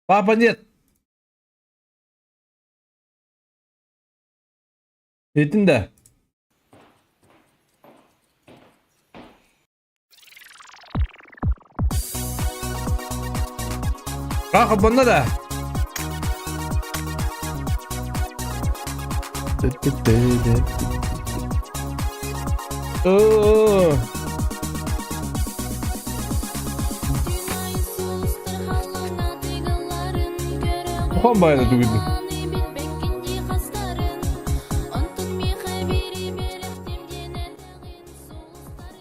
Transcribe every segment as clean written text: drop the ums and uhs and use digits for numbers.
Папа нет. Этин да. Хаах да. Оо. Хон байда тугуйду.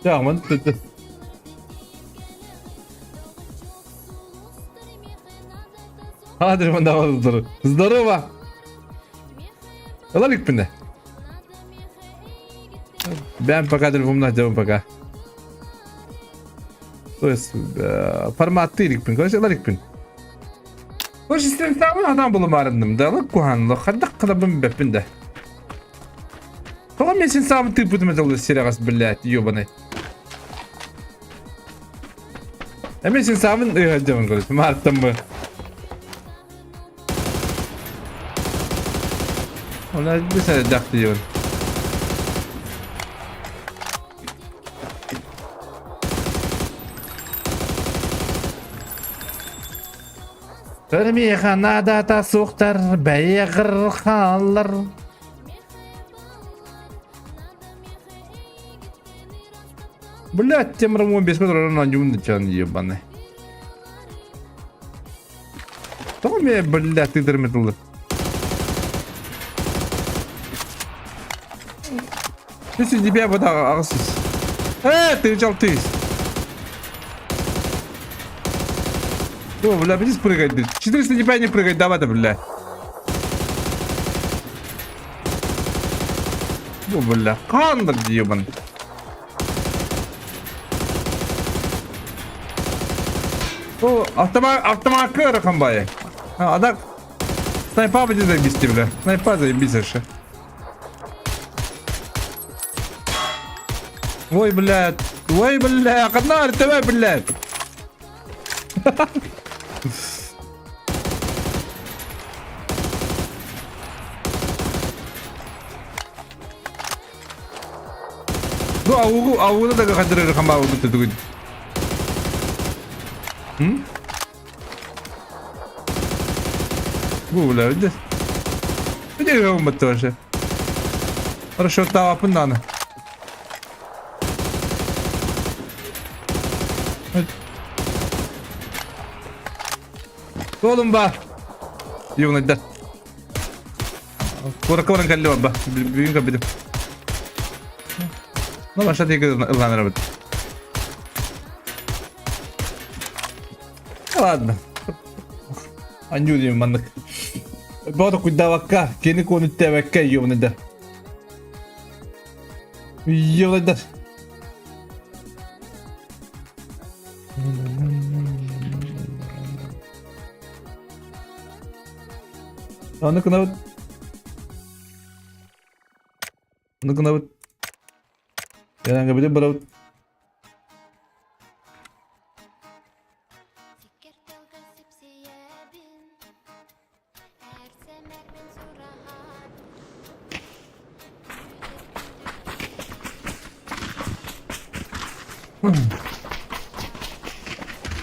Жагман түтү. Хадыр мында Здорово. Ылалик пинде. Бэм пока телефонна жабын пока. То есть форматты иликпин, короче, ылаликпин. Короче, сен адам булумарындым да, лык кухан, хардак кылабын беппин да. Тоҕо мен син саабын тыыппытым этэ серягас, блядь, ёбаный. Эми син саабын ыһадьабын короче, маартан бы. Она бисэ дьахтыйын. Миэхэ наадата суохтар бэйэҕэр хааллар. Блядь, тем равно без на чан ебаный. Тоҕо мне, блядь, тыдыр Ты тебя вода аҕыс. Э, ты жал ты. О, бля, видишь, прыгать. 400 тебя не прыгать, давай да, бля. О, бля, кандыр ебан. О, автомат, автомат кырахам бай. А, так, снайпа будет заебись, бля. Снайпа заебись вообще. Ой, блядь. Ой, бля, қанар, давай, блядь. Бу аугу аугуна да хадырыр хама аугу түгүн. Хм? Бу бля, где? Где его тоже? Хорошо, тавапын наны. Толум ба. Югнайдар. Куракка баран кэллэ барба. Бүгүн көрбүтүм. Ну, баша тиги ылланарабыт. Ладно. Анню диим маннык. Бото куйдавакка, кини куонуттээбэккэ ёбнайдар. Ёбнайдар. Аны гынабыт. Аны гынабыт. Яранга биле барабыт.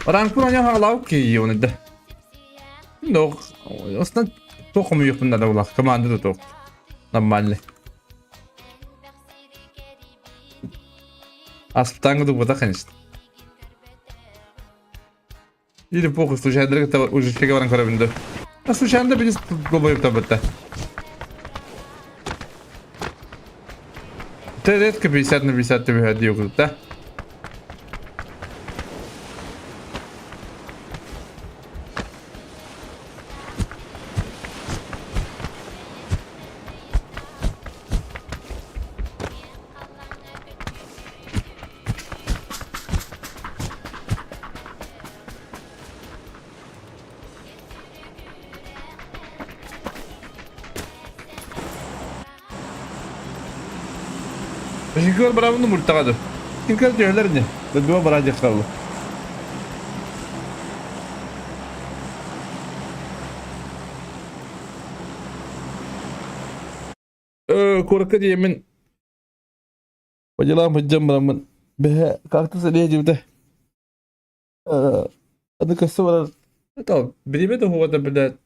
Ранкпын оня хаалау кийи да. Ну, основном туох хомуйуохпун да булах команда да туох нормальный. Аспытааҥҥа дубата, конечно. Или похуй, случайно уже фига баран көрөбүн да. А случайно билис долбоеб табытта. Ты редко 50 на 50 тебе выходил, да? Жигер барабын мультаҕа Кинкер төһөлөр не? Дойдуга бараа диэх хаалла. Куоракка тиийэммин по делам сылдьан бараммын бэһэ кактус элиэ диэбитэ. Аны көстө барар это бириэмэ да уһуга да блядь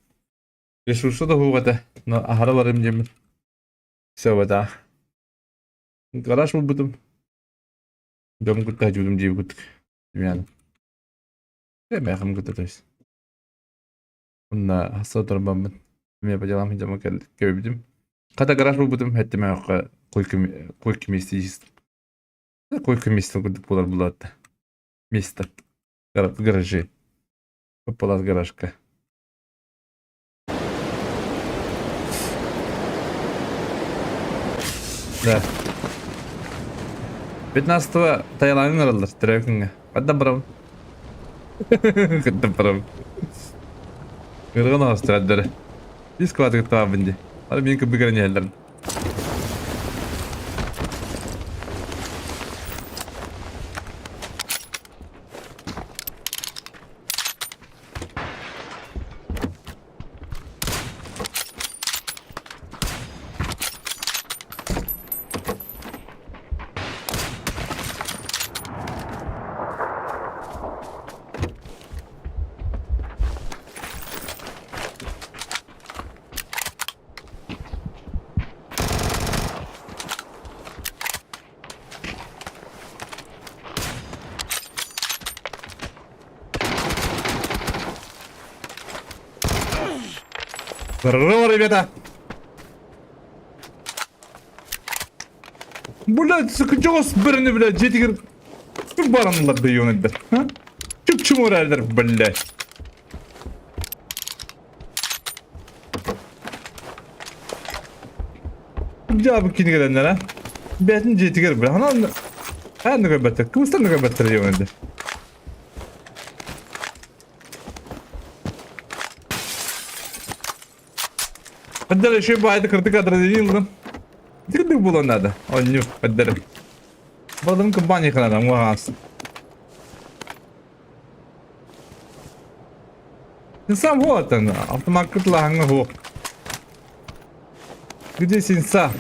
ресурса да уһуга этэ но аһара барым диэммин все бата гараж булбутум дьон кытта дьүүлүм дии курдук Семен мээхим кытта то есть Онно хасса турбаммын эмиэ по делам сылдьаммын кэбибитим. Хата гараж булбутум эттим койка койка место есть. Койка место курдук буолар булаатта. Место. В гараже. Палас гаражка. Да. 15-го Таиландын араллар төрөөбүт күҥҥэ. Ханна барабын? Ханна барабын? Ырган оҕостурардары. Бис квадрат таабын дии. Ары мин кыбыгар иһэллэр. Здорово, ребята! Блядь, сука, дьоҕус бөрөнү, блядь, дьиэтигэр тур баранылар да ёнэллэр, а? Чуп-чумур эрэллэр, блядь. Дьаабы кинигэлэннэр, а? Бэйэтин дьиэтигэр, бля, анан хаан да көрбөттөр, кыбыстан да көрбөттөр ёнэллэр. Хаддар еще баайды кырдык адреналин ыллым. Кырдык буолуон надо. Онню, хаддар. Балым компания канада, муһаас. Сенса вот он, автомат кытлаһаҥҥа хуох. Где сенса?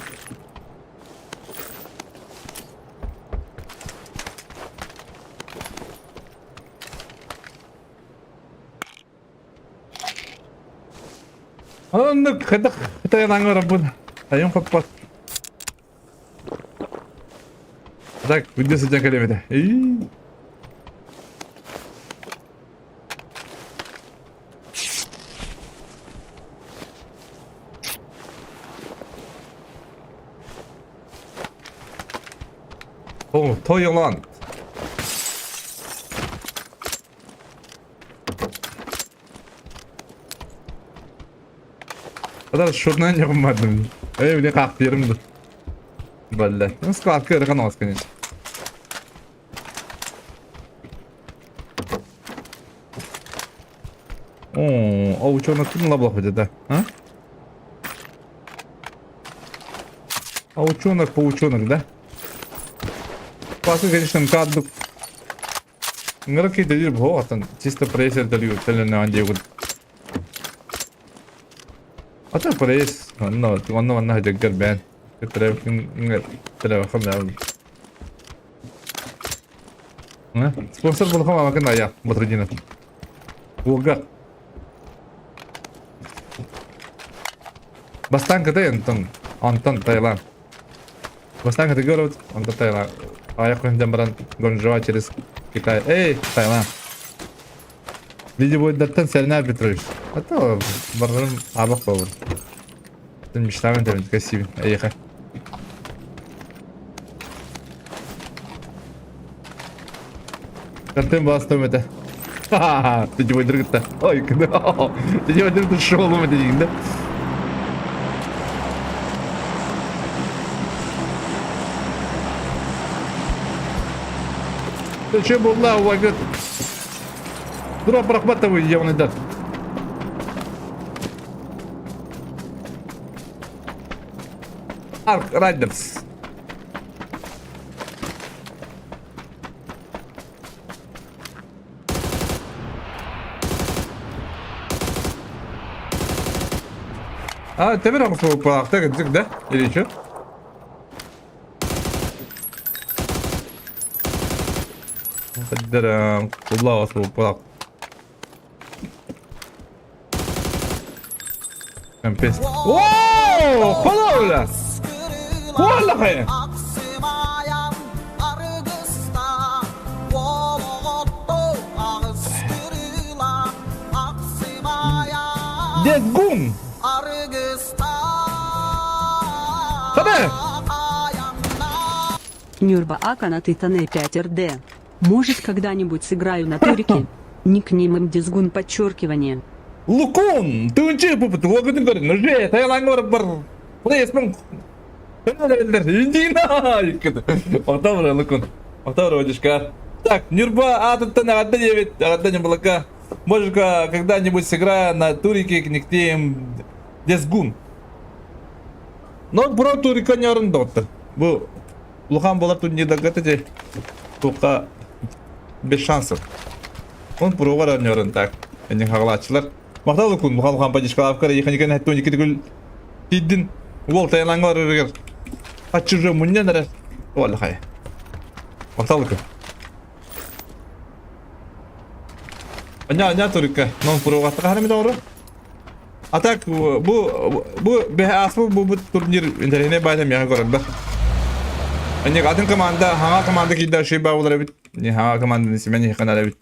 Оннук хайдах тайанаҥҥа барабын. Айым хоппот. Так, күндү сылдьан кэлэбитэ. О, Таиланд. Kadar şuradan yapamadım. Öyle bile kalktı dur. Böyle. Nasıl kalkıyor kan olsun конечно. О, а ученых ким лаблах да? А? А ученых паучонок, да? Классно, конечно, МКАД Ыҥырык киирдэлиир буһуох оттон чисто пресс эрдэлиир төлөннөҕүн диэбит. Ата пресс онно онно манна сылдьаргар бээн Спонсор булхам амакын ая Батрудинов. Уолга. Бастаан Кытай онтон онтон Таиланд. Бастаан Кытайга барабыт, онтон Таиланд. Аяк күнүнэн баран Гонжоа через Китай. Эй, Таиланд. Видеобойдартан Сэрнаа Петрович. А то барарым абак болur. Ты мечтаем интернет красивый. Эйха. Картын бастым это. Ха-ха-ха, ты чего дыргытта? Ой, ты чего дыргытта шоу это дейін да? Ты че была, увагат? Дроп прохватывай, явный дат. Арк Райдерс. А, тебер охсубуппаахта кырдьык да? Или что? Кулла охсубуппаах. Кэмпиэс. Оо, холоула! Хуаллахай! Дезгун! Хабе! Нюрба Акана Титане 5 РД. Может когда-нибудь сыграю на турике? Никнеймом Дизгун подчеркивание. Лукун! Тыынчы пупут, логытын көрін, уже, таялаң барып бар. Құдай есмін. Индина! Октабр, Лукун. Октабр, водишка. Так, Нюрба атыттан ағадда диэбит, ағадда ньурбалака. Может, когда-нибудь сыграю на турике к никнейм Десгун. Но про турика нярын доктор. Бу улахан буолар турнирдарга те тука без шансов. Он пругар нярын так. Эни хагалаачылар. Махтал укун мухал улахан поддержкалаавкар еханикен хеттуун икки тииддин уол тайылаҥҥа барарыгар аччыжы мунньан эрэр уоллахай. Махтал укун. Аня аня турикка нон пругаттаха ханами доҕору. А так бу бу ааспыт бу турнир интэриэһинэй баайта миэхэ көрөрбөр. Аньык атын команда хаҥа команда киирдэ үчүгэй баа буолар эбит. Хаҥа команданы симэн иһиэхэ эбит.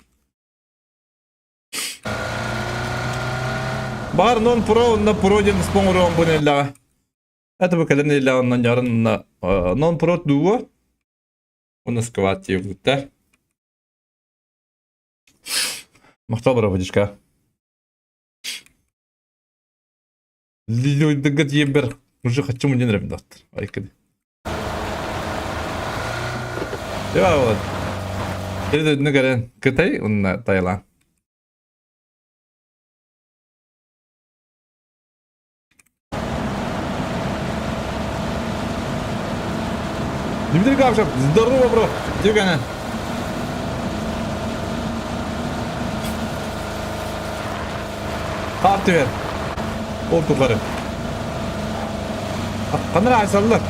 Баар нон про онно про диэн споҥуруон бу нэллэҕэ. Это бу кэлэн нэллэҕэ онно ньарын нон про дуо онно скват диэбиттэр. Махтал бара Лилойдыга тиийбэр уже хочу мунньан эрэбин доктор. Айкыды. Я вот. Или кэлэн Кытай уонна Таиланд. Дмитрий Гавшев, здорово, бро! Дюгана. Хаар түһэр. Ол тухары. Ханна айсаллар.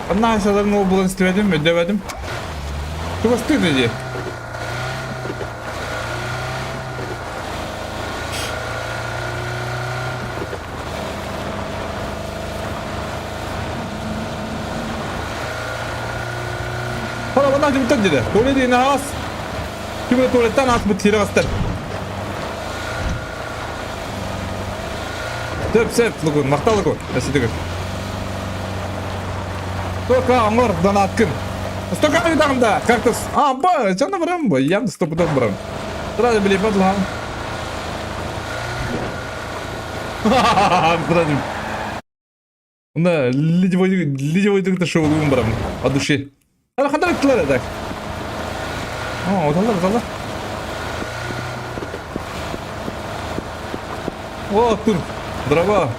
Ханна айсаларын ол булан истибэтим, өйдөөбөтүм. Чугастыы дии. Хоро, манна дьыбыттан деді. Туалет иһин аһаҕас. Ким эрэ туалеттан ааспыт сири астар. Сөп, сөп, Лукун, махтал Лукун. Өссө Только оҥор донаткын. Столько да, как-то... А, ба, чана барам, ба, я стопудов барам. Сразу билипат лам. Сразу. Онно ледевой ледевой шоулуун барам от души. Ана хандар ыттылар так. О, оталлар, оталлар. О, тур. Дрова.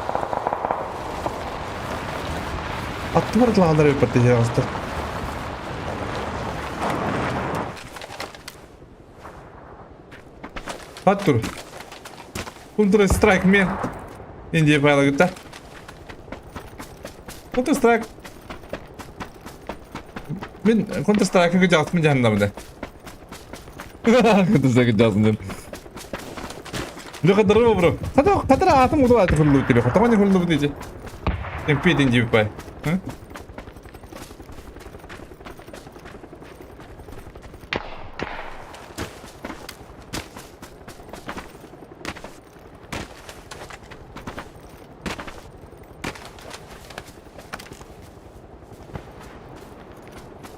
Аттыбар ытылаҕаллар эбиппат тиһиэҕастар. Ат тур. Counter Strike мен. Индия файла Counter Strike Мин Counter Strike-ы дьаҕытым дьаһаннабына. Counter Strike дьаҕытым дьан. Леха, здорово, бро. Хата, хатара атым уту аты хуллубут тебе. Хата не хуллубут ити. Темпи дин пай.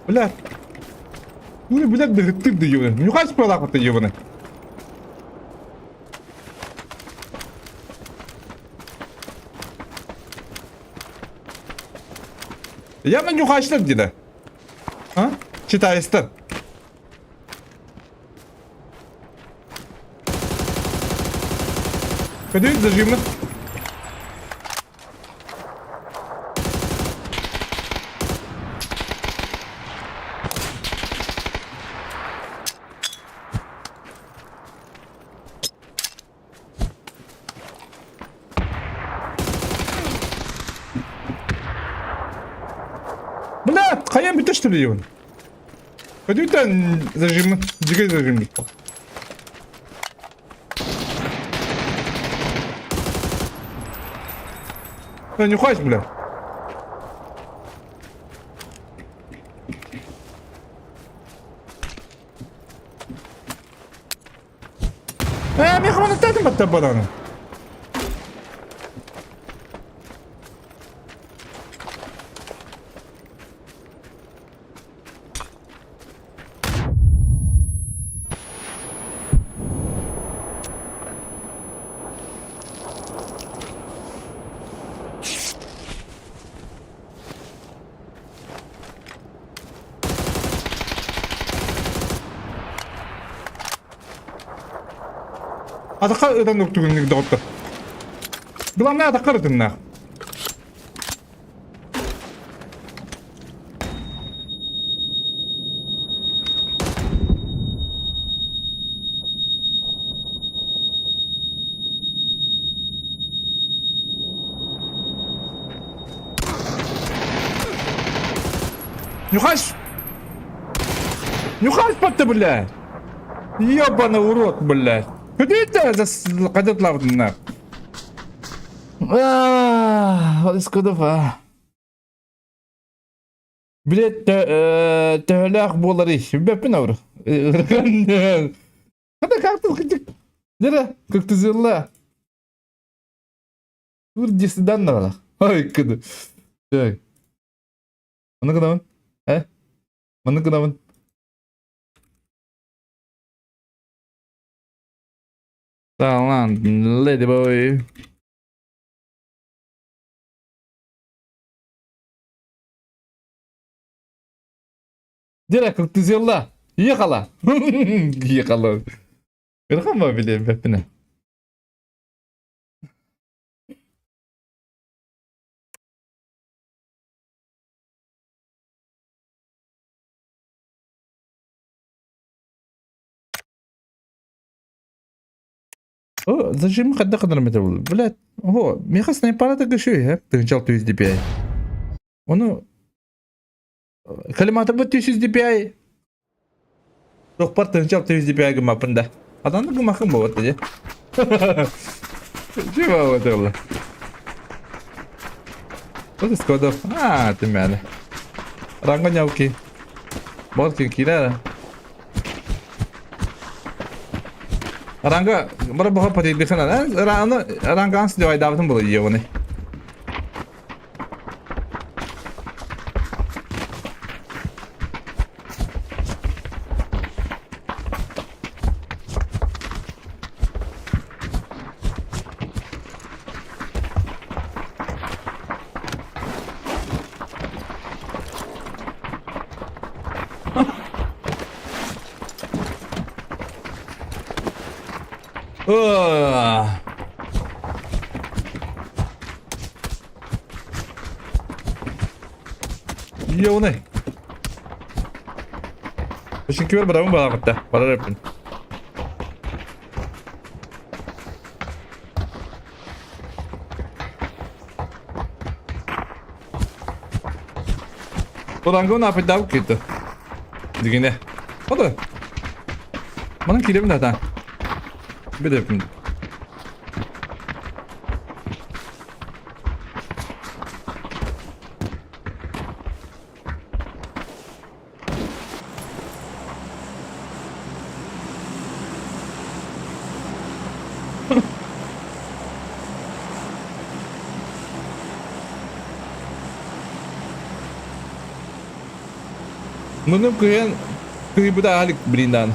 Бля. Ули, блядь, дыгыттыр да ебаный. Нюхай спалах ты ебаный. Явно нюхачлар где-то. А? Читайстар. Көдүт зажимы. Хайан бүтэ что ли его? Көтүтэн зажимы, дьигэ зажим. Да нюхайся, бля. Ээ, миэхэ манаттаатым баттар бананы. Атахха ытан уктугуннук доҕоттор. Главное атахха ытыннаах. Нюхач! Нюхач ты, бля! Ёбаный урод, блядь! Куда это лавна? А, Билет төһөлөөх буоларый? Билбэппин ауыр. Хата как ты Дера, как ты взяла? Десидан Ой, кыды. Так. Маны гынабын? Э? Маны гынабын? Талант, lady boy. Дера, как ты взяла? Ехала. Ехала. Ырхан билем бэппинэ. О, зажим хадда кыдыр был. Блядь, ого, меха снайпара так еще и, тыгынчал 100 DPI. Ону коллиматор бу 100 DPI. Тохпар тыгынчал 100 DPI гымапын да. Аданды гымахын болот дии. Чего вот это? Вот скодов. А, ты мяне. Ранго няуки. Болкин кирара. Ранга бара баха патидихана. Рано ранга анс девай давтын было ебаный. Ёбаный. Очень кибер барабын баламытта. Барар эппин. Урангон апыдау киты. Дигине. Ода. Манан килебин да. Билепин. Муну кыйын кыйбыта алик блиндан.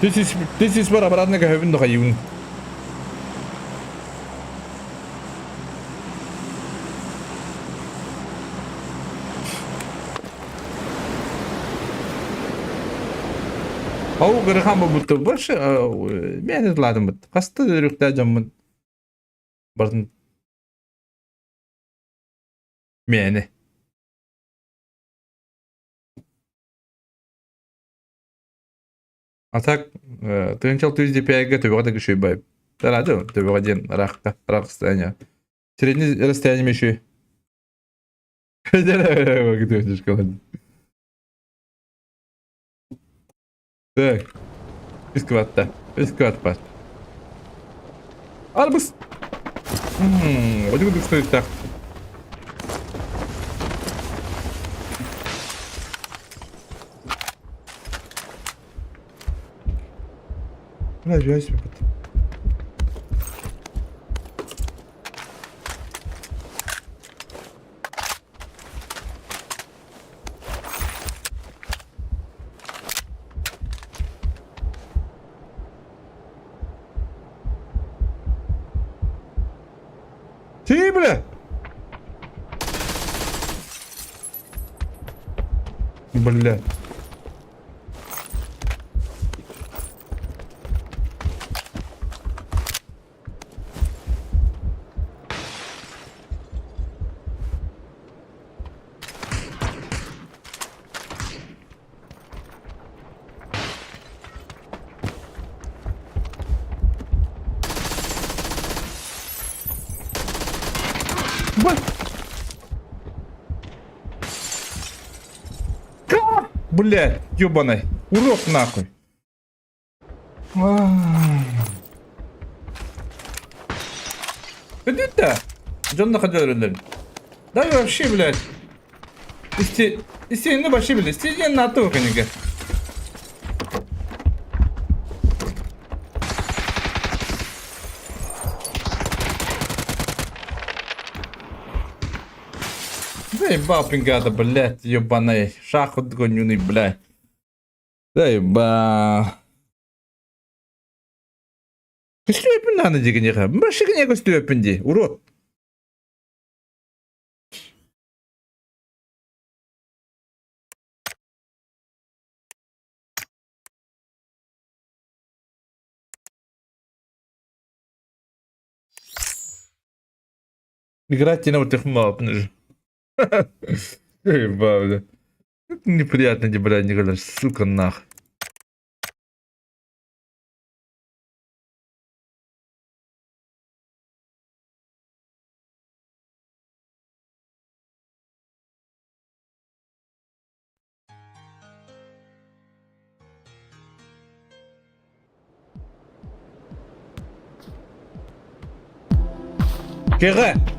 This is what обратно көһөбүн дохайыбын. Ол гырхан бу больше мен ладым бут. Хаста өрүктә жаммын. Бардын. Мени. А так тыһыынча 600 DPI-га төбөҕө да үчүгэй Тараады төбөҕө диэн ыраахта ыраах расстояние. Средний расстояние еще. Так. Үс квадта. Үс квад бар. Арбыз. Одюгу дукстуйуктаах. Бля, я себе Ты, бля! Бля. Блядь, ёбаный. Урод нахуй. Бүттэ. Дьон да ходил Да вообще, блядь. Исти... Истиэнни вообще, блядь. Истиэн нато книга. Заебал пингата, блядь, ебаный. Шаху гонюный, блядь. Заебал. Көстүөпүн даҕаны дии киниэхэ. Вообще киниэхэ көстүөппүн дии, урод. Играть на вот их мап, Ебать. Неприятно тебе, блядь, Николай, сука, нах. Кэҕэ!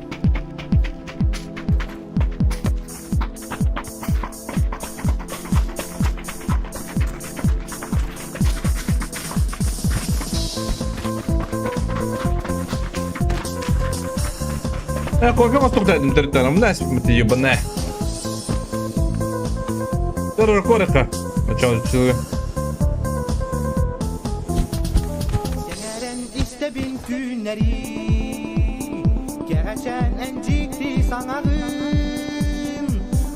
Э, кофе хостуктаатым төрүттэн умна испит ебаная. Террор корыка. Начало Сэҥээрэн истэбин түүннэри Кэрэчээн эн дьикти саҥаҕын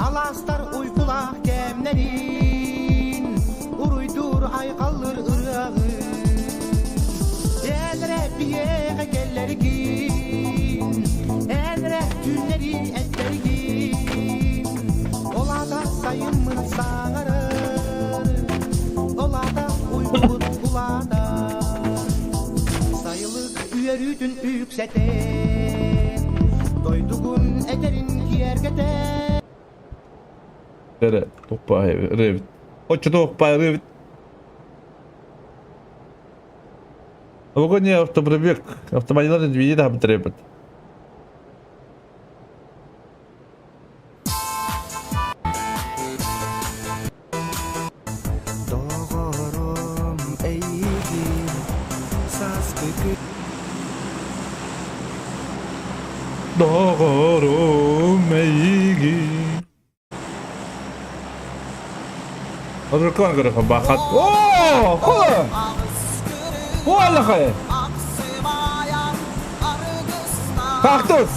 Алаастар уйгулаах кэмнэрин Уруйдуур айхаллыр ырыаҕын Эн эрэ биһиэхэ кэллэргин Эн эрэ түүннэри эттэргин Ол аата сайыммын саҥарар Ол аата уйгубут улаатар Сайылык үөрүүтүн үксэтэн Дойдугун этэрин киэргэтэн Эрэ туппаай ырыабыт. Оччотуохпаай ырыабыт. Новогодний автопробег. Автомобиль видит требует. Доҕорум эйигин сааскы Доҕорум эйигин. Ырыкан көрөхө бахат. О, хола! Хуалахай! Кактус!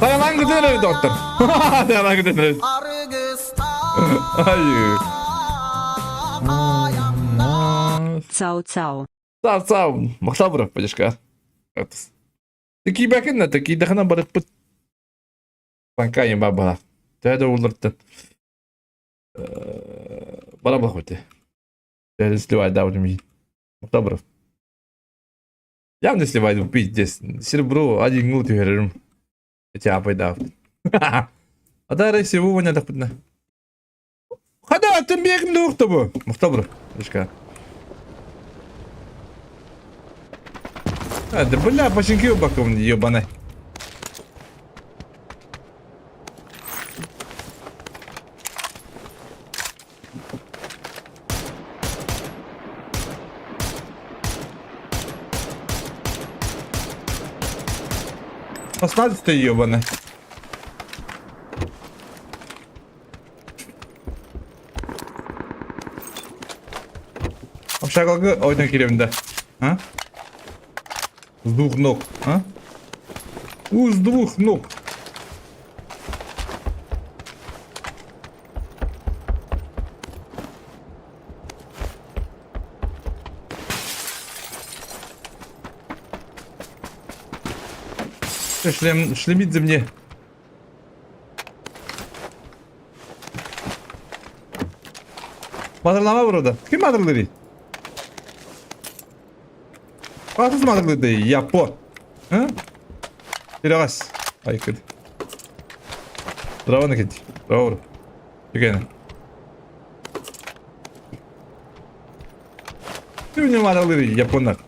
Таялан гыдыр доктор. Таялан гыдыр. Ай. Цао-цао. Цао-цао. Махтал подешка. Киибэкин да киидэхинэ барыппыт. Панкайын бабала. Төһө да уллартан. Бара бахыты. Сливайдаабытым иһин. Добров. Я не сливайду пиздец. Серебро один гул түһэрэрим. Чаапайдаабыт. Ата всего вонятахпытына. Хада атын биэгим да бу. Мухтабыр. Ишка. А, да бля, починки баком ебаный. Посадь ты ебаный. Общагалгы ойдан киремин да. А? С двух ног, а? У, с двух ног. Шлем, шлемит за мне. Мадырлама burada. Ким мадырлырый? Атыс мадырлырды, япо. А? Тирагас. Айкыд. Дрова накид. Дрова. Түгені. Ким не мадырлырый, японнар.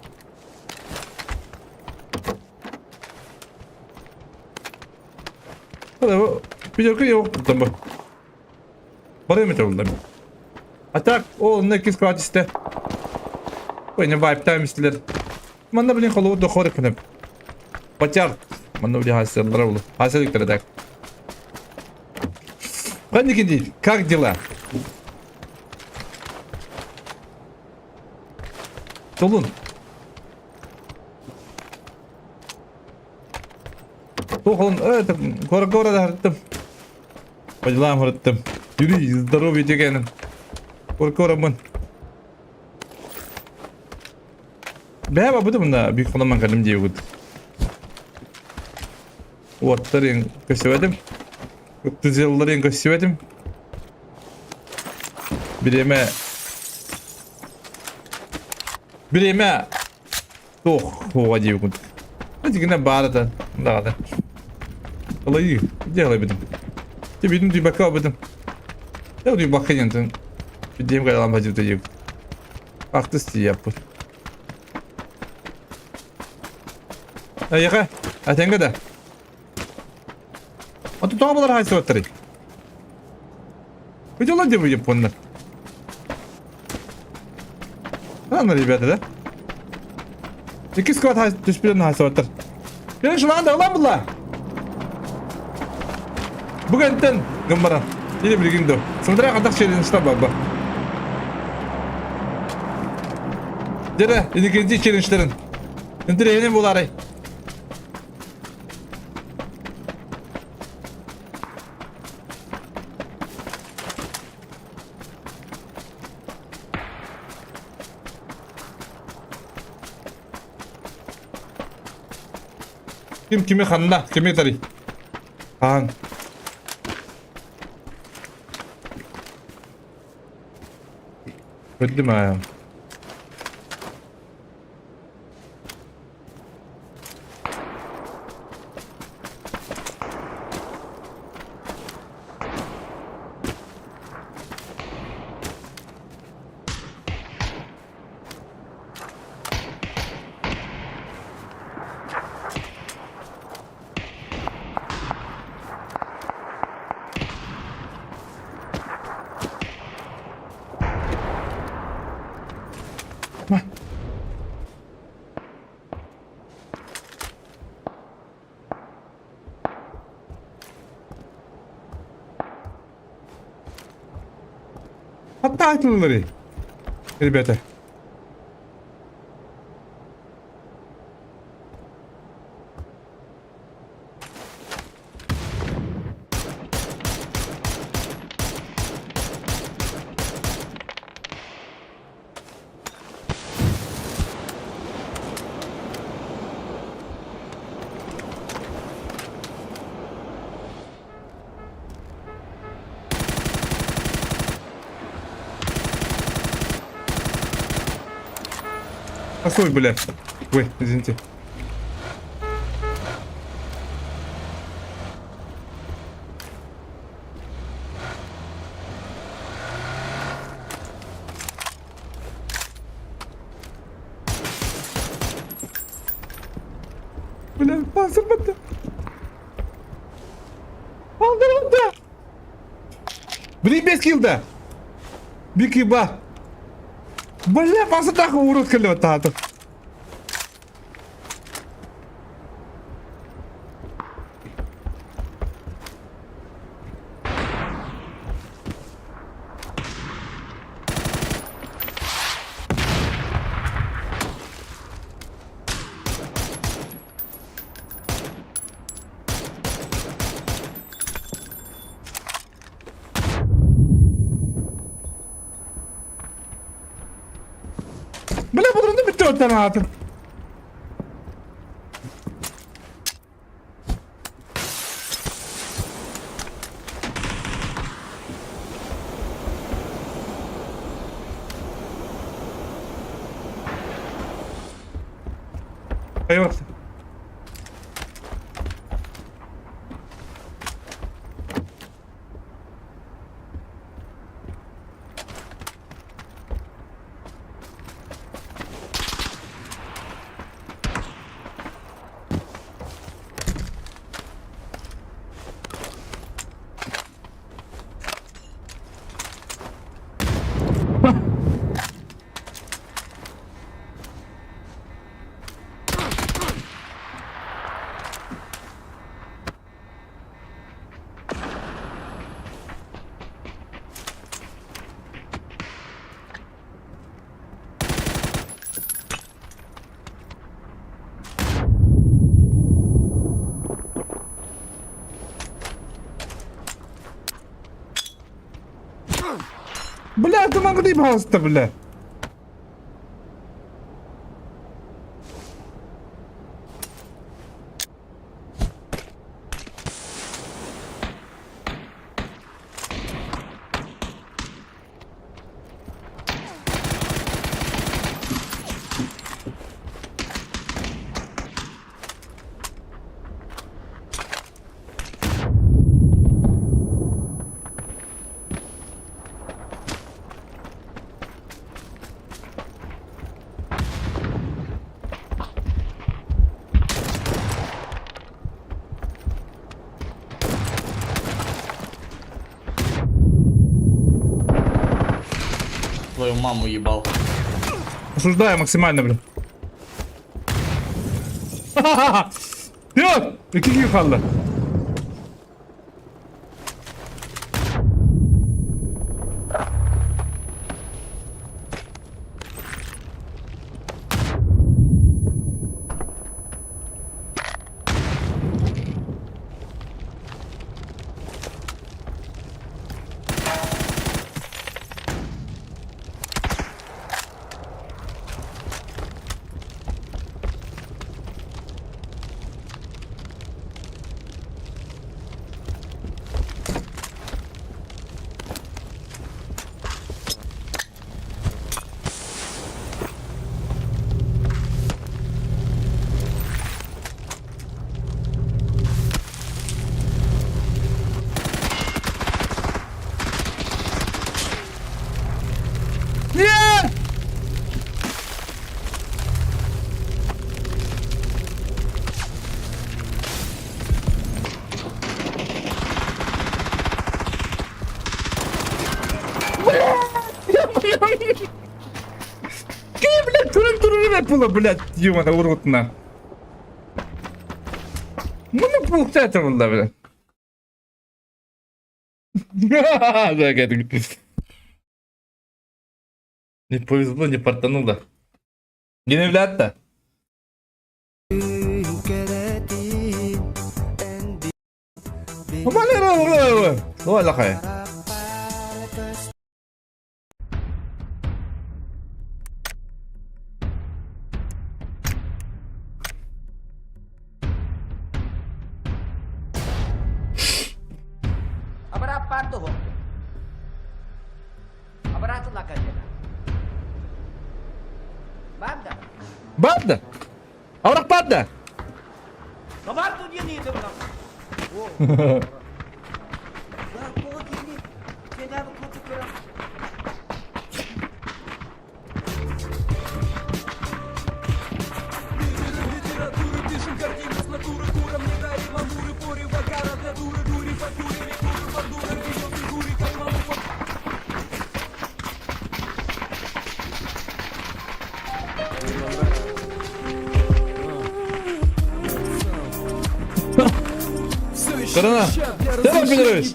Пятерка yok там. Барым это булдым. А так, ол не кис кватисте. Ой, не вайп тайм истилер. Манна блин холу до хорик кынып. Батяр. Манна блин хасерлар булды. Хасерликтер так. Паники дейді. Как дела? Толун. Туох это гора да По делам говорит, Юрий, здоровья тебе. Кор-корамын. Бэба бу мына бик хономан калым диэбит. Уоттарын көстүбэтим. Тузелларын көстүбэтим. Бириэмэ Бириэмэ туох хуоҕа диэбит. Итигинэ баар этэ даҕаны. Ылайыы, делай битим. Ти бүтүн түйбэккэ битим. Я түйбэккэ диэн бидиэм кэлэн бадьыта диэбит. Артыс тиийэппит. Эйиэхэ, этэҥҥэ да. Ото тоҕо балар хаайсыбаттарый? Видела где вы японнар? Ладно, ребята, да? Икки склад түспүтэн хаайсыбаттар. Мен шылаан ылан була. Бүгүнтэн гымбаран. Или билигин до. Смотря хатах челленджта баба. Дere, ikinci челленджтерин. Интириэһинэн булаарай. Ким кими ханна, кими тари. Хаан. Көрдүм аа. Hatta айтылары. Ребята. Постой, бля. Ой, извините. Бля, пансырбатта. Алдырбатта. Блин, без килда. Бики ба. Бля, пансырдах урод кэллэ таата. Бля, бұдырынды бітті өттен атын. Eyvah. Бля, ты могли просто, бля. Твою маму ебал. Осуждаю максимально, бля. Yok! İki gibi kaldı. Нет! Ким, блядь, турun турun yapılı, блядь, юмана урутна. Ну, ну, получается, блядь. Не повезло, не фартануло. Не навлято. Wala Бар да? Абырах бар да? Корона, Степан Петрович,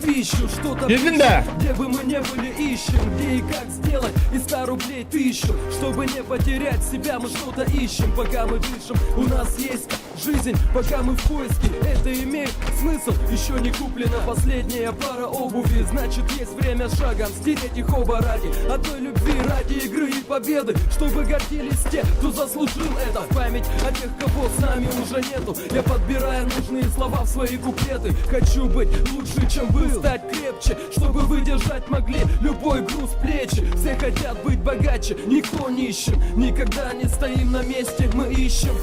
Един да? Где бы мы не были, ищем, где и как сделать из 100 рублей тысячу, чтобы не потерять себя, мы что-то ищем, пока мы дышим, у нас есть жизнь, пока мы в поиске, это имеет смысл, еще не куплена последняя пара обуви, значит есть время шагом стереть их оба ради одной любви, ради игры и победы, чтобы гордились те, кто заслужил это, в память о тех, кого с нами уже нету, я подбираю нужные слова в свои куплеты, хочу быть лучше, чем был, стать крепче, чтобы выдержать могли любой груз плечи, все хотят быть богаче, никто нищим, никогда не стоим на месте, мы ищем.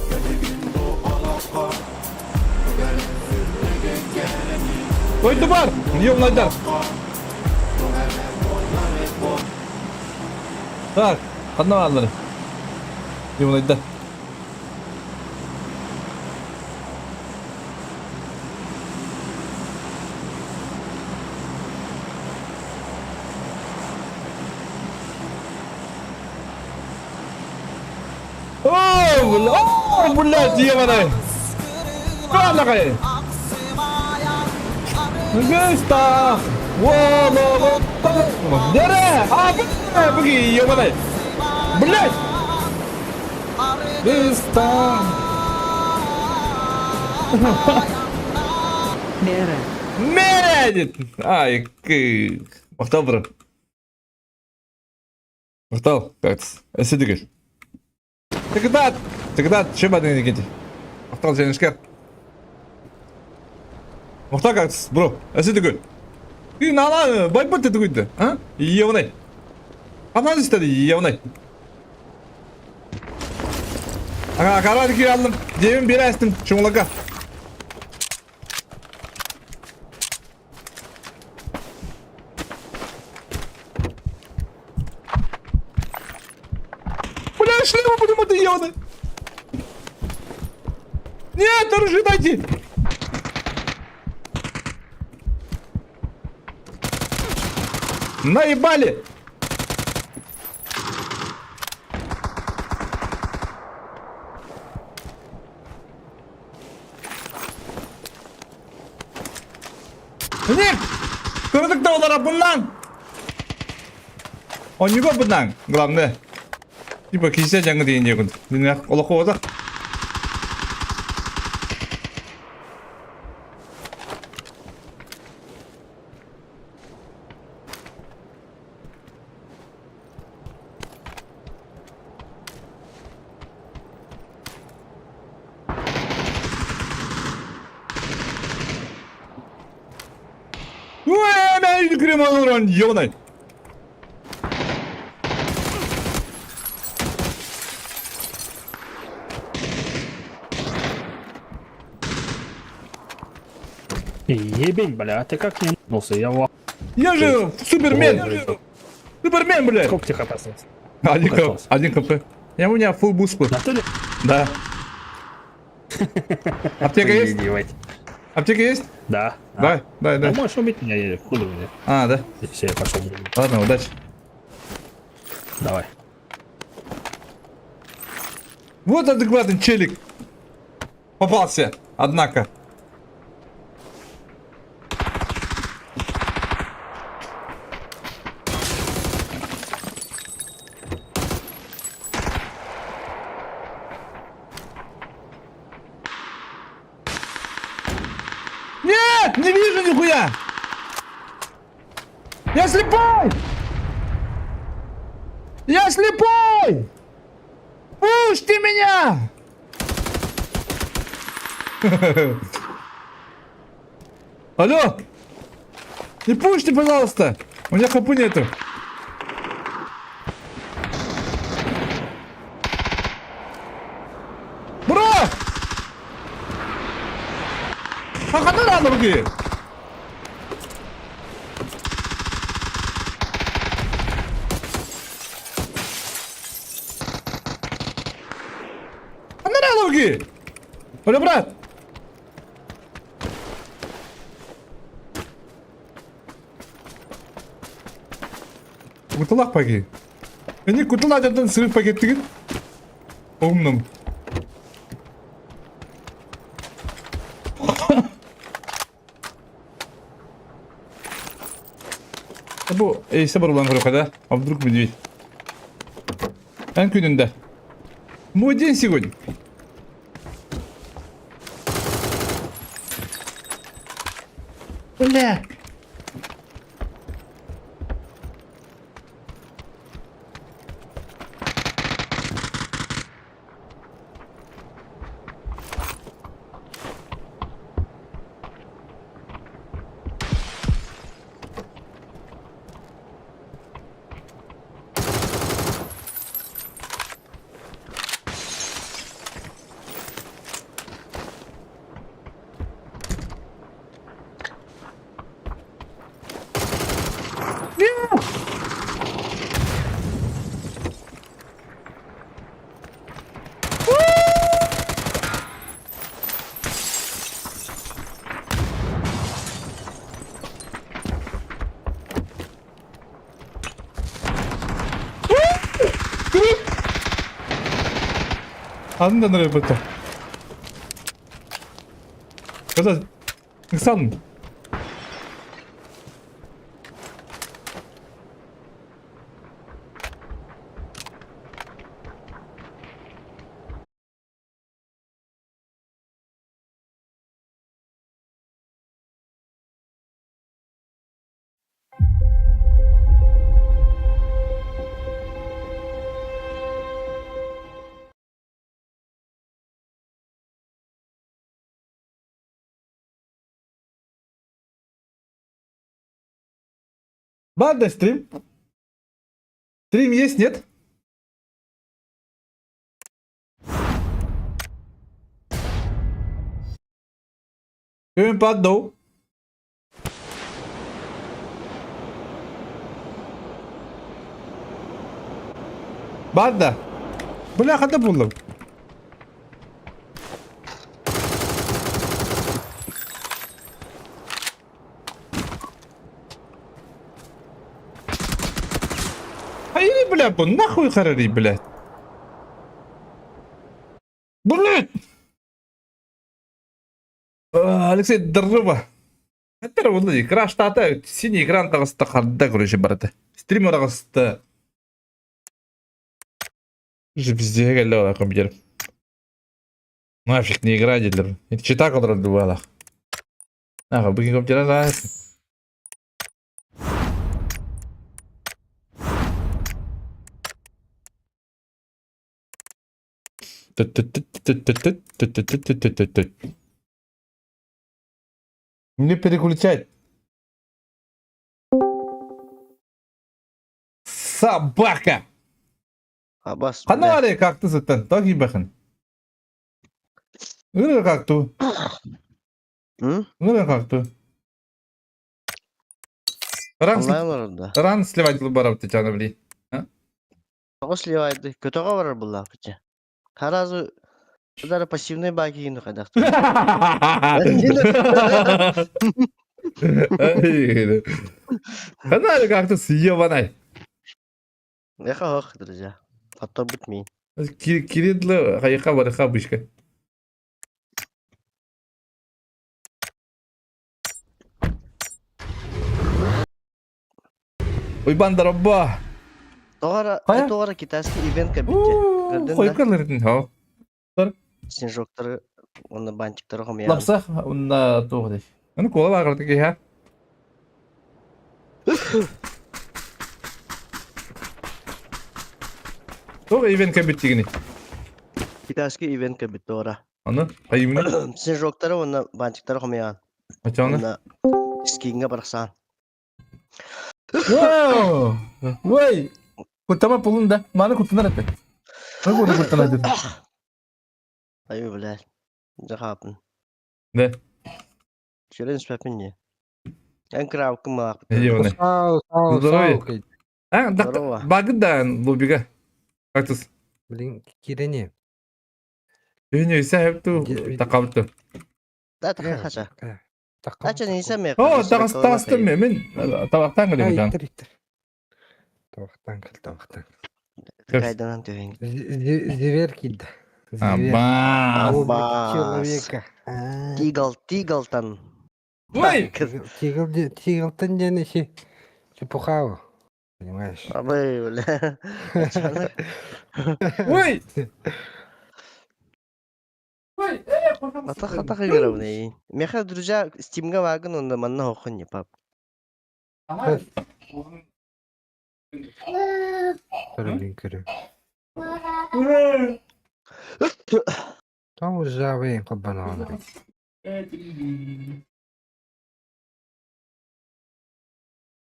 Дойду бар! Ёбнайдар! Так, ханна бааллар? Ёбнайдар. О, бля, о, блядь, ебаный! Калакай! Густав! Дере! А, бля, буги, ебаный! Блядь! Густав! Мэрэ. Мередит! Ай, кы. Махтал, бро. Махтал, как Өссө Тыгдат! Тыгдат, чем один Никите? Махтал, Женечка. Махтал, как бро. Өссө төгүл. Ты нала, байбат ты а? Ебаный. Анан истеди, ебаный. Ага, karar ki aldım. Cebim bir açtım. Çumulaka. Бля, шлема будем это ебаный. Нет, оружие дайте. Наебали. Нет! Кырдык да олар bundan. Онньуга bundan, главное. Типа кисе жаңы деген жегін. Олаққа ода. Уэ, мен крем алыран, ебаный. Ебень, бля, а ты как не ебнулся? Я в Я же супермен. Супермен, блядь. Сколько тебе хп осталось? Один Сколько хп. осталось? Один хп. Я у меня full boost был. В натуре? Да. Аптека есть? Ебать. Аптека есть? Да. Дай, дай, Да дай. можешь убить меня, я хули меня. А, да. Все, я пошел. Ладно, удачи. Давай. Вот адекватный челик. Попался, однако. Нет, не вижу нихуя! Я слепой! Я слепой! Пусти меня! Алло! Не пушьте, пожалуйста! У меня хапы нету. Ханна рааларгы? Ханна рааларгы? Оля, брат! Куталах паги. Эни кутал адьардан сырып пакеттигин? Умным. Бу эйсе барылан көрөкө да. А вдруг медведь? Эн күнүндэ. Мой день сегодня. Бля. Атын да нырыйбыта. Кыза ыксан. Бар да стрим? Стрим есть, нет? Күн паддоу. Бар да. Бля, хата буллум. Хайри, бля, бу нахуй харари, блядь. Блядь! Алексей, здорово. Это вот экран штата, синий экран таҕыста харда, короче, барыта. Стрим араҕыста. Уже везде кэллэ компьютер. Нафиг не игра дииллэр. Читак олорор дубалах. Нахуй, бүгүн компьютер Не переключать. Собака! Абас, Ханна бля. барай как ты сыттан? Тоги бахын. Ыры как ту? М? Ыры как ту? Ран, Онлайн олордо. ран сливать барап Татьяна, бли. Тоҕо сливайды? Көтөҕө барар буллаахпыча. Харазы даже пассивный баки хайдахтар. Ханна как-то съебанай. Эхо ох, друзья. Фактор бутмин. Кирилл хайха барыха бышка. Уйбан дарабба. Тоҕо Хайа? тоҕо китайский ивент кабите. Көрдүн да? Хойкалырдын хо. Снежоктары, онно бантиктары хомуйан. Лапсах онна туох дей. Аны кола багырды ки ха. Туох ивент кабиттигини. Китайский ивент кабит тоҕо. Аны хайымны. Снежоктары онно бантиктары хомуйан. Ачаны. Онно скинга барсан. Вау! Вой! Куттама пулун да. Маны куттанар эппе. Маны куттанар куттанар дедим. Аю, блядь. Жахапын. Да. Сүрэн испэппин дии. Эн кыраабыккын малаахпыт. Ионы. Сау, сау, Здоровья. сау, кей. А, да, Здорово. багыдан лобига. Кактус. Блин, кирени. Үйүнү сәһәпту тақабытту. Да тахаша. Тача не саме. О, тағас тағастым мен. Мен табақтан кэлем Ай, жан. иттер, иттер. Табақтан кэл, табақтан. Кайданан төһен. Зверь кидда. Зверь. Абас. Облик Абас. человека. А. Тигл, тиглтан. Ой! Тигл, тиглтан диэн иши чепухау. Понимаешь? Абы, бля. Ой! Атах атах играбны. Меха, друзья, стимга вагын онда манна хохын не пап. Блин, көрү. Там уже кабаналы.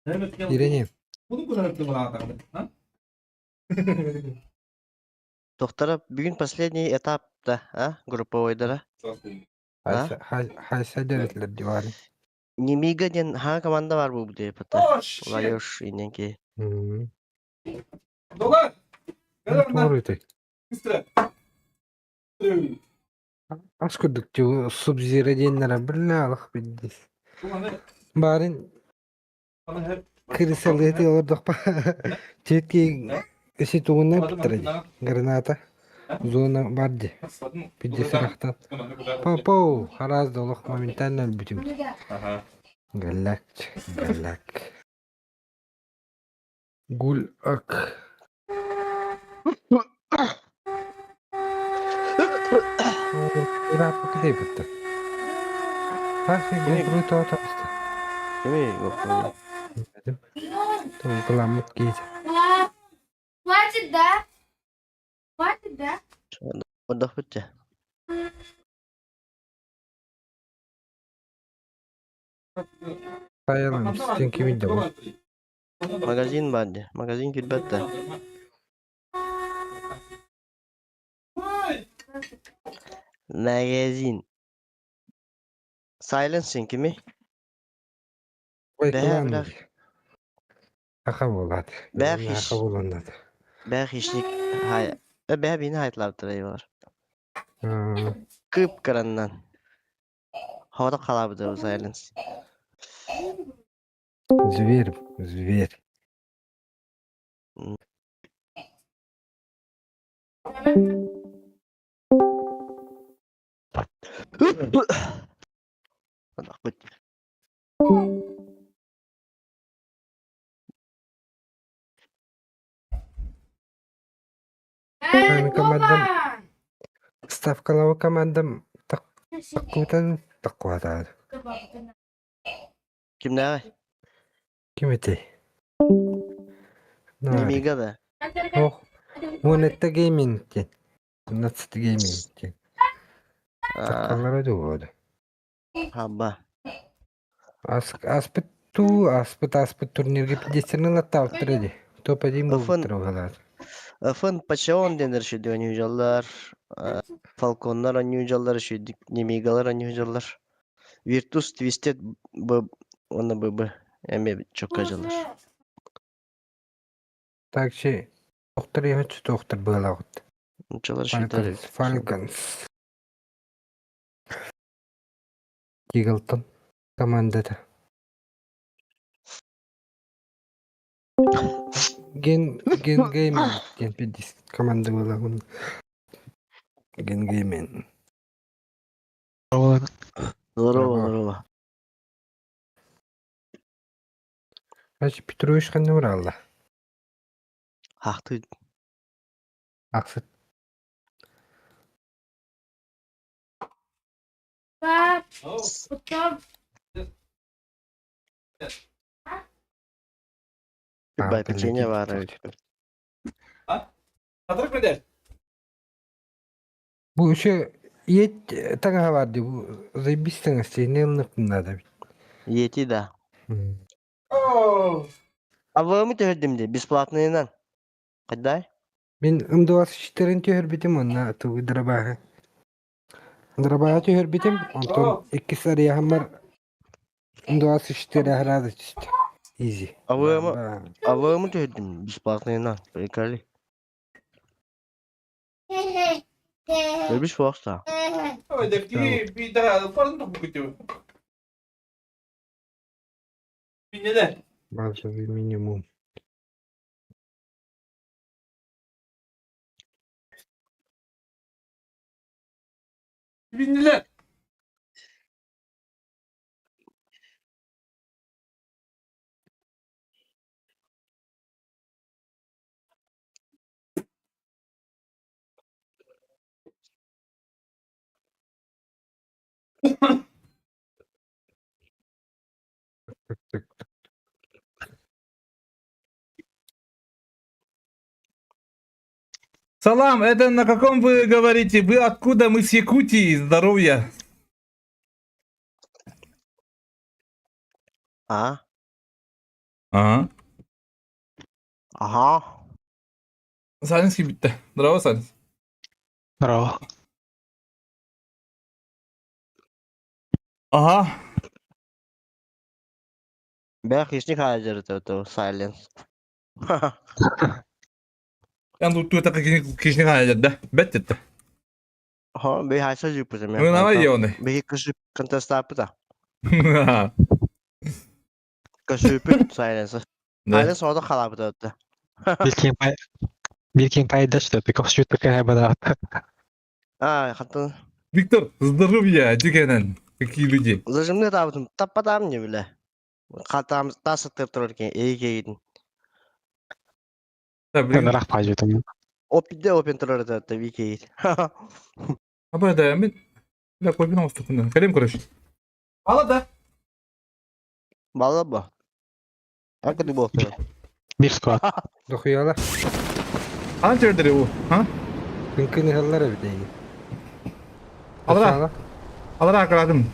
Ирене. Доктора, бүгүн последний этап да, а? Групповойдара. Хайса дәретлер дивары. Немига ден ха команда бар бу деп ата. Лайош иненки. Долар! Doğru Ас курдук субзира диэннэрэ биллэ алах билдис. Барын кырысалыты олордохпа четки isi тугунна биттэрэ граната зона бар ди пидде сарахтан папау хараас да олох моментально өлбүтүм галлак галлак гуль ак Iraappa Pääsin GoPro tuosta. Кими GoPro? Tuolla kiinni. Хватит, да? Хватит, да? Отдохнуть. Sayalım. Sizin kimin de bu? Магазин бар ди. Магазин килбәттә. Магазин. Silence кими? Ой, Бә, кылан. бирок. Аха болады. Бә, Аха хиш. боланады. Бә хишник хай. Бә бини хайтлап бар. Кып кыраннан. Һавада калабыды бу Silence. Зверь, зверь. Отдохнуть. Эй, Мен командам Вова! ставкалау командам таккутан таккуатаад. Кимнәгә? Ким этэй? Немига да. Ох, Монетта гейминг диэн. Нацит гейминг диэн. Таккалара дуода. Хаба. Ас аспыт туу аспыт аспыт турнирге пидестерин латтаабыттар эди. Топ-1 Офон буолбуттар угалаат. Офон Пачеон денер шүйдү анюжалар. Фалконнар анюжалар шүйдүк. Немигалар анюжалар. Виртус Твистед Б оны ББ. Эме чокка жалар. Так че доктор яһычы доктор быалаҕыт. Мунчалар шүйдер. Falcons, Falcons. Eagleton командата. Ген Ген Гейминг диэн пидис команда буолаҕын. Ген Гейминг. Здорово, Здорово. здорово. Значит, Петрович ханна уралла. Хахты. Аксыт. Пап, потом Бай печенье бар. Бу еще ет таҥаһа бар дии, бу заебись таҥас не ылыныктын Ети да. А вы мы төһөрдүм ди бесплатныйынан. Кайдай? Мин М24 түһэрбитим онно тугу дробаһы. Дробаһы түһэрбитим, онтон иккис арыйаһыммар 24 градуса. Изи. АВМ АВМ түһэрдим бесплатныйынан. Приколи. Өлбүш буолса. Базовый минимум. Bindiler. Салам, это на каком вы говорите? Вы откуда? Мы с Якутии. Здоровья. А? Ага. Аха. Silence bitti. Bravo Silence. Здорово. Aha. Бэх хищник хаажыр то silence. Ben tuttuğu takı kişini kaynadı. Bet etti. Ха, би хайса жуппут Ну давай ебаный. Биһи кышып контестапыта. Кышыпыт silence. Да. Silence ода халапыта. Биркин пайда что ты кошью такая бада. А, хатын. Виктор, здоровья, дикенен. Какие люди. Зажимны табытым таппатам не биле. Хатам тасыттыр турар экен, эйгейдин. Да, блин. Рах пажытым. Опиде опен турар это викейд. Аба да, мен. Бля, койбин ауыстырдым. Калем, короче. Ала да. Бала ба. Акы болду. Бир склад. Дохуяла. Ана жердери у. Ha? Күнкүн ыһаллар эбит эйги. Алра. Алра акырадым.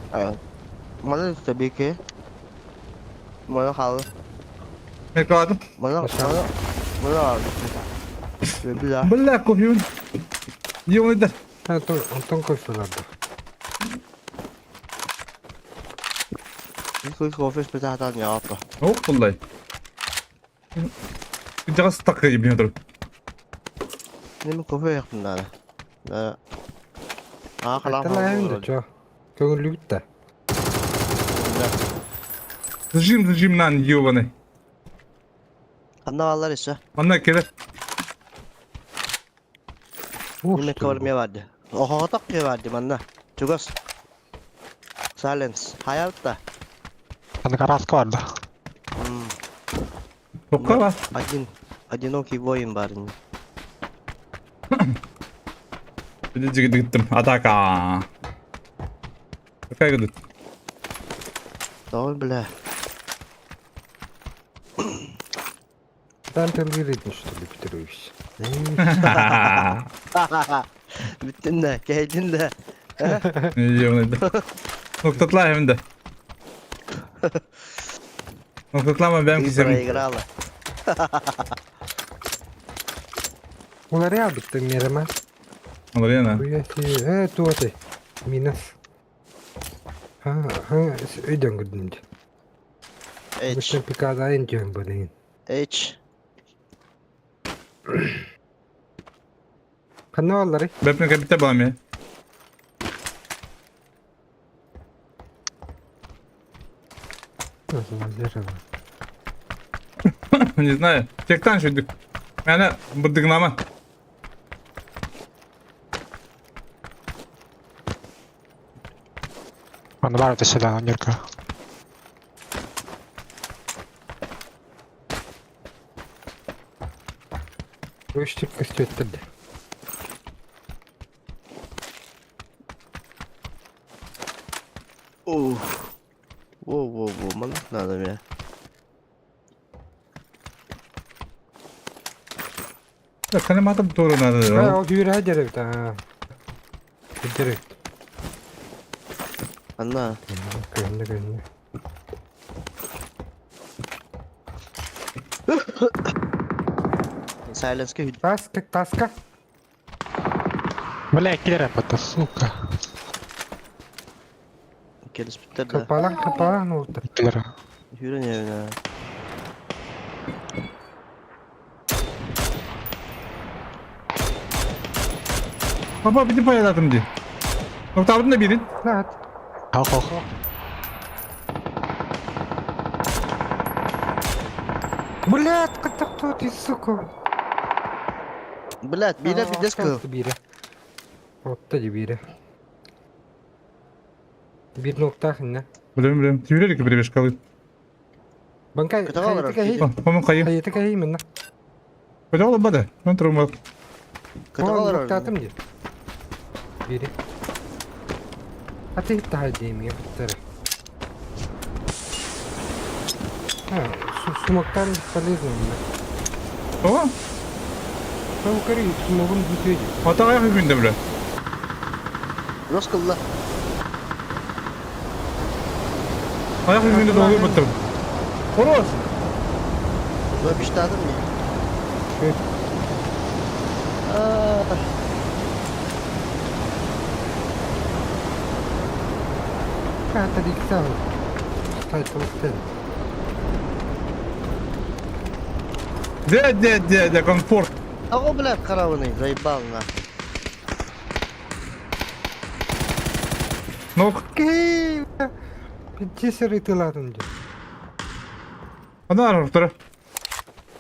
Мана табики. Мана хал. Мен каладым. Мана мана мана. Бля. Бля, кофе. Ебаный Антон, Антон кофеларды. Кой кофе спетатан яапа. Оп, буллай. Жагас такы блин отуруп. Неме кофе яктым дагы. Да. А халам. Айталайын да чо. Көңүллү да. Зажим, зажим нан, ебаный. Кандай балдар ise. Анда келе. Неме кабар барды. Охо так барды манна. Чугас. Silence. Хаятта. Аны бар да. Токка ба. Один одинокий воин бар. Жигит гиттим. Атака. Какая гидит? Давай, бля. Там телгиритин что ли, Петрович. Бүттүн да, кейдин да. Ебаный. Ноктатла hem de. Noktatlama ben Ты keserim. проиграла. Улар ябыттын мерема. Olur yana. Хуяси. Э, туоты. Минус. Ха, ха, өйдөн көрдүм. H. Быштын пикада энтион бадын. H. Канна баллары? Бепне капite balam ya. Не знаю. Тектан шүйдік. Мәні бұрдығынама. Аны бар это сюда, Нюрка. Өштүк көстөттүрдү. Уф. Во-во-во, манах надо мне. Kalem atıp doğru nerede? Ha, o yürü деревде. Ha. Деревде. Анна. Көрүндү, көрүндү. Silence ке Таска, таска. Бля, киллер это, сука. Келиспиттэр да. Капалан, капалан уолтар. Yürü evine. Папа, бити паядатым ди. Тоқтабытын да берин. Нат. Блядь, кто ты, сука? Блядь, бире пиздец кыл. Бире. Отта ди бире. Бир ноктах не. Білем, білем. Түйрелік бір беш калы. Банкай, Кытага олорор, Помын қайым. хайты кай именно. Қойда олып бады. Мен тұрым ал. Кытага Ноктатым ди. Бире. А ты та дейм, я битер. А, сумактан бесполезно. О, Сумакари, сумагын бүтөйдү. ата аяқ күнде біле. Рос кылла. Аяқ күнде долы бұттым. Орос. Öpüştü mı? Aa, Ката диксан. Стай толстен. Де, де, де, де, комфорт. Аго, блядь, караваны, заебал на. Нок. Кей! Пятисерый ты ладом ди. Ана арып тұр.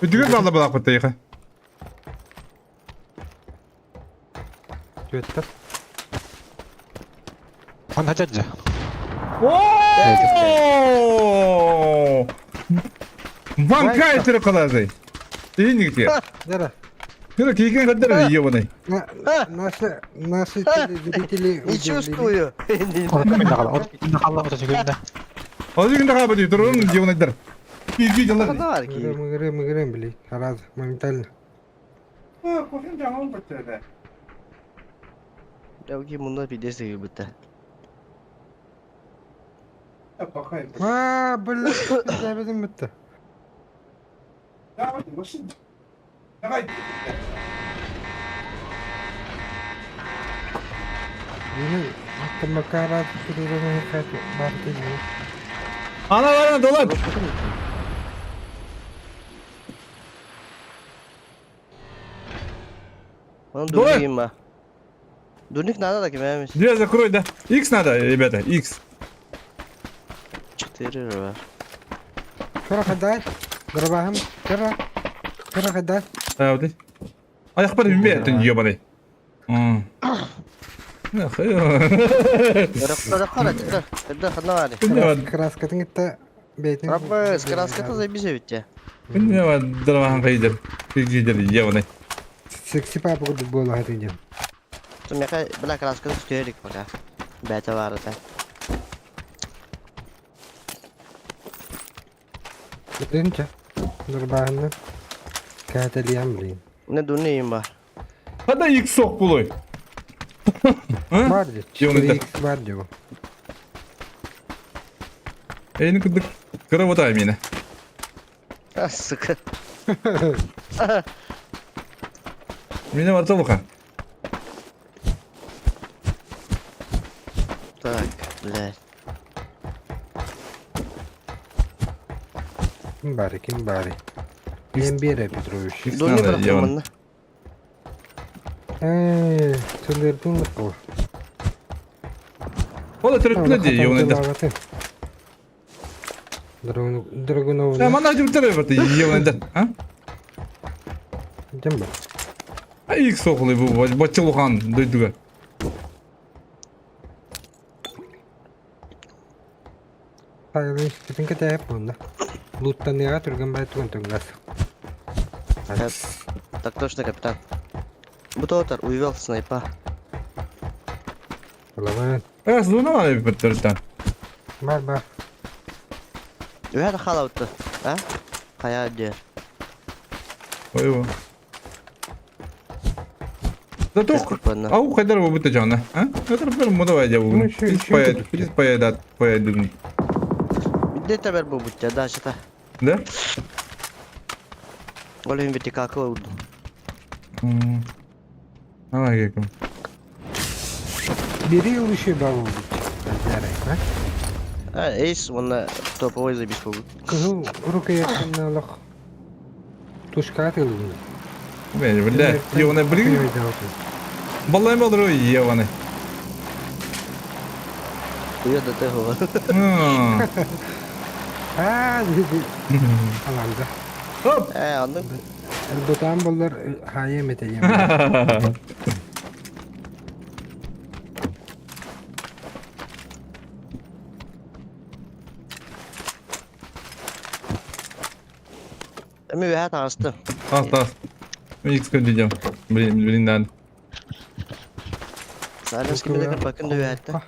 Үдігір балда балақ бұтты еқа. Төттер. О! Банкай түрі қалазай. Дейін Да-да. Түрі кейген қадар ебаный. Наши, наши телезрители Не чувствую. Азы күнде қалып өте тұрын ебанайдар. Кейген жалар. Кана бар ki. Мы играем, мы играем, блин. Раз, моментально. Кофем жаңа бітті. Ya ki bunda пиздец gibi bitti. А, блин, забедим бітті. Менің автомакара түрінің бар дейді. Ана бар ана долап. Onun Давай. dönüğüm var. Dönük надо da kim Дверь закрой, да. X надо, ребята, X. Четыре var. Кыра қадай, дырбағым, кыра, кыра қадай. А, вот Аяқ бар бе, ты ебаный. Ырыктары кара, тиктер. Краскатын кетті, бейтін. Раббыз, краскаты забизе битте. Дырбахан қайдыр. Күйдер, ебаный. Секси папа күрдік болу хатын жем. Мека, бля, краскаты түстөрик пока. Бәте бар это. Бүтінче, дырбағымны кәтелиям, блин. Ne dönüğüm var. Қада X соқ бұлой. Бар де, Ебаный 4x бар де. Эйні күдік кіріп отырай мені. А, сука. Мені бар толықа. Так, блядь. Ким бары, ким бары. Мен бере, Петрович. X Dönüğü надо, bıraktım ебаный. bunu. Эй, сөндердің бұл. Ола түріп де, ебаный. Драгунов. Мана жүріп тұр, ебаный. А? Жем ба. А X соқылы бұл, бачылған дойдуға. Тагылын бүтін кетеп бұнда. Луттаныға түрген бай түген түнгас. Так точно, капитан. Бутотар увел снайпа. Аламан. Эх, зуна мана бітті. Бар бар. Үһә халауты. А? Кая дер. Ой, Зато ау қайдар болып бітті жаңа. А? Это бір мұны вайда Ну, бүгін. еще- Из еще поед, бітті. из поедат, поедун. Где табер бу бутя, да, что-то. Да? Олин вертикалка урдум. Ала кекім. Бери еще бабу. Жарай, а? А, эйс уонна топовой забис буолбут. Кыһыл рукоятка олох тушка тылын. Бля, ебаный, блин. Баллай болру, ебаный. Уя да того. Аа, аланда. Оп! Э, оннук. Бутаан боллар хаайым этэ Эми үөһэ таҕыстым. Таас, таас. Икс көрдүдем. Блин, блин, да. Саарас кимине бакын да үөһэттэ.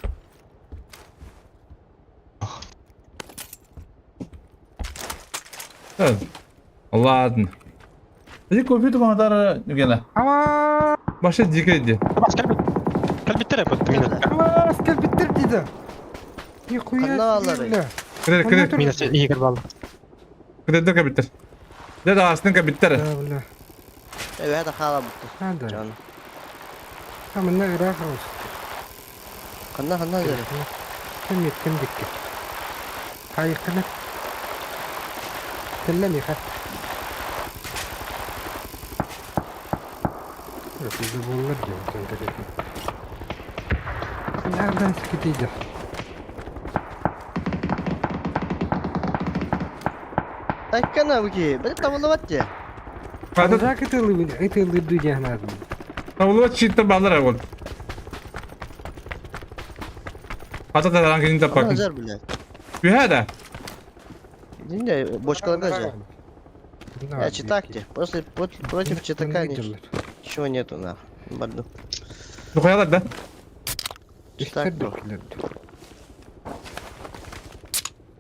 Ладно. Иди кофе туган Гена. Баша дике иди. Кэлбиттэр эбит мина. Аваас кэлбиттэр диде. Нихуя Ханна баалларый? Кирер, кирер. Мина иһигэр баалла. Кирердер кэбиттер. Дэ даҕасын кэбиттер. Бля. Үөһэ да хаалабыт. Ханда. Дьон. Хамына ыраах алыс. Ханна ханна дere. Ким ким дикки. Хайыккына. Кэллэ миха. Өтүгү буоллар диэн кэнтэрэтин. Наардан скитиде. Айкана буки. Били табылыбат дии. Хата Ытылы ытылы диэн табылыбат читтер балар ол. Хата таран кини Ханна таппакын. жар блядь. Үһэ да. Динде бочкаларга жар. Я читак те. После против читака ничего нету нахуй. Барду. Духаялар да. Читак бро.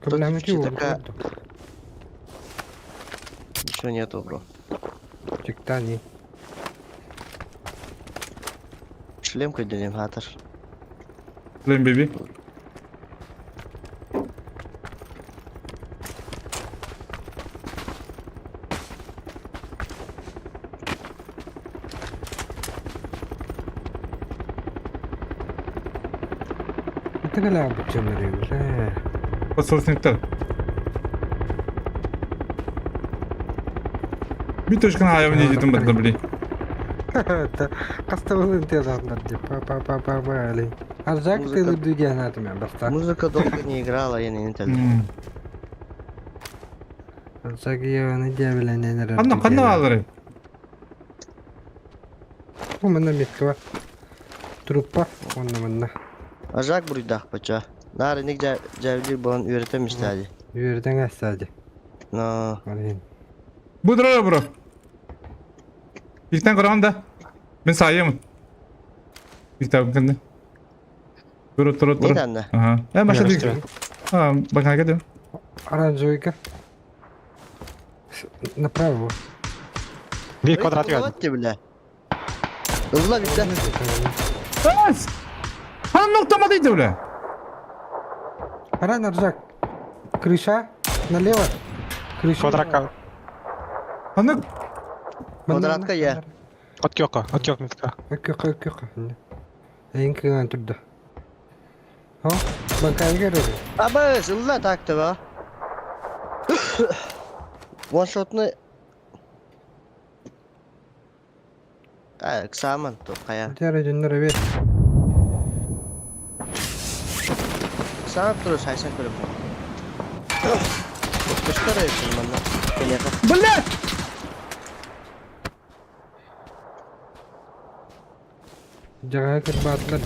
Против читака ничего нету бро. Чиктани. Шлем көйдөнем хатыр. Блин, беби. Это гала бучамары. Подсолнечниктер. Bir точканы аябын едетім бітті, блин. Кастабылын тезандар деп. Па па па па па али. Аржак Музыка. ты лыбдуге натуме баста. Музыка долго не играла, я не интел. Аржак я не дебеле не не. Қанна, қанна алыры? Бу мына метква. Труппа онна мына. Ажак буруйдах бача. Нары ник жабилир болан үйрөтөм истади. Үйөрден астады. Но Алин. Бу дұры, бро. Иктен көраған да. Мен сайымын. Иктен кінді. Тұры, тұры, не тұры. данна? Ага. Э, маша дейік. А, бакан кетем. Оранжевыйка. Направо. Биир квадрат үөдүм. Вот бля. Ызла битте. Ас! Хан ноктама дейді, бля. Ран Аржак. Крыша. Налево. Крыша. Квадратка. Ханнык. Квадратка я. От кёка, от кёк метка. Өккө өккө. Эң кыган турду. О, бакай көрөр. Абыз, ылла так-то ба. Ваншотны А, Ксаман, то кая. Тәрі жөннөр бер. Ксаман туру сайсан көрөп. Көстөр эсин манна. Келега. Бля! Жага кырбатлар.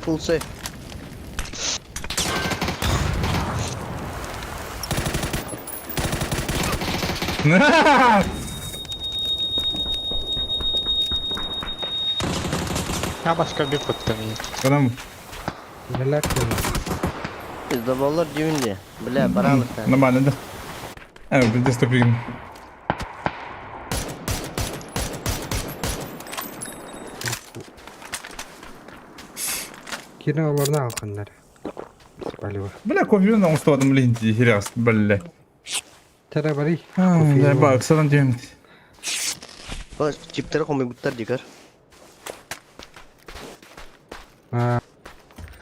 Full safe. Я башка бир куттым. Адам. Нелер Доболлар дүйүндө. Бля, баралык та. Нормально, да. Э, бізде стопигін. Кире оларны алканнар. Спалива. Бля, кофе мен оңыстабадым, блин, херяс, бля. Тәрі бари. Да, бак, садан деймін. Бул типтер комуй буттар дикер.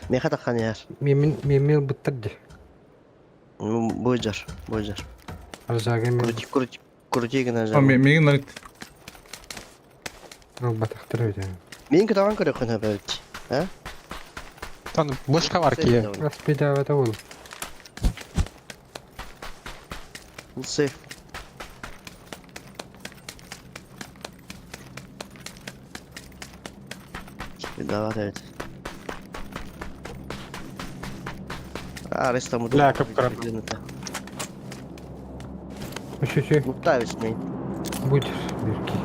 Миэхэ таххан иһэр. Миэмин миэмин ылбыттар дии. Бу дьар, бу дьар. Аржага мен Крути, крути, крути гына А, жар. миигин нарыт. ылбатахтар эбит. Мин көтөҕөн көрөххүн эбит. А? Там бочка бар ки. Распидавата ол. Сейф. Давай, эбит. Ареста муду. Бля, кып-кыра. Үшүсү Луктавец мен. будь бирки.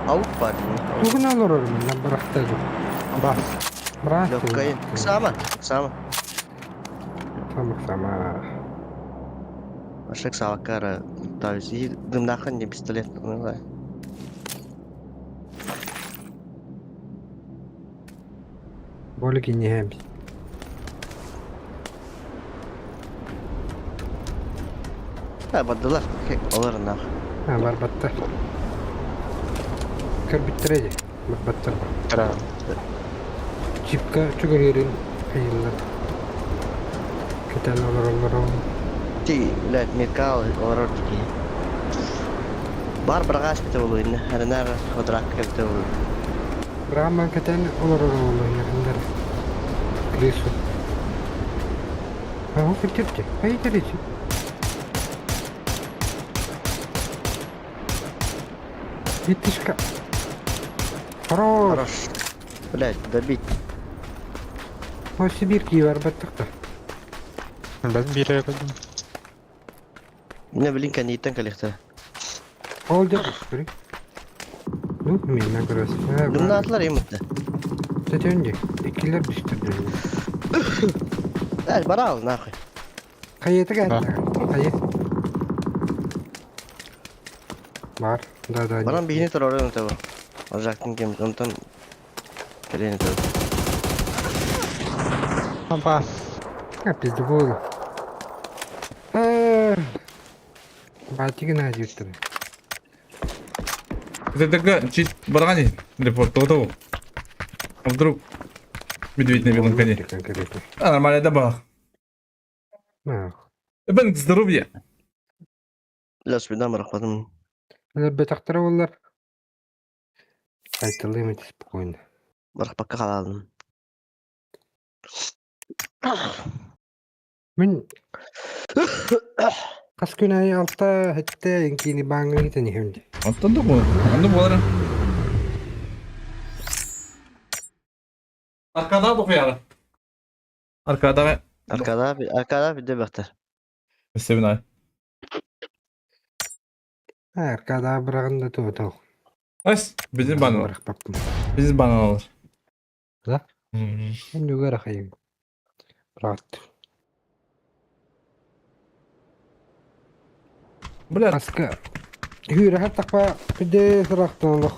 Аук бар. Тугун олорор мен барахта жок. Бас. Брат. Легкая. Сама, сама. Сама сама. Ашек савакара луктавец. И дымнахан не пистолет. Ну да. Болики не хэм. Ha, бардылар. Олар нах. А барбаттар. Көрбүттэр Барбаттар. Тара. Чипка чугырырын айыллар. Кетен олороллор. Ти, блядь, меркал, олар тики. Бар брагаш бите болу инне. Харинар квадрат бите болу. Брама кетен олороллор ярындар. Крису. А он кетерти. Ай теричи. Итишка. Хорош. Хорош. Блядь, добить. О, Сибирки барбаттыкта. Бен бире көдүм. Не блин, каниттен калехта. Ол деп көрей. Ну, мен нагрыз. Дымнатлар емітті. Төтенде. Икилер түштүрдү. Блядь, барал нахуй. Кайеты Да. кайта. Кайет. Бар. Да, да. Баран бихини турар табы. Жактын кем, онтон келени табы. Опа. А, пизди болду. Батигин ажыттыр. Это такая, чуть барани, репорт, того. А вдруг медведь на белом коне? Конкретно. А, нормально, добавил. Бенк, здоровья. Лес беда рахматым. Бетактар олар. Айтылым эти спокойно. Барах пока халадым. Мен Кас күн ай алта хетте инкини баңы гитени хемди. Антон да bu. Анда болар. Arkada da koyalım. Arkada Arkada bir, arkada bir de бактар. Sevin ay. Arkada bırağında tuğdu. Ас, bizim bana. Bırak baktım. Bizim bana alır. Да? Hmm. Ben yukarı kayayım. Rahat. Бля, Аска. Hüyre her takpa bir de sıraktığınlık.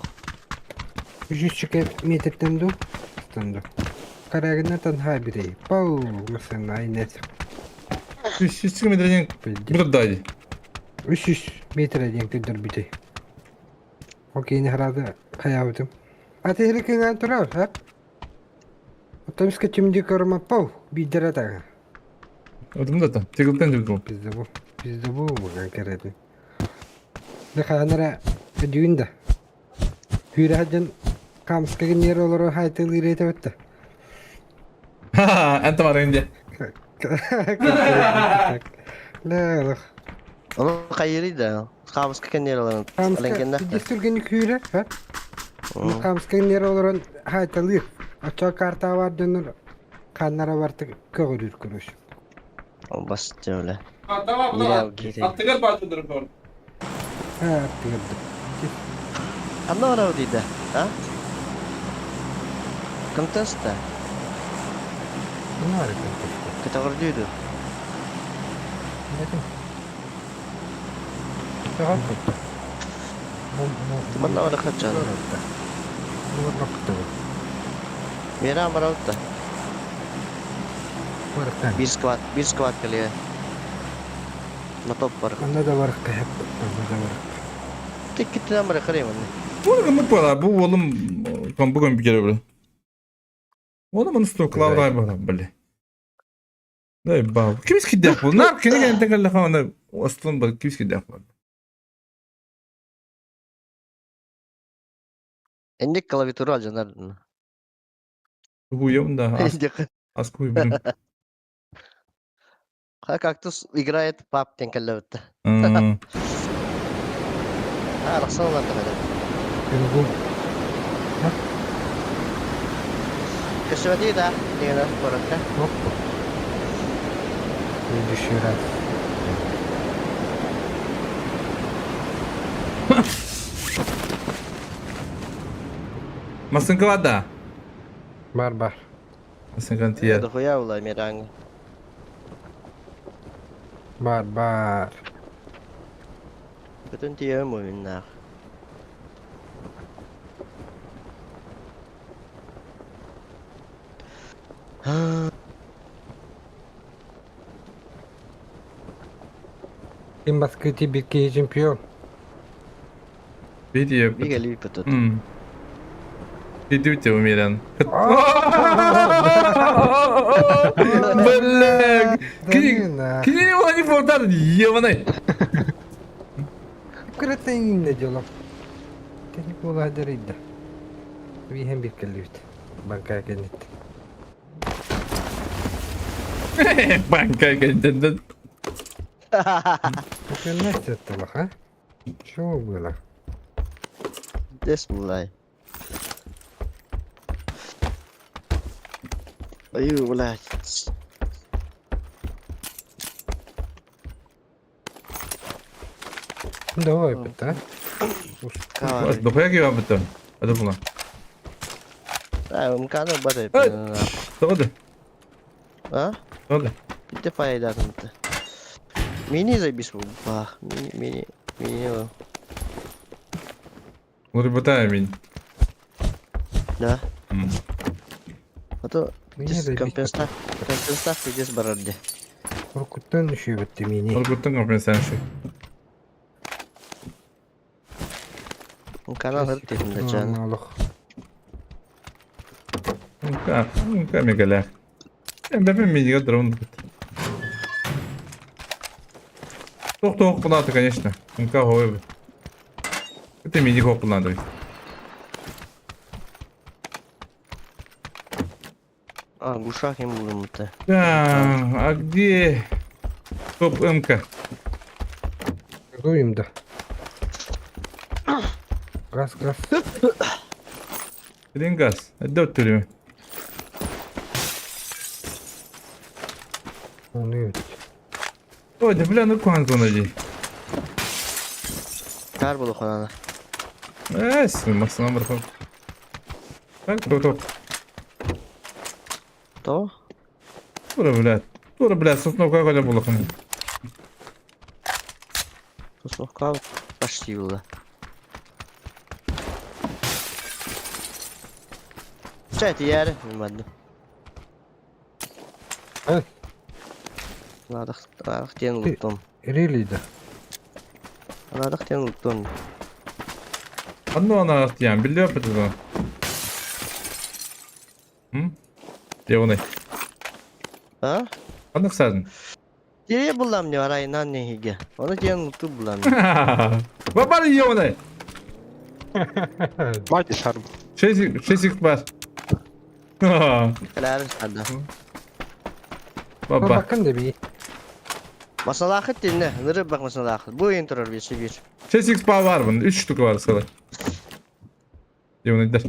Жүз метрден ду. Станду. Карагына танха бирей. Пау, mesela айнет. 300 метрден burada daydı. 300 метр ден көдөр бите. Окей, не харады хаябытым. А ты херекең турар, ха? Отомска чимди көрмө пау, бидер атага. Ödüm da. Тегілтен жүрдім. Bizde bu. Bizde bu bugan keredi. Ne kanara düğünde. Hüyre hacın kamska yer olur haytıl irete bitti. Ха, энте бар инде. La la. Onu kayırıydı. Камыска кенер алан. Kamska Аленгенде. дистүрген hüyre ha? Kamska yer olur haytıl ir. Açı karta var dönür. Kanlara vardı kögürür görüş. Бас öyle. Tamam, Yine кетейін. Аттыгар бачыдыр кор. Ha artık. Анна барау дейді. А? Контеста. Ne var? Категория дейді. Tamam. Манна бара хачан. Мера барау да. Bir сквад, bir сквад келе. На топ бар. Анда да бар кайып, анда да бар. Тек киттен бара караймын. Bunu кымы бу oğlum kompu kompu geliyor böyle. Оны маны стуклаврай бара, били. Дай бал. Кимис кидэх бу? Нар кини кэнтэ кэллэхэ аны остун бар кимис кидэх бу? Инник клавиатура алдьанар. Хуем да, ас куй билим. Ха кактус играет пап диэн кэллэбитте. Аа, арахсан ылан да Күнгүм. Көстүбэтий да, дигэнэ куоракка. Опа. Следующий раз. Масынка бар да? Бар бар. Масынканы тиер. Дохуя була миранга. Бар бар. Бүтүн тиийэм уйуннаах. Ким баскыти бир киһи чемпион. Видео. Бигэ липпит. Идите умерен. Бля! Кини его не фортар, ебаный! Кыратын дело. Кини буолаадыр ыйда. Биһэн бир кэллибит. Банка кэннит. Банка кэннит. Настя а? Чего было? Дес булай. Аю, блядь. Давай, пыта. Дохуя киһи баппыттан. Это була. А, МК-ны бар Тоҕо А? Тоҕо Бите пайдатымты. Мини забис бах. Мини, мини, мини. Уларбатаа мин. Да. А то компенсация, компенсация здесь барарде. Уркуттан үшөбүттү мини. Уркуттан компенсация. Канал хырт дечен. Олох. Мка, мка мегалях. Бэпэ минига дрон. Тох-тох кулаты, конечно. Мка хойб. Это мини хопулады. А, гушах им булымты. Да, а где топ МК? Дуем да. Газ, газ. Один газ. Отдал түрме. Оны Ой, да бля, ну куан зона ди. Кар болу ханана. Эс, масына бір хоп. Так, топ топ. То? Тура, бля. Тура, бля, сосновка коля була хана. Сосновка почти была. Чай ты яр, ладно. А? Ладах, ладах тен луптон. Рели да. Ладах тен луптон. Анну ана артиян, биле бит. М? Девоны. А? Анны ксадын. Тере булам не арай нан не хиге. Оны тен лупту булам. Бабар ёбаный. Бади шарм. Шесть бар. Калар сада. Баба. Бакын да би. Масалахыт dinle. Nırı bak masalahıt. Bu intro bir şey bir. 6x бар var bunun. 3 штука var sıra. Девоны дер.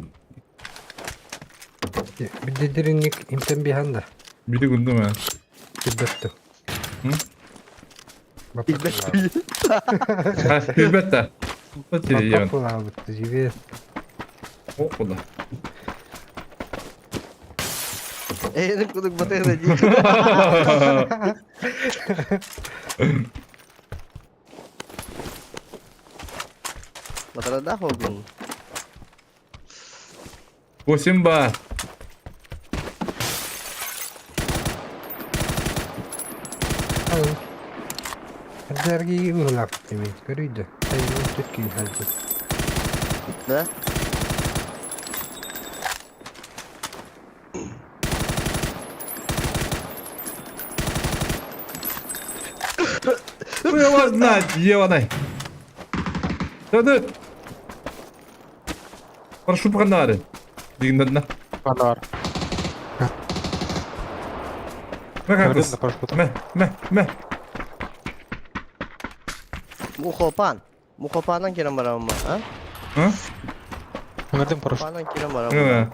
Биддиринник имтен биханда. Биди күндүм а. Билбетти. Билбетти. Билбетти. Бапа булабыт, живет. О, куда? Эйни кудук батырда ди. Батырда холдун. 8 бар. Дәрги улап демен көрүйді. Айын түткін халды. Да? Хуй его знает, ебаный. Да-да. Прошу погнали. Дигнадна. Бар. Мэ Көрдүм да Мэ, мэ, мэ. Мухопан. Мухопанан кирен барамма, а? А? Көрдүм парашют. Мухопанан кирен барамма.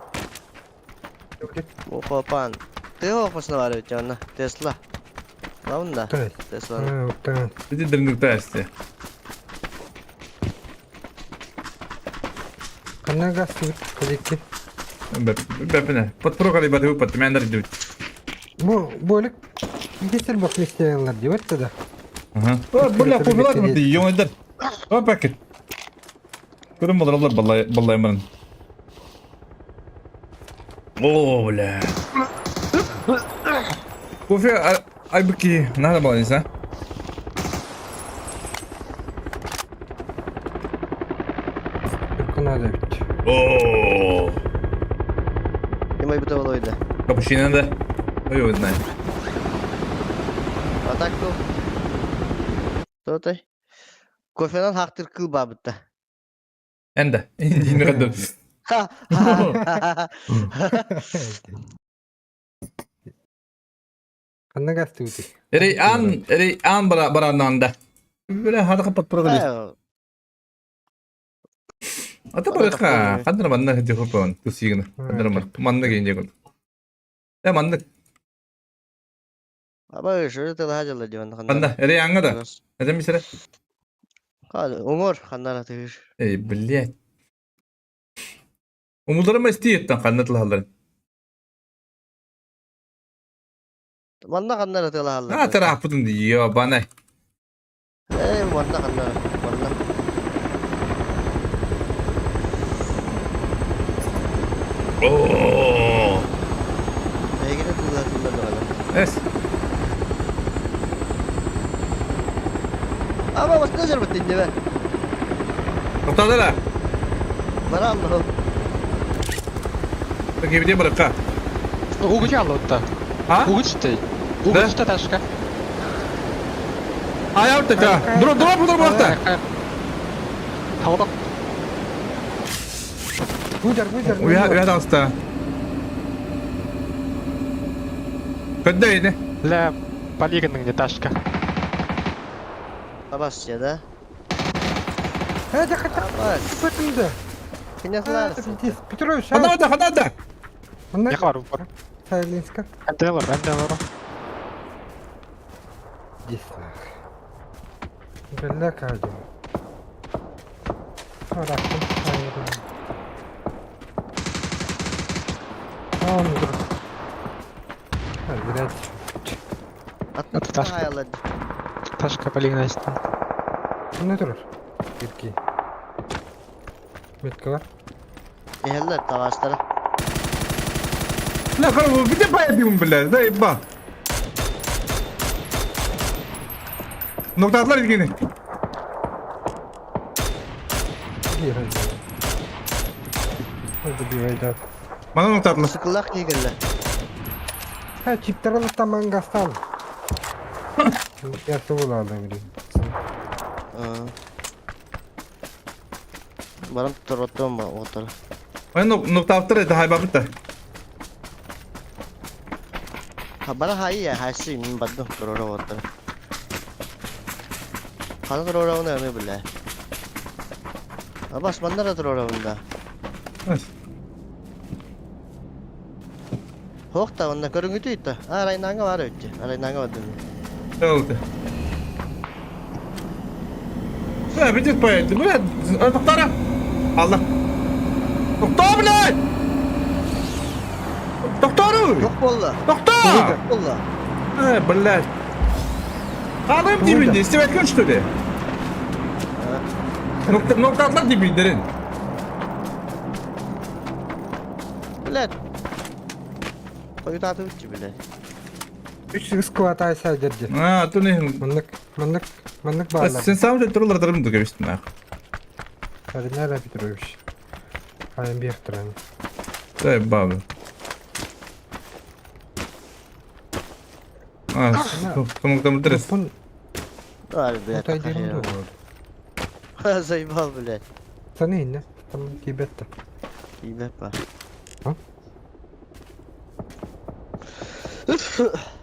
Э. Мухопан. Ты опасна бар ведь онна. Тесла. Лавында. Тесла. Иди дырнуктайся. Ханна газ кэликки. Бэппинэ. Подпрогали баты выпад, мяндар идут. Бу бөлүк десер бок местелер дип өттө да. Ага. О, бля, купила ты, ёндар. О, пакет. Көрүм болар баллай баллаймын. О, бля. Кофе айбыки надо было, не знаю. Надо ведь. О. Ким айбыта болойда. Капучино да. Ой, его знает. А так то. Тотай. Кофенан хактыр кыл бабытта. Энда. Индин радо. Ха. ха, Ханна газ тыгыты. Эрей ан, эрей ан бара барананда. Бля, хада подпрогали. Ата барыха, хадыр манна хди хопон, тусигна. Хадыр манна генде. Э манна. Аба шөрө тылха жылы диван Ханна, эрей анга да. Это мисере. Оңор ханнара тыгыр. Эй, блядь. Умулдарым истиеттен ханна тылхалар. Манна ханнара тылхалар. А тарапытын ебаный. Эй, манна ханнара, манна. О. Эйгине тылха тылхалар. Эс. Аба баста жарбыт инде бе. Тоқтадыра. Бара Аллах. Кебеде барыққа. Угуч аллотта. А? Угуч ты. Угуч та ташка. Аяутта. Дроп, дроп, дроп, дроп. Тавдак. Гудер, гудер. Уя, уя даста. Көдді еді. Ля полигонның не ташка. Абас я да. Это хата. Абас. Бытымды. Киняслар. Петрович, Ханада, ханада. Не бар бар. Сайлинска. Әнделер, әнделер. Десна. Бля, кадим. Он друг. А, блядь. Это ташка. Ташка полигон Не турар. Кирки. Метка бар. Эхеллер тавастара. Бля, короче, где поебим, бля, заеба. Ноктатлар илгини. Добивай, да. Мана ноктатлар. Сыкыллах кийгелле. Ha, чиптер таман гастал. Я сугулады блин. Барам туротом ба отор. Ай, ноктаптар это хайбабыта. Бара хай я хаси мин бадду туроро отор. Хана туроро уна эме биле. Абас маннара туроро унда. Хохта онна көрүнгүтү итта. Арайнанга бар өттү. Арайнанга бардым. Oldu. Бля, видит поедет. Бля, доктора. Allah. Doktor блядь! Doktoru! Yok болду. Doktor! Yok болду. Э, блядь. Алым дибинде, истебеткен что ли? Nokta, noktalar dibinderin. Блядь. Койутаты үтчү биле. Үч скват айса дерди. А, то не. Маннык, маннык, маннык баалар. Сен сам же турлар дарым дугабистин нах. Аринара Петрович. Айым Бехтран. Дай бабы. А, кому там дрес. Ай, блядь, Утайдырым нахуя. дуо? Ха, заебал, блядь. Саны инне. Там тибетта. Ебать, па.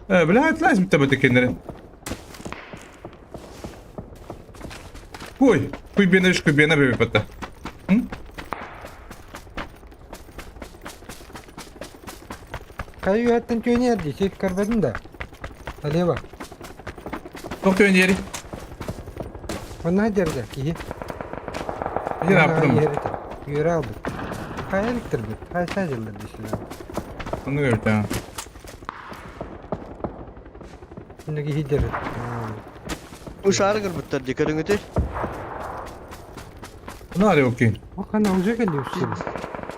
Блядь, лазь тебе кинери. Ой, куйбена куйбена бебепата. Кайы үһэттэн түөнүөр дии, сир көрбөтүн да. Налево. Тоқ түөнүөри. Онно дерде киһи. Жер аппытым. Үөрэ албыт. Хайа эликтэрбит, хайса дьыллар дисилэр. Оны көрбүтэ. Инне киһи дерет. Ушары кырбыттар ди көрүңүтү. Оны аре окей. Окана уже келди үстү.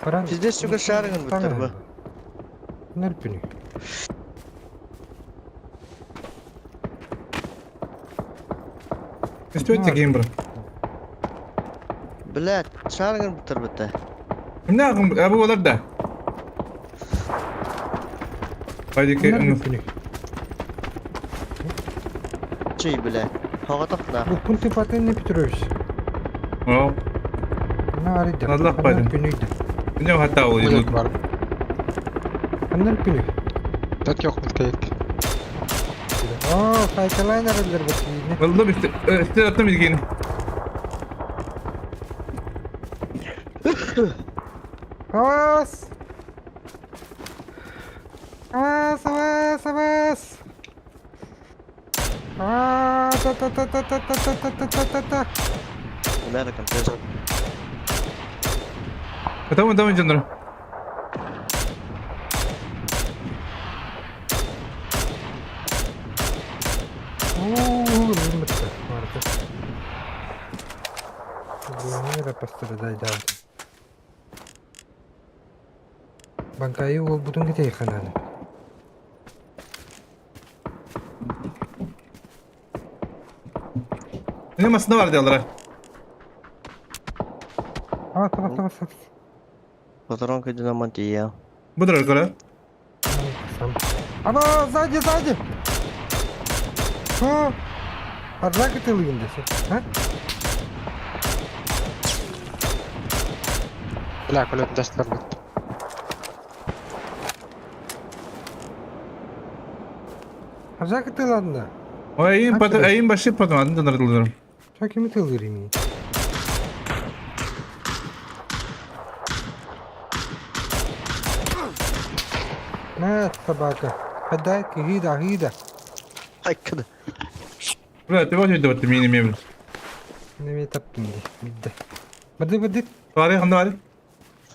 Баран. Пиздец, сука, шары кырбыттар бу. Нерпүнү. Көстүбэт кийин бро. Блядь, шары кырбыттар бытта. Эмне агым абы болар да. Хайди Нерпүнү. Чей, блядь. Хоготох на. Бу ты патын Петрович. О, На арида. Аллах байдын. Нерпүнү. эмне хата ол Үлек бар. Нерпүнү. Тот yok миткейк. О, хайкалайнер элдер бу. Валла бит истер аттым илгени. Авас! Авас, авас, авас! А, та та та та та та та та та та та та. Бля, компрессор. Таман таман жандыр. Уу, өлмөттө. Барды. Бүгүн пострадай Банкайы ол бутун кете хананы. Эмне масына бар диалара. А, таба таба сат. Патронка динамантия. Будыр көрө. Сам. Ана, сзади, сзади. О! Аржак ты лыгындасы. А? Бля, көлөт жастар бит. Аржак ты ладно. Ой, айын пат айын башы патым атын жандыр дылдыр. Чо кими ты лырими? На, собака. Подай, гида, гида. Айкыды. Бля, ты вот это мини мебель. Неме таптым ди. Бидде. Бады бады. Бары ханда бары.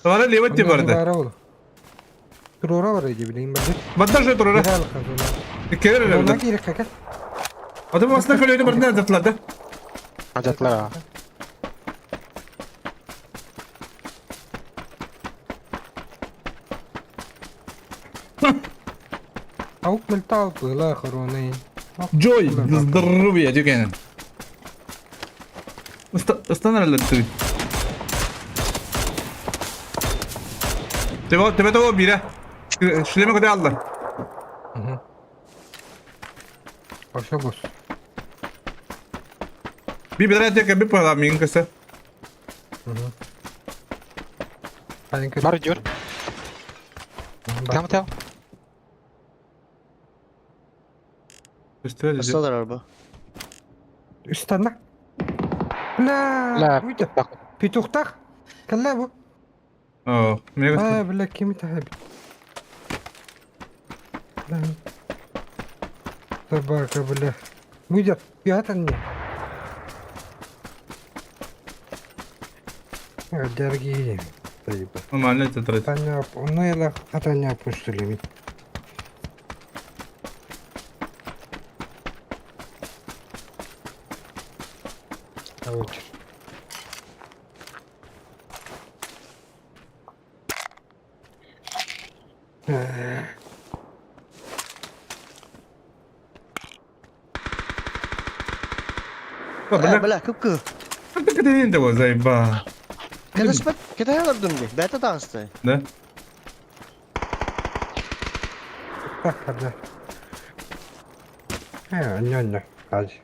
Бары левет те барды. Бара ол. Турора бар иди билейин барды. Бадда же турора. Келер Она эле. керек кака. Адам масына көлөйдү бардына затлады. Ажатлар. Аук мөлтал пыла хороны. Джой, здоровья деген. Ыстанар ты. Тебе тебе того бире. Шлеме көтө алды. Ошо бос. Би билер тек би пала мин кесе. Бар жүр. Там тел. Асталар арба. Үстанна. Бля. Бля, Уйда. Петухтах. Калла бу. О, мен А, бля, кими тахаб. Бля. Собака, бля. Уйда. Пятан не. Дорогие. Нормально это трет. Таня, ну я хатаня пустили. Короче. Бля, бля, кып-кы. Кете инде бу зайба. Кете спет, кете алырдым ди. Бәті тағысты. Да? Так, да. Э, не, не, хадь.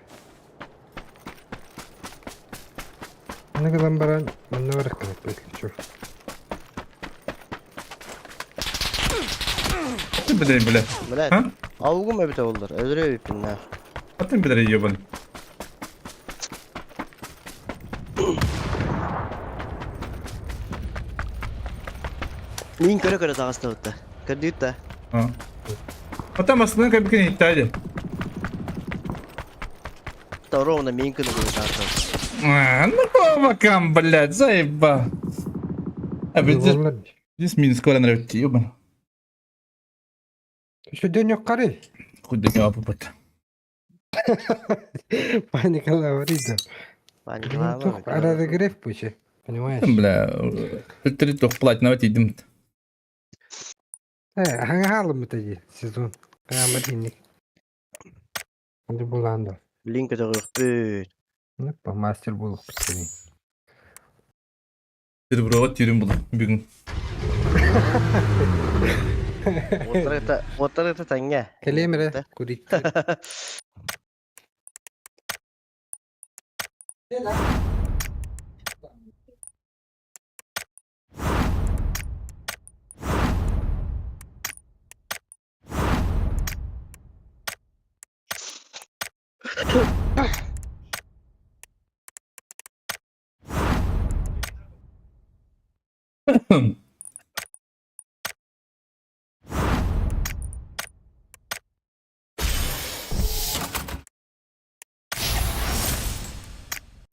Аны гынан баран манна барыахтаахпыт чур. Атын билэрин билэ. Блядь. А? Аугум эбитэ буоллар, өлөрүө эбиппин наар. Атын билэрин ебан. Мин көрө-көрө таҕыстыбыт да. Көрдүүт да. А. Ата маскынан кэбикин иттади. Да ровно мин күнү көрө таҕыстыбыт. А, ну по бокам, блядь, заеба. А ведь здесь, Буоллар. здесь минус скоро нравится, ебан. Сүдүн юққары. Хуй до него попад. Паникала говорит. Паникалаама. Разогрев пучи. Понимаешь? Бля, три только платиновать идем. Хаҥаһаалым дии сезон. Прямо динник. Andi буланды. Блин көтөҕүөхпүт. Ну, по мастер буолук сени. Серебро тюрем был бүгүн. Уоттар уоттар тэҥҥэ. Келемере курит.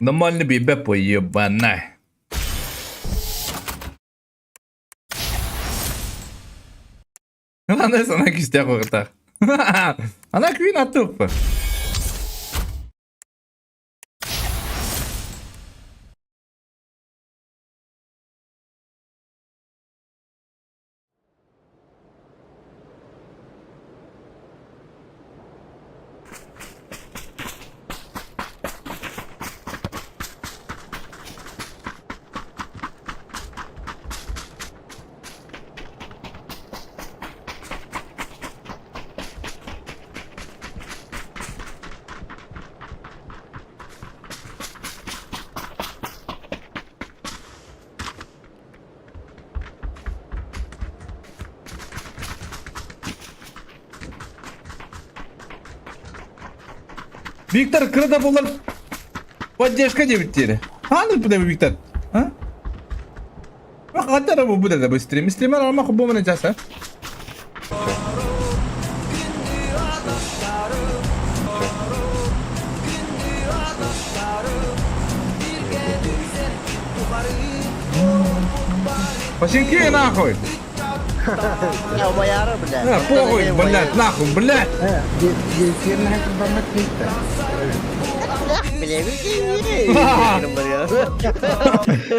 Нормально бибе поебана. Ана сана кистя қойғытақ. Ана күйін аттық. Виктор кырда болар поддержка диэбиттиэрэ. Хааны бу Виктор? А? Хаттара бу бу да бу стрим. Стример алма хубу мене жаса. Пасинки нахуй! Я убояры, блядь. А, похуй, блядь, нахуй, блядь!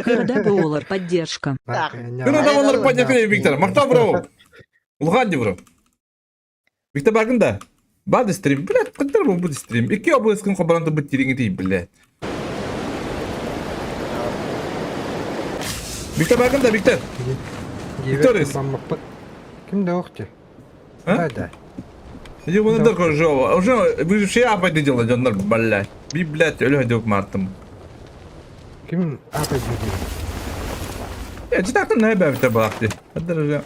Кырда буолар поддержка. Кырда болар поддержка Виктор. Мактал бро. Улхан бро. Виктор багында. Бады стрим, блядь, кытыр бу будет стрим. Ики облыскын хабаранты бит тиринги блядь. Виктор багында, Виктор. Викторис. Ким да охте? А? Да, да. Иди вон это уже, уже выживший апайды делать, дьоннор, блядь. Би, блядь, өлө хөдүк мартым. Ким апай диди? Я читактым не бәбте бакты. Хәдер уже.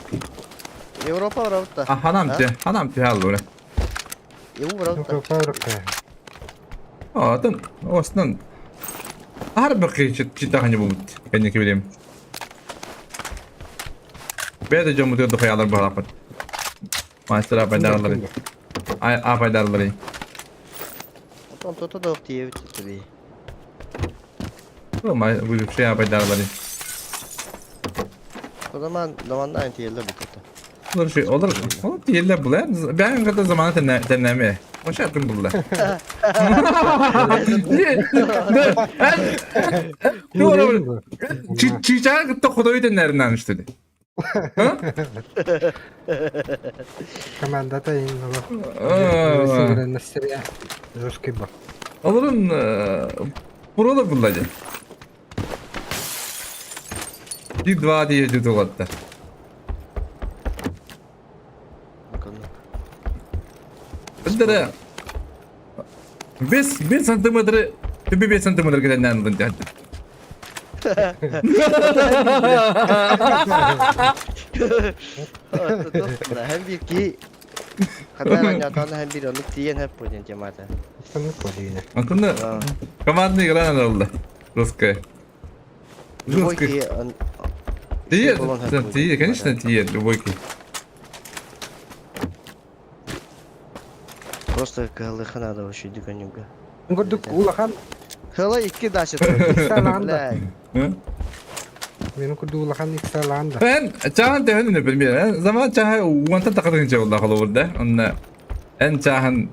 Европа вравта. А ханам те, ханам те халлы. Его вравта. А, тын, остан. Ар бакы читаханы бу. Кәнеки билем. Бәдә жомут өдө хаялар барапат. Мастер апайдарлары. Ай апайдарлары. Отон то да охте таби. О, май выживший апайдарлары. O zaman zamandan tiyelle bu kötü. Olur şey olur. Olur diyorlar bular. Ben kadar zamanı tenle tenleme. O şey yaptım bunlar. Doğru. Çiçeğe gitti kudoyu tenlerinden işte. Ha? Командата ин Жесткий был. Olurun buralı bunlar. Bir два diye düdü hatta. Bakalım. Бildire 5 5 сантиметр 5 сантиметр кеден alın. Hem bir ki Хата оонньоотоҕуна һэн биир оннук тиийэн сөп буо диэн темата. Оннук буолуйна. Онтон командный игра надо Русская. Любой Русская. киһи он- Тиийэр, болон сөп буо тиийэр, диэн конечно, темата. тиийэр, любой киһи. Просто кыһаллыахха наада үчүйдүк онньуга. Курдук улахан Хыла икки дача иксалаан да. Бля, Менин курдук улахан иксалаан да. Эн чааһын төһөн например, заман чааһа уонтан тахса тыһыынча буолла холобур да. Онно эн чааһын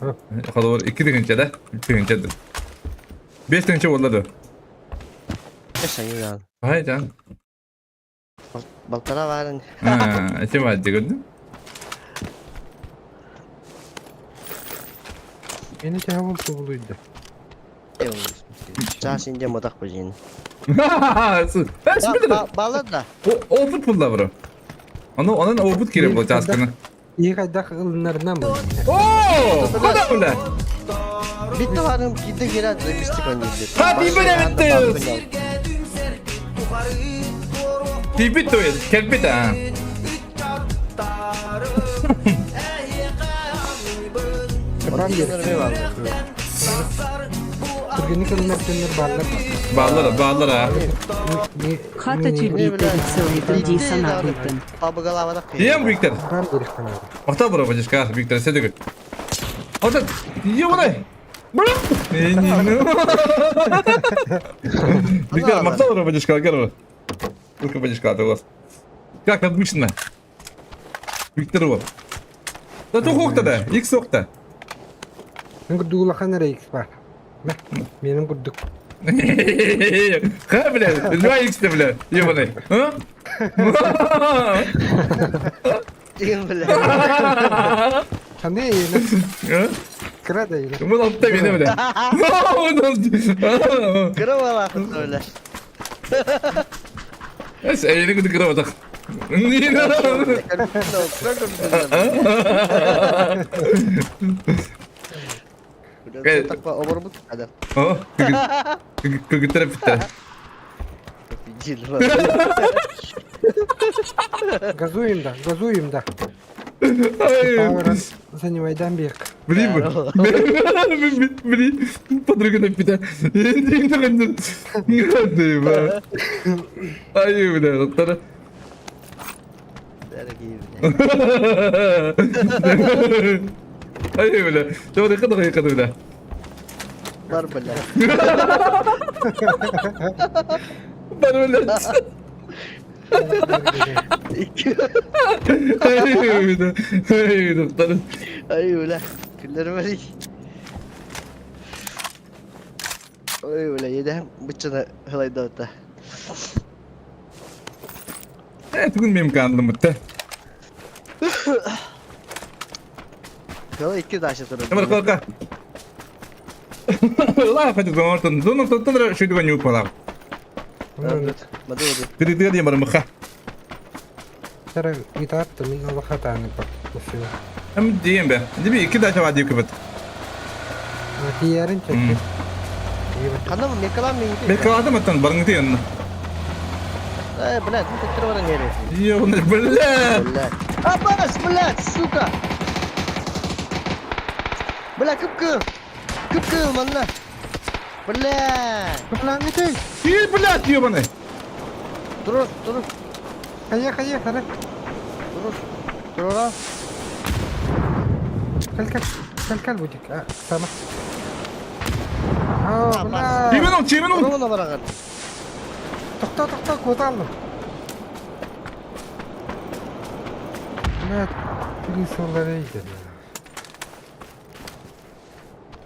холобур 2 тыһыынча да, 3 тыһыынча да. 5 тыһыынча буолла да. Саньыган. Хай чаан. Балтара баарын. А, эти мать көрдүм. Мени төһө бол тубулуйда. Чаас инде модах божин. Эс билер. Балар да. Опыт булла бро. Ону онон опыт керек бол чаасканы. Ии хайдах ылынарынан бу. О, куда бля? Битти барым киде кират мистик онньуйду. Ха, бибер эбитти. Тибит то есть, келбит а. Барам Түргенник ылынар көннөр баалар. Баалар, баалар а. Хата тюрбита целый ди санахуйтен. Пабыгалавадак. Дием Виктор. Барам керек канал. Мактал бро, бажишка, Виктор, сен Ота, ёбаный. Бля. Не, не, ну. Виктор, мактал бро, бажишка, герба. Только бажишка, ты у вас. Как обычно. Виктор вот. Да тух окта да, икс окта. Мен курдук улахан эрэ икс бар. Менин курдук. Ха, бля, 2 икс бля, ёбаный. А? Деген бля. Ханы ене А? кыра да ене. Mun altta beni bile. Mun altta. Кыра бля. Es elini kudu kıramadık. Оборбут адам. О, көтөрөп битте. Газуем да, газуем да. Ай, Занимайдан бек. Блин, блин, подруга напита. Ай, бля, доктор. Ай, бля, давай, кадыр, кадыр, бля. Бар бля. Бар, бля. Ай, бля, ай, доктор. Ай, бля. Күллер бери. Ой, бля, еде бычына хылайда ота. Бүгүн менин кандым битте. Хылай икки дача турар. Давай, калка. Ла, хоть донор, донор, донор, шүйдүгөн юуп алам. Мады мады. Кредитке дейм бар мыха. Тара гитар мин аллаха тааны бар. Спасибо. Эм дейм бе. Деби икки дача бар деп кебет. Тиярин чөккө. Канда мекалам мен. Бекалады маттан барың дейм. Э, блядь, ну ты баран нере. Ёбаный, бля. Блядь. Абас, блядь, сука. Бля, кып-кып. Кып-кып, манна. Бля. Бля, не ты. И, блядь, ёбаный. Турур, турур, Хайа, хайа, хара. турур. Турура. Кал, кал. Кал, кал бутик. Сама. А, бля. Чимен ол, чимен ол. Туруна бараган. Токто, токто, куда алдым? Бля, крысалар ейді.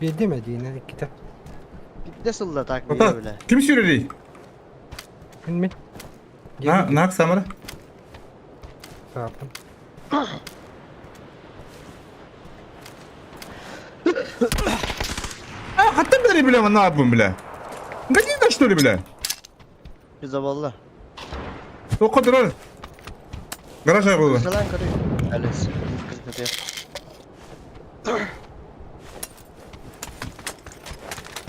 Берді ме дейін, китап. Битте сылда так бля. Ким сүйрелей? Мен. На, на, Самара. Сапын. А, хаттан бери, бля, на абым, бля. Година, что ли, бля? Zavallı. О, кадыр. Гараж было. Кыргызлан көрүй. Алес.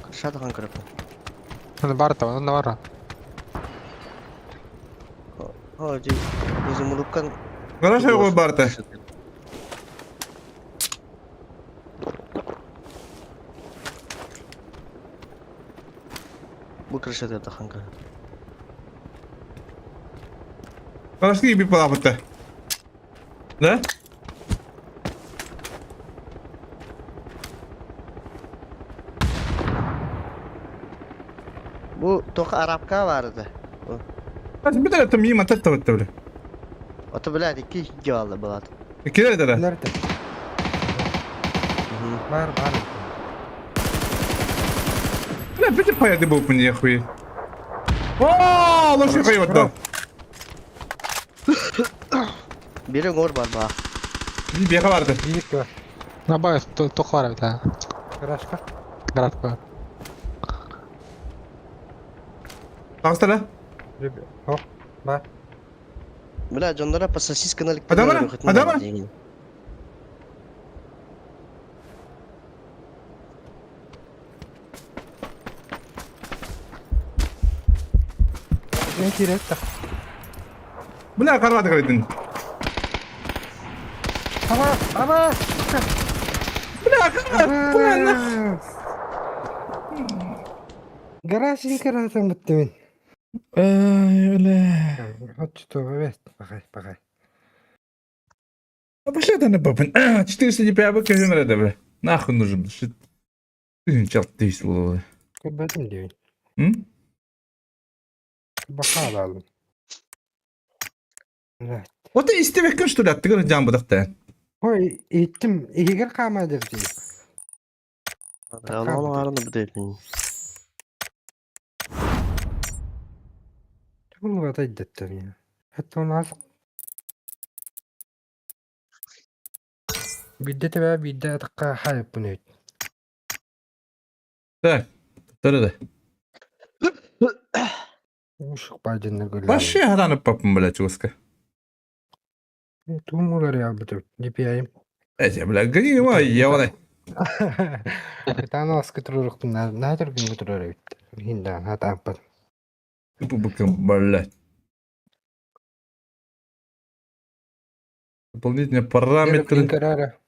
Кыз Шатахан көрөп. Аны бар да, аны бар. О, ди изумрудкан Гараж ойгой барта. Бу крышата таханка. Гаражка киирбит балаабытта. Да? Бу тоха арабка баарыда. Бит это мимо таттабытта бile. Ото блядь, икки дьаалла былаат. Кирер да. Nerede? Бар бар. Бля, бити паяды был мне хуй. О, лошадь хайватта. Бири ngor бар баа. Беха барды. Биир бар. Набай туох баар эбит аа. Гаражка. Гаражка. Тагыстара. О, бар. Бля, дьоннора по сосисканы Адамара, Адамара. Не киретта. Бля, карваты кырдын. Ама, ама. Бля, бля, нах. Гараж инкаратан бүттүмүн. Ай, бля. Хотчто бэт. Багай, багай. А пошли это на папин. 400 DPI выкажи на бля. Нахуй нужен. Шит. Ты чал ты слово. Көрбөтүм диэбин. М? Баха алым. Бля. Вот и истебеккен что ли, аттыгыр жан будакта. Ой, иттим, игер камадыр дии. Аллаһын араны бутепин. Тугун ватайдаттар я. Хатта он аз. Бидде тебе бидде атакка хайып буну. Так. Тары да. Ушук байденнер көрүлөр. Вообще харанып папым, блядь, чугаска. Тугун улар я бутып. DPI. Эти, бля, гони, я вон. Тааны аскы туруруктун наатыр күнгө турар эбит. Хинда хата аппат. Блядь. Дополнительные параметры. Карара.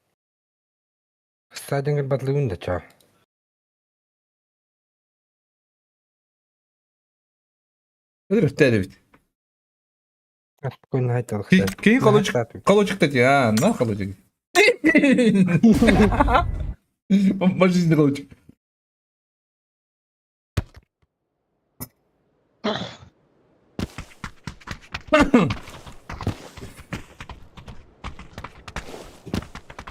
Стадингер батлыгын да чаа. Это ведь. Спокойно айталык. Кий колочек, колочек таки, а, на колочек. По жизни колочек.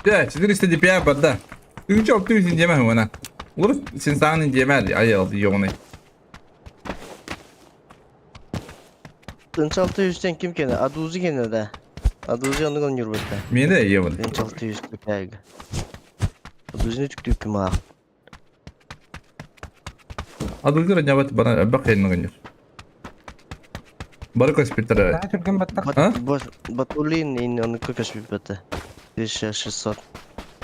Да, 400 DPI бада. Ты чё, ты не демэ хуна. Улар сен сааны демэ аял ёны. 600-тен ким кene? Адузи кene да. Адузи онуган юрбетте. Мене ёбан. 600 DPI. Адузини түктүк ма. Адылгыр нябат бана бакайын гыныр. Барык спектр. Наатыр күн баттак. А? Батулин ин оны көкөш биппете. 1600.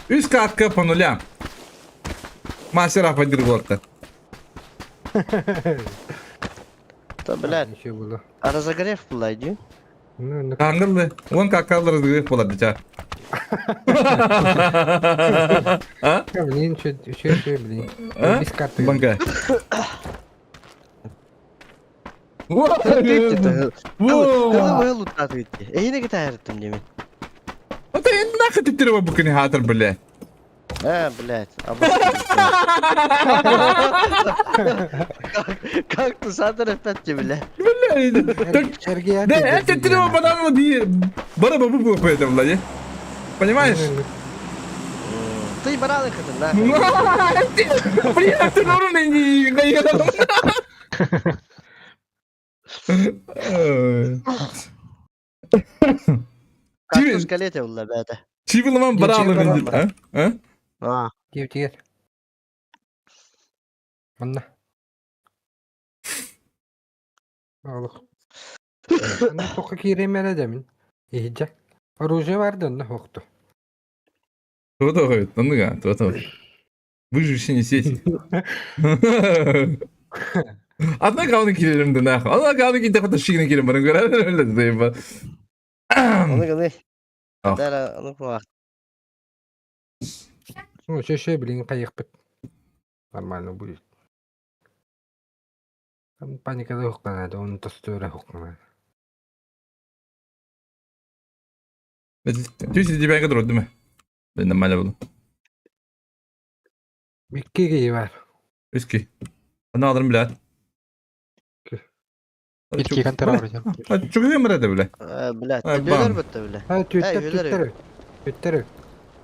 Үс катка по нулям. Мастер ападир горта. Та блядь, Еще было. а разогрев булай ди. Ну, ну, Аңгылды. Он какалар разгрев болады ча. А? блин, что, что, что, блин. А? Без карты. Банка. Кылы лутат битти. Эйне китайрттым деме. Это нахуй ты терва букини хатыр бля. А, блядь. Как ты сатыр опять бля? Бля. Так Сергей, Да, это терва банан ди. Бара бабу бу это бля. Понимаешь? Ты баралы хатын, да? Блин, ты норм не Кактус калете улла бәте. Чивилман баралы Чивилман. а? А? А, Тип, тип. Манна. Алых. Анна тоққа киремеле демин. Иһиджа. Оружие барды онно хоқту. Тута говорит, ну да, тута. Выжившие не сети. Одна главный киирэрим да нахуй. Одна главный киирдэххэ тащигина киирэн баран көрөр. Ону гыны. Ах. Дара ону куах. Ну, еще блин, хайыхпыт. Нормально будет. Там паника да хуккана, он тостура хуккана. Түс дибэгэ турдум. Нормально было. Икки бар. Үски. Аны алырым билет. Икки контра вроде. Чугуй мырады биле. Блядь, Ай, түлөр бам. бітті біле. А, түттер, Эй, түттер. Түттер.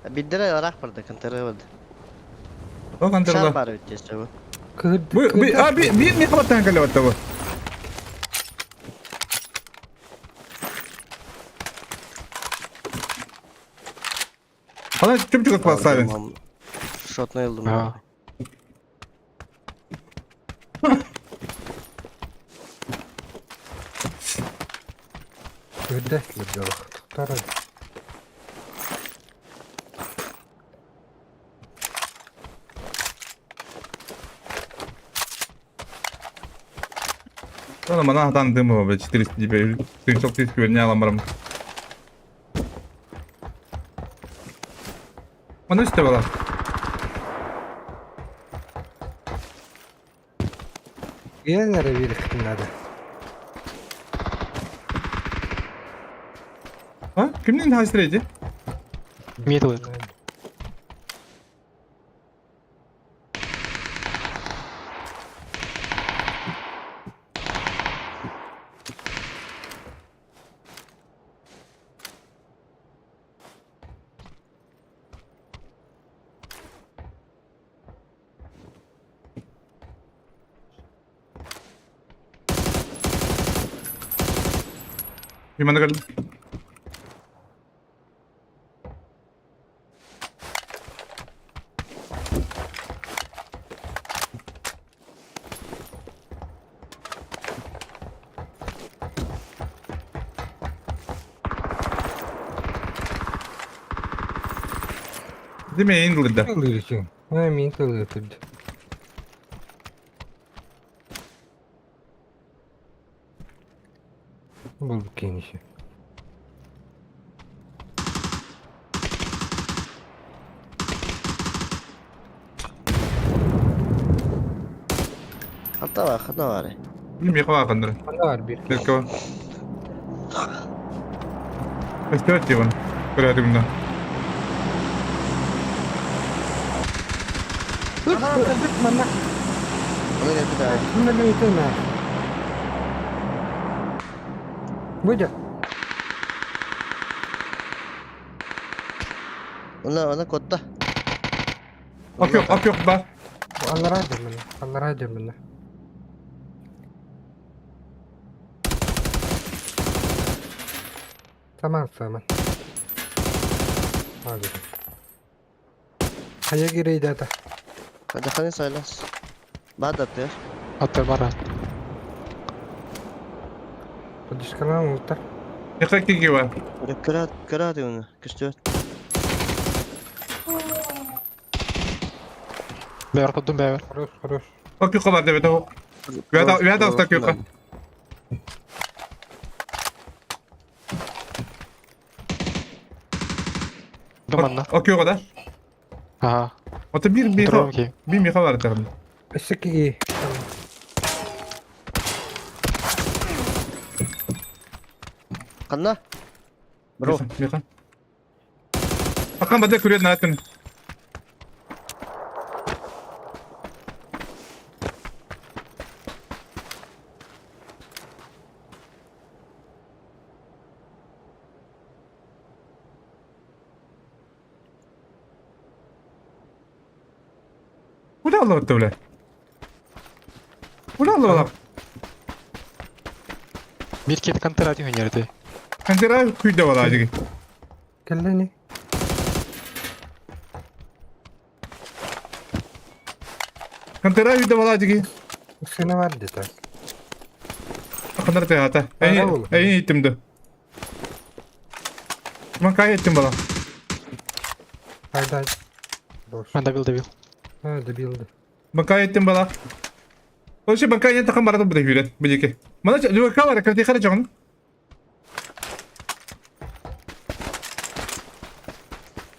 Биддere арақ барды, контра барды. О Шар контрла. бар өттесі bu. Бу бу а би би ми хватан кале вот того. Ана чүп чүп поставим. Шотны йылдым. А. Үрдә Тоқтар. Ана мана хатан дымы бе 400 тебе. 300 тысяч не аламарым. Аны үсте бала. Генere bir надо. А? Кимнин хастрейди? Мидлы. Ким аны калды? Деме инглда. Тылырычың. А, мин тылырычың. Бұл кеніші. Hatta var, hatta var. Билми калакандыр. Анда бар bir. Let's Өстөт диван. Көрәдүмдә. Манна. Onu geldi daha. Мына өтеме. Будет. Ona ona kotta. Ак юк, ак юк бар. Аллара демene. Аллара демene. Tamam tamam. Hadi. Хая кирейді ата. Hadi saylas. Bad atıyor. Аты бара. Подышкалан ултар. Яка киги бар. Kıra kıra atıyor onu. Küstü. Бәр кудум бәр. Хорош, хорош. Ак юк бар дип әйтә. Вяда вяда астак юк. Думанна. Ак юк да. Ага. Ата бир миха. Тромки. Бир миха бар тагын. Өссі Kanna. Bro. Миха. Акан бада күрәт натын. Куда алып бля? Куда алып? Бир кет контра дигән жерде. Кантера күйдө бала ажыгы. Келлени. Кантера күйдө бала ажыгы. Сені бар деді. Кантера те ата. Эй, эй иттимди. Мен кай иттим бала. Айда. Бош. Мен добил, добил. А, добилді. Мен кай иттим бала. Вообще банка не такам баратым буде хүрен. Бидеке. Мана люка бар, кырти хара жоғын.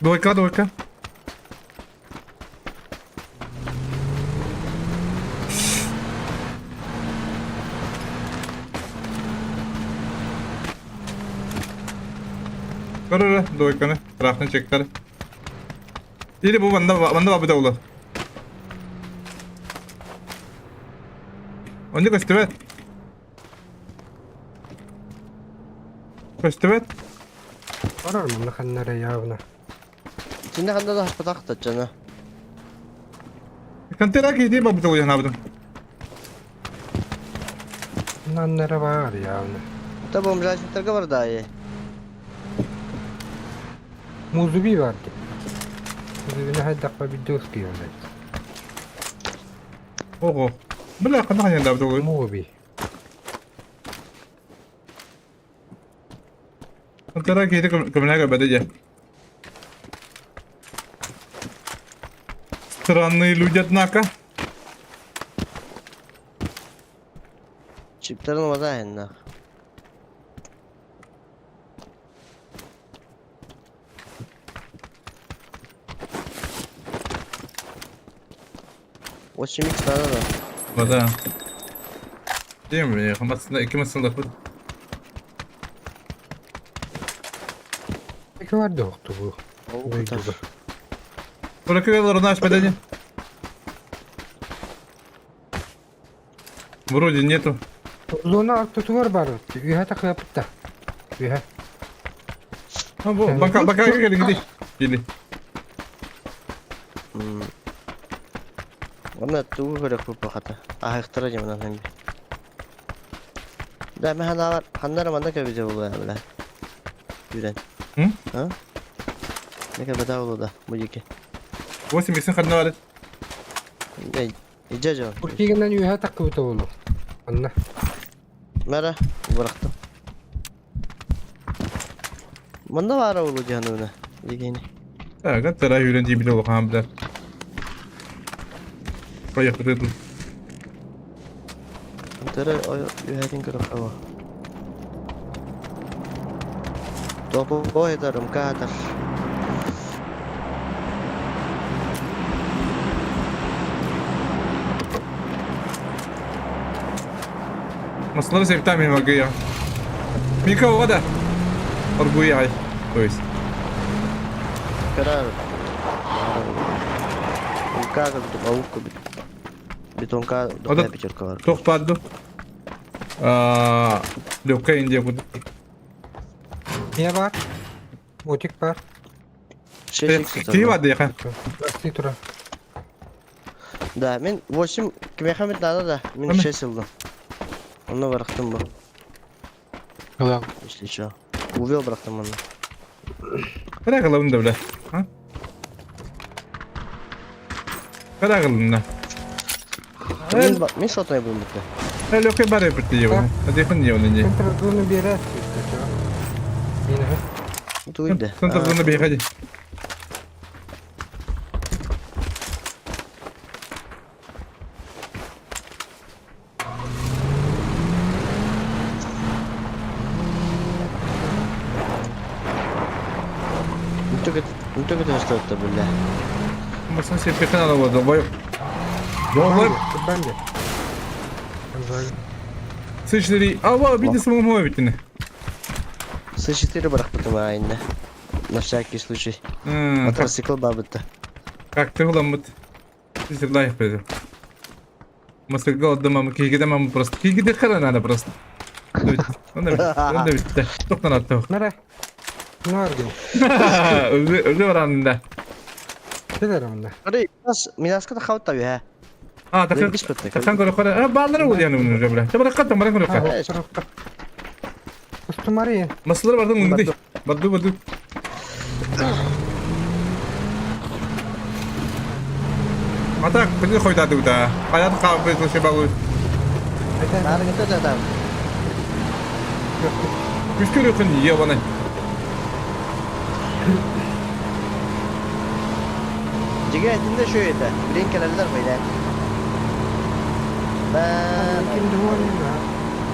Двойка, двойка. Көрөрө двойканы, трахны чектер. Или бу ванда ванда бабыта улар. Онны көстүбэт. Көстүбэт. Барар манна ханнара явно. Итиннэ ханна да хаспатах таччана. Контера киһи бабыта улар абытым. Наннара бар явно. Та бомжачниктарга бар да. Музуби бар ди. Музубини хайдахпа бидде успеем. Ого. Бля, ханна ханна да бабыта Муби. Контера киһи көмөлөһө көрбөтө дьэ. Странные люди, однако. Чиптарын вазаһыннах. Восемь икс надо да. Вода. Дем, хамасында iki масында бу. Iki var da yoktu bu. Ол Дойдуга. Прокурор наш подойди. Вроде нету. Зона ортотугар бар. Үһэ такыапытта. Үһэ. А, бу, бака, бака кели гиди. Или. Онна тугу көрөх бу хата. Ахыктара жаманан хам. Да мен ханар ханнара манда көбүзө болуя била. Жүрен. М? А? Неке бата болу да бу жеке. 8 миксин хадна бар. Эй, ижа жон. Кигинен үһэ такыбыта болу. Анна. Мара, бырактым. Мында бара болу жаныбына. Дегени. Так, тара юрен дибил улахан билер. Поехали. Тара ой үһэтин көрөх аба. Топу ой дарым катар. Маслары септами магия. Мика вода. Аргуяй. То есть. Карар. Умка бит аука бит. Бетонка Ода- до пятерка бар. Тох падду. А, Лёгкая Индия будет. Не бар. Мотик бар. Киев адыха. Расти тура. Да, мен 8 кимехамет надо да. Мен Ана. 6 ылдым. Оны бырактым бу. Ылан. Если чё. Увел бырактым оны. Кара кылым да бля. А? Кара кылым да. Мен мен шотный буйм битте. Э, лёгкая бары битти его. Адыхан не он не. Центр зоны берет. Мені. Туйды. Центр зоны бейхади. Нүтөкө төстөттө бля. Масын сеппехен ала болды. Бой. Бой. Ben de. Сычдери. Ава, види самому битини. С4 быракпытым айында. На всякий случай. Мотоцикл бабытта. Как ты уламыт? Сіз лайк берді. Масырга отдамам, кигедемам просто. Кигеде хара надо просто. Онда битти. Тоқтан атты. Nere? Ne var diyor? Өзі өзі баранында. Ne derim onda? Ары, Минаска да хавт таби, ха. А, тақан Бис битти. тақан көрі қара. А, балалар ол яны мұны жабыла. Жабыла қаттан баран көрі қара. Устумари. Масылар бардың мұнды. Барды барды. Ата, күні қойдады ұда. Қаяды қабы көше бағу. Ары кете да. Күшкөр өкін ие оны. Жиге айтында шөй еді. Билен келелер бейде. Ким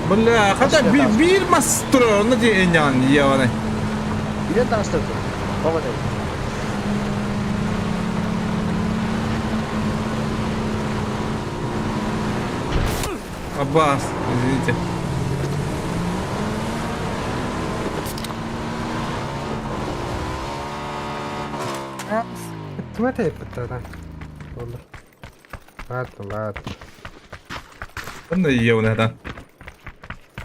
да Бля, хотя биир мас турар, онно диэн ебаный. Үйден таҕыстыр. Оҕо Аббас, извините. Туга тэйпиттара. Ладно, ладно. Онно ебаный, да.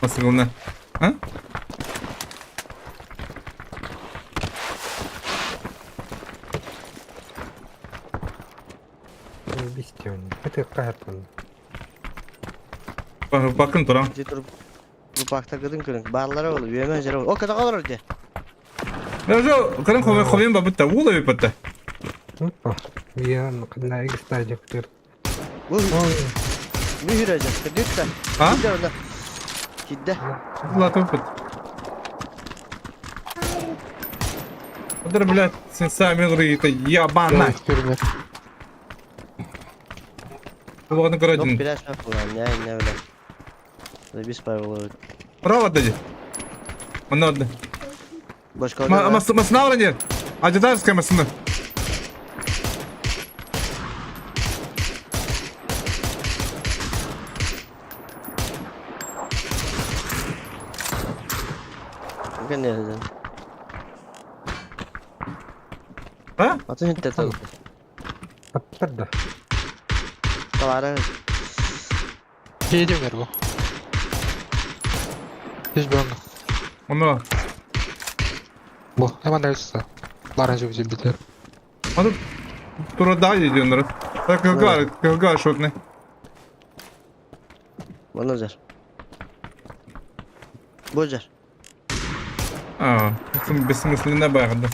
Масыгылна. А? Бистион. Это картон. Bakın туран. Дии тур Рупахтаргытын көрүҥ. Бааллара ол, үөмэн дьара ол. О, кытаҕа олорор дии. Кырын хомын хомын бабытта, уула биппатта. Опа. Я на стадия ктыр. Бу бу хүрэ дьэ. Кырдьык да. А? Кидде онно. Кидде. Ла тупит. Отыр, блядь, сен сами рыта, ебана. Көрүнэр. Улаҕаны Yok көрөдүн. билэр буолан, не не билэр. Бис пай болот. Право отдади. Манна отда. Башка Масына вроде. Адидарская масына. Кэннэ. А? Атын хинтэ тал. Аттар да. Тавара. Едем бу. Здесь бы он. Оно. Бу, эма нравится. Лара же битер. Аны турада еденер. Так кылга, кылга шотны. Манна жар. Бу жар. А, бессмысленно багда.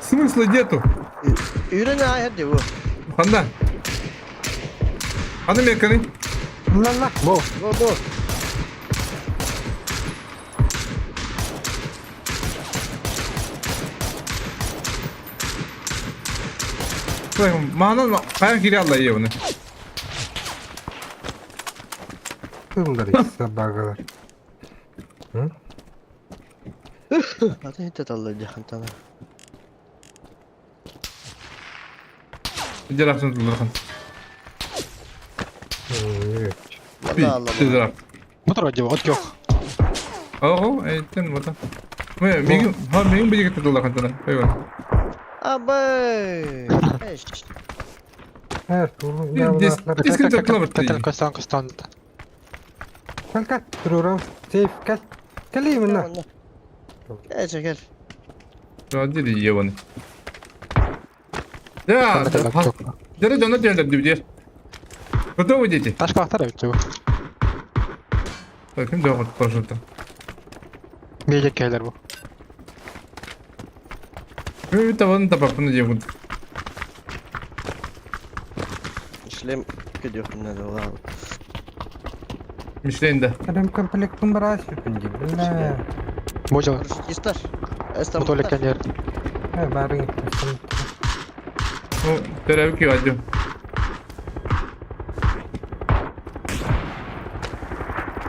Смысла нету. Үйрен айыр дии бу. Ханда. Ханда меканы. Ла-ла. Бу. Бу бу. Манан каян кире алла ебаны. Тылдар собагалар. Атын хинтэ талла дии хантана. Жарахсын тулархан. Манна алла. Тизрак. Бу тура дии, от кök. Ого, эйтен бота. Ме, мигин, ха, мигин бижик тулархан тана. Айва. Абай. Эр, Дискин токлабыт. Катал костан костан. Кал турурам. Сейф кал. Кали именно. Кел кел. Ради ебаны. Да, Дere дона дерде дибдер. Готовы дети? Ташка ахтар бит бу. Так, ким жауап пожалуйста. Бейжек келер бу. Мен табаны тапапны жегун. Шлем көдөх надо ладно. Мишленде. Адам комплектын барас үпүнди. Бля. Бу жал. Истар. Бу толик кенер. Э, барын. Ну, терәү ки вадю.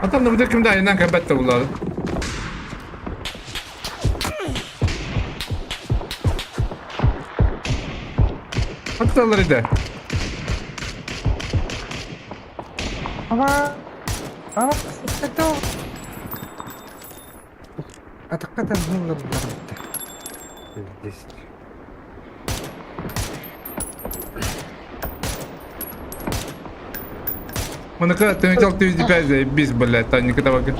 Атам да бу кимде айынан кәбәттә булады. Атталар иде. Ава. Ава, это. Атакка булды. Здесь. Моныка ты хотел ты опять заебись, блядь, та никогда ваги.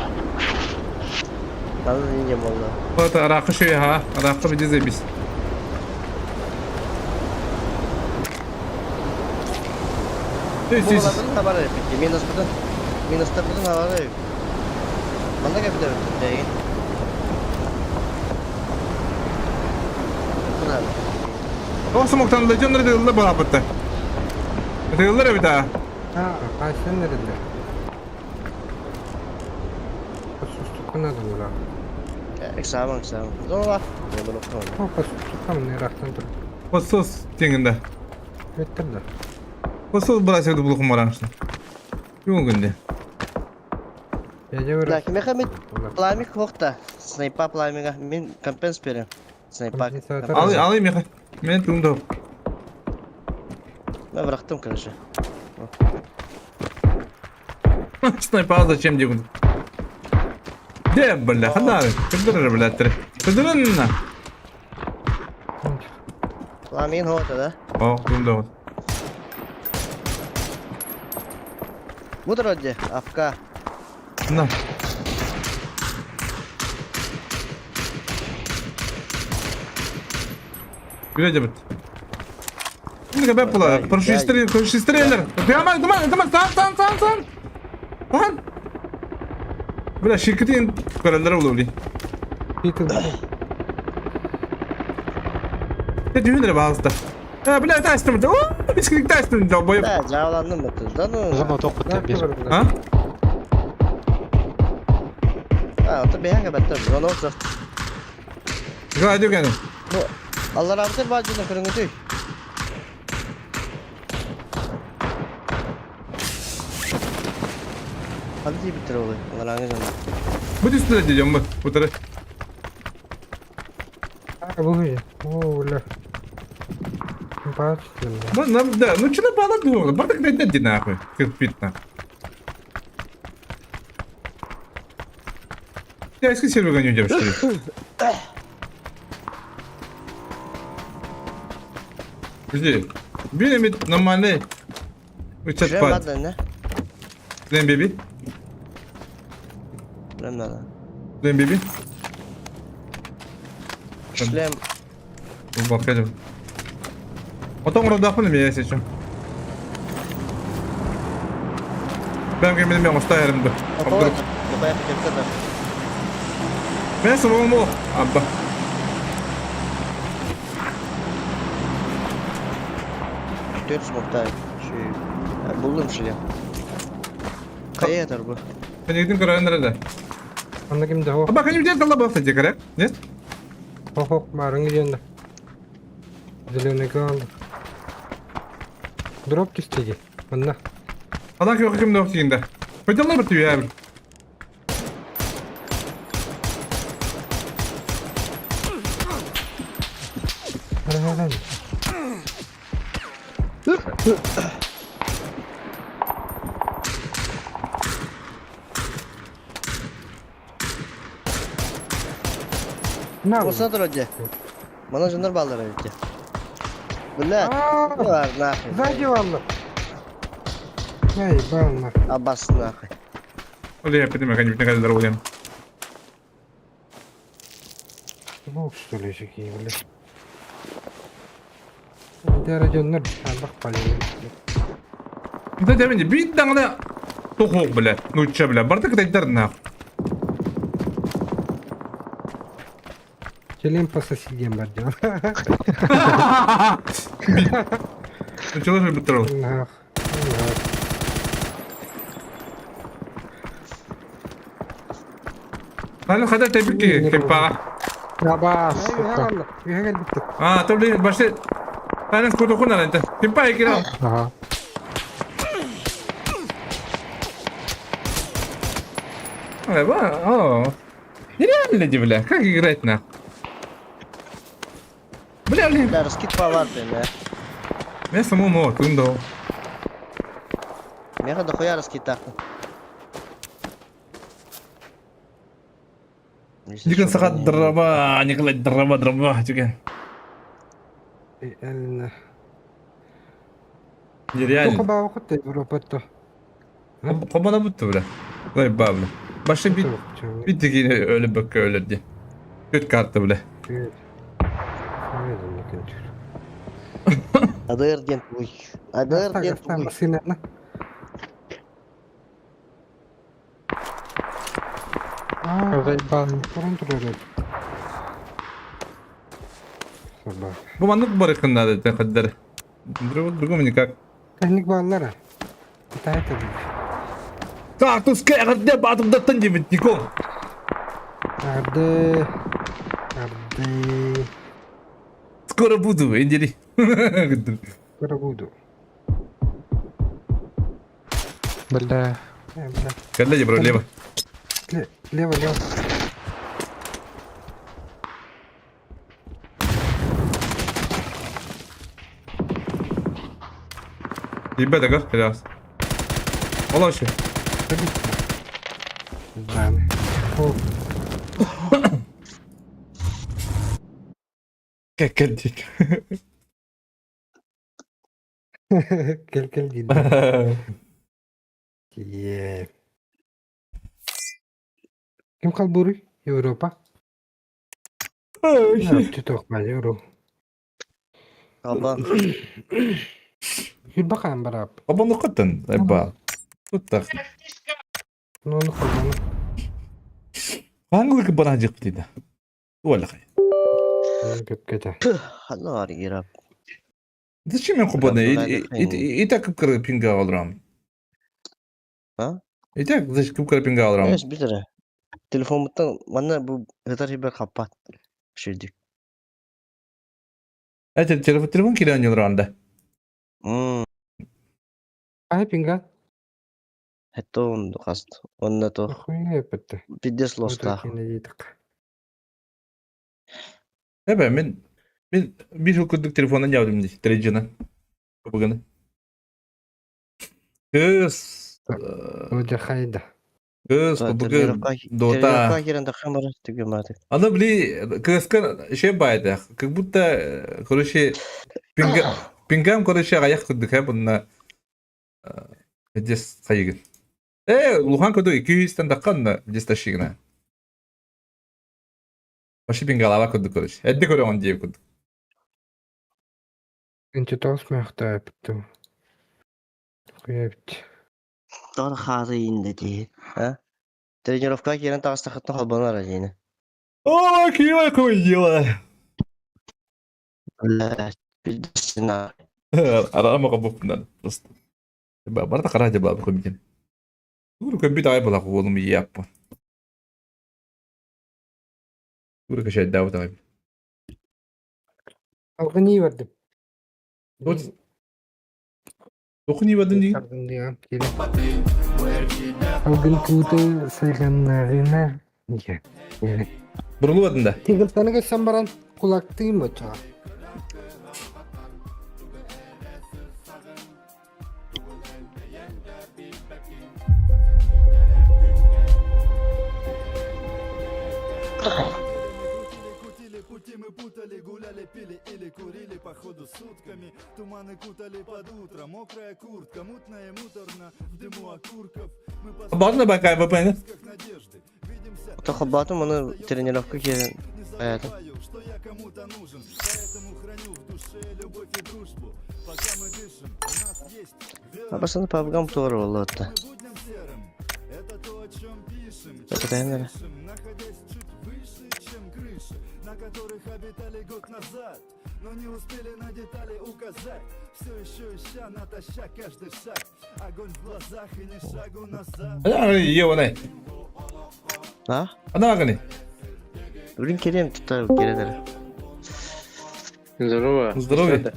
Надо не было. Вот аракы шуй ха, аракы биди заебись. Ты здесь. Буоларын хабар эппит. Минус бутын. Минус бутын хабар эп. Манна кепте бит. Куда? О, смоктан лежонер дылла балапытта. Дыллар бит а. А, кайсын nerede? Сустукuna da була. Экзамен, экзамен. Зона. О, сустукам не рахтан тур. Посос теңінде. Өттөр да. Посыл брать булухум барамшын. Юң күнде. Да, кимеха мит пламик хохта. Снайпа пламига. Мин компенс берем. Снайпа. Ал, ал меха. Мен туңда. Мен бырахтым, короче. Снайпа зачем деген? Де, бля, хана. Кыдырыр, бля, тир. Кыдырын. Пламин хота, да? О, туңда. Бу вроде, АФК. На. Күле бит. Ну кабе пола, прошистрелер, прошистрелер. Прямо, туман, туман, сан, сан, сан, сан. Сан. Бля, ширкетин көрөлөр улули. Те дүйүнөр багыста. Э, бля, тастым. О, бискик тастым, долбоеб. Да, жааландым бу. Да ну. Зона тоқпыттан бер. А? А, ото бэйга баттар. Зона отсо. Гладю гену. Ну, Алла рабытыр бар жына көрүңүтүй. Ханды битир олы. Алла раңы жана. Бу үстүнө дедем бу. Утары. Бу О, бля. Ну, нам, да, ну что на балак Бардак дайдет нахуй. Кирпит нахуй. Я eski server гоню что ли? Подожди. Били нормальный. Учат пад. Лем беби. Шлем надо. Лем беби. Шлем. Бакадым. Потом родахуны меня если что. Ben benim ben usta yerimde. Ben sabahım o. Abba. Төрт смоктай. Булдum шлем. Кая ятар бу? Sen gittin көрөн nerede? Анда кимде хо? Аба каним ден талла бафта декаре. Нет? Хо хо, барың дегенде. Зеленый калды. Дроп түстеги. Мында. Адам ким ким док дегенде. Көтелер бір түйе бір. Осына тұр өте. Мана жындар балдар өте. Бля, бар нахуй. Сзади валла. Эй, бална. Абас нахуй. Оле, я підемо, каним не гадар олем. Бог что ли жеки, бля. Дәрәҗәннәр бак пале. Да дәмени бит даңна тохок бля. Ну че бля, бардак дайдар нах. Келем по соседям бар дел. Ну чего же битро? Нах. Хана хада тебики кепа. Аба, сука. А, то блин, башты. Хана ското хуна лента. Кепа икира. Ага. Ой, ба, о. Нереально, бля, как играть нах? Бля, блин. Бля, раскид по варпе, бля. Мен самому тундо. Меха дохуя раскид тахты. Дикэн сахат драба, Николай драба, драба, тюкен. Нереально. Тока ба окут Европа. Кобана бутты бля. Дай бабля. Башы бит бит деген өлі бөкке өлі Көт карта бля. Адыр ден туй. Адыр ден туй. Заебал. Бу маннык бар якында да каддар. Другому никак. Техник баллара. Это. Так, тут скай гадде батым даттан дебит Никол. Арды. Арды. Скоро буду, индери. Скоро буду. Бля. Э, бля. Кэллэ дии, бро, лево. Лево, лево. Ребята, газ раз. Олошу. Знаю. О, Кэлдик. Кэл кэл диир. Е. Ким халбууруй? Европа? Тутуох баар Албан. Хүрбэ хаан бараап. Обонуккаттан эбба. Туттах. Ну, ону холбону. Хаангылык баран дьыктыйда. Туолахай. Көпкөтө. Ханна бар Ирап. Зачем мен кубаны? И так кып пинга алырам. А? И так зачем кып пинга алырам? Эс билер. Телефонуттан манна бу ытар хибер хаппат. Шүдүк. Это телефон телефон кире аньылранда. Ай пинга. Это он хаст. Он на то. Хуйня эпетте. Пиздец лоста. Эбэ мен мен бир жыл күндүк телефондан жабдым ди трейджина. Бүгүн. Кыз. Ода хайда. Кыз бүгүн дота. Аны били кыска şey байды. Как будто короче пинга пингам короче аяк күндүк ха bunна здесь хайыгын. Э, Лухан көдө 200-тен даккан здесь ташигына. Вообще пингалава күндүк короче. Эдди көрөҥ диэбит курдук. Инче тоҕус мөхтөөппүт. Хуйа эбит. Тор хаары инде дии. А? Тренировка киирэн таҕыстаххытына холбонор диини. О, какое дело! Блядь, пиздец, на. Арама кабуппунан просто. Барта хара дьаба көмүтен. Тугу көмбүт аҕай буолах уолум ийиэппун. Тугу кэшэйдаабыт аҕай. Алгыныы бардым. Тохуни бардым дии. Алгын куута сайганнарына. Бурулу бардым да. Тигилтаны көссөн баран кулактыым очоҕо. Пути мы путали, гуляли, пили или курили походу сутками. Туманы кутали под утро, мокрая куртка, мутная и муторно, в дыму окурков. Мы по Баҕарна бакай ВПН. надежды, видимся. Холбоотум ону тренировка киирэн Не айаатым. забываю, что я кому-то нужен, поэтому храню в душе любовь и дружбу. Пока мы дышим, у нас есть вера. Абасаны пабгам туора буолла. Мы будем серым. Это то, о чем пишем, Кэтэһэн эрэ. дышим, находясь чуть выше, чем крыши, на которых обитали год назад, но не успели на детали указать. Все еще ища натощак каждый шаг, огонь в глазах и ни шагу назад. Ийэ А? Ана Блин, кириэм тута киирэн эрэ. Здорово. Здоровья.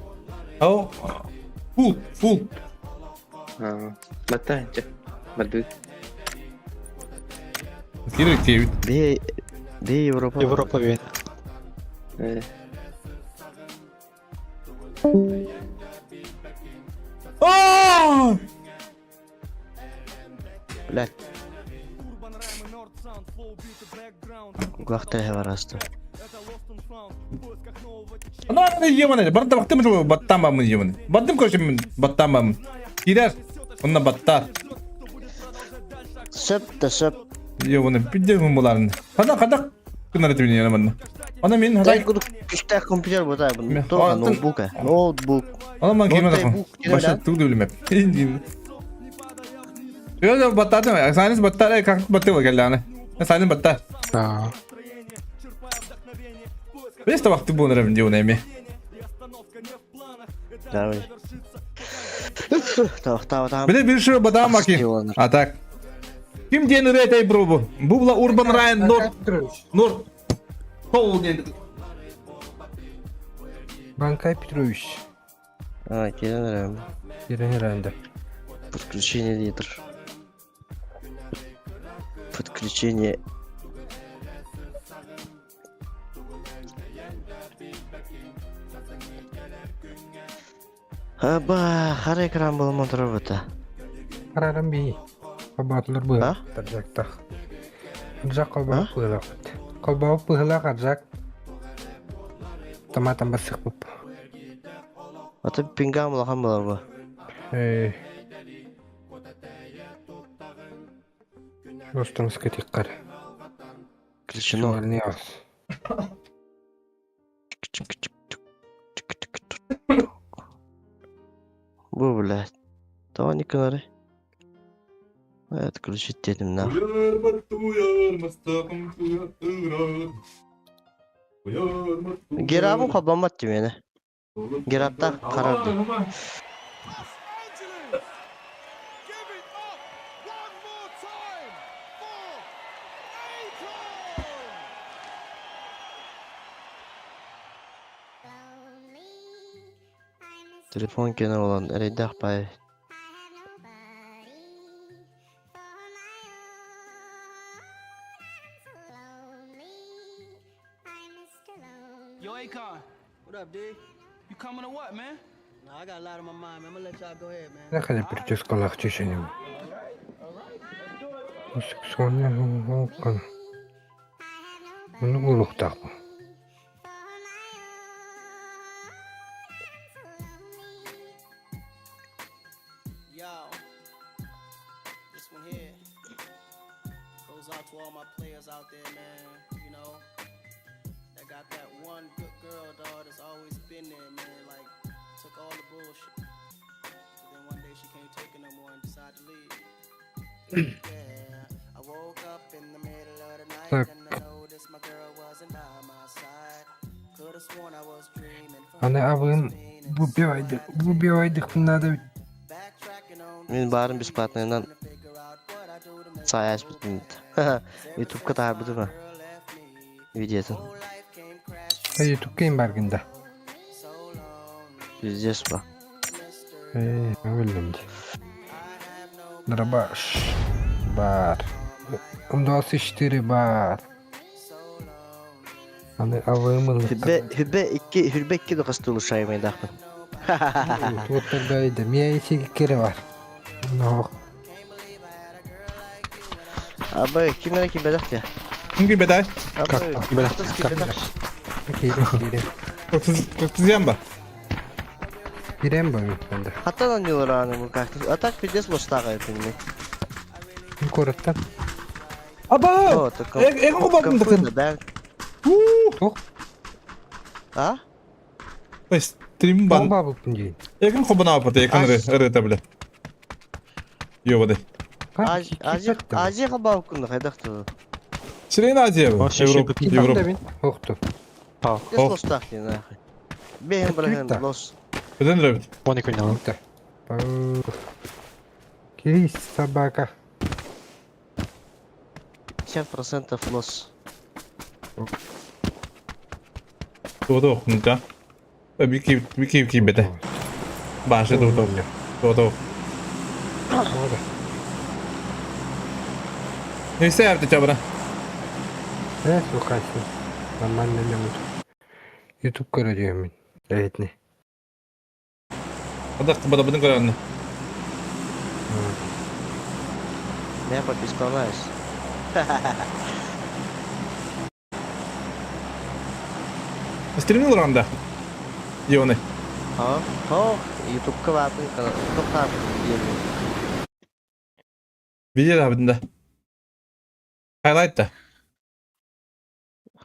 Ау. Фул, фул. Батанча. Бадык. Кирик тиэбит. Бе бе Европа. Европа бит. Аа! Блядь. Кулаахтар эһэ бараста. Ана ебаный, барда бактым жо баттан бамын ебаный. Баттым короче мен баттан бамын. Кирер. Онна баттар. Сөп да сөп. Ебаный, пиздец буларын. Када када кынар этим ебаный. Ана мен Дай хадай. курдук күстээх компьютер бута Мен- Тоха Атын- ноутбук э. Ноутбук. Ана мен киме Ноутбук да. диэн Баша да. тугды билмеп. Йо баттадым. Сайнес баттар, как батты келләне. Сайнес баттар. Да. Бес табакты буынырым диун эми. Давай. Тавах Биле бир шыр батам маки. А так. Ким диэн ырыа бробу? Бубла Урбан Райан Норд Норд Пол диэн. Банкай Петрович. А, киирэн эрэм. Киирэн эрээн да. Подключение литр. Подключение. Аба, хара экран буолан турар Харарым бии. Холбоотулар А? быһа. Аржактах. Аржак холбоох быһылаах. Холбоох быһылаах аржак. Томатом бассыхпып. Аты пингам улахан буолар бу. Э. Ростом скатиккар. Включено. Бу, блядь. Тоҕо Николары? Отключить дедим на. Герабым холбоммот дии Гераптар харарды. Телефон кэнэ буолан эрэйдээх баай. Yo, Akon. What up, D? You coming or what, man? Nah, I got a lot on my mind, man. I'm gonna let y'all go ahead, man. Нахали прическалаах чеченем. Сексуальный волкан. Ну, улуктаах. Yo, this one here goes out to all my players out there, man. You know, that got that one good girl, dog, that's always been there, man. Like, took all the bullshit. But then one day she can't take it no more and decided to leave. Yeah, I woke up in the middle of the night Так. and I noticed my girl wasn't by my side. Could've sworn I was dreaming. Аны абыым бу надо Мин баарым бесплатныйынан саайаспытын. Ютубка таһаарбытым видеотун. Ютубка им баргында. Пиздец ба. Э, өллүм ди. Дробаш. Бар. М24 бар. Аны авымыл. Хүбэ хүбэ икки хүрбэ икки дохастуулу шаймайдаахпын. Туоттар да Мия исиги кире бар. Но Абы ким эрэ кимбэтэх дии. Ким кимбэтэй? Абы Кимбэтэх, ким кимбэтэх. кире кире. Кыртызыян ба? Кирем ба менде. Хаттан анньылар ааны бу как-то. А так пиздец лостаага эпинми. Кураттан. Аба! О, так. Эгэн холбоотун дакын. Да. Туох? А? Стрим бан. Бабыппын дейін. Эгэн холбонааппыт экран ырыта бля. Ёбадай. Азия Азия холбооккун хайдах туу. Сирен Азия бу. Европа, Европа. Охту. Пиздец лостаах дии нахуй. Бэйэн бырахын лос. Беден рэбит. Вон и коня. Кирис собака. 50% лос. Туото да. Бики бики кимбэтэ. Башы туото. Туото. Нейсе апты чабра. Э, сухасы. Нормально не буду. Ютуб көрөдүөмүн. Эйтни. Адак бада бадын көрөөнү. Я подписалась. Стримнил ранда. Ёны. Хо, хо, Ютубка баапын канал. Ютубка Видео да бында. Хайлайт да.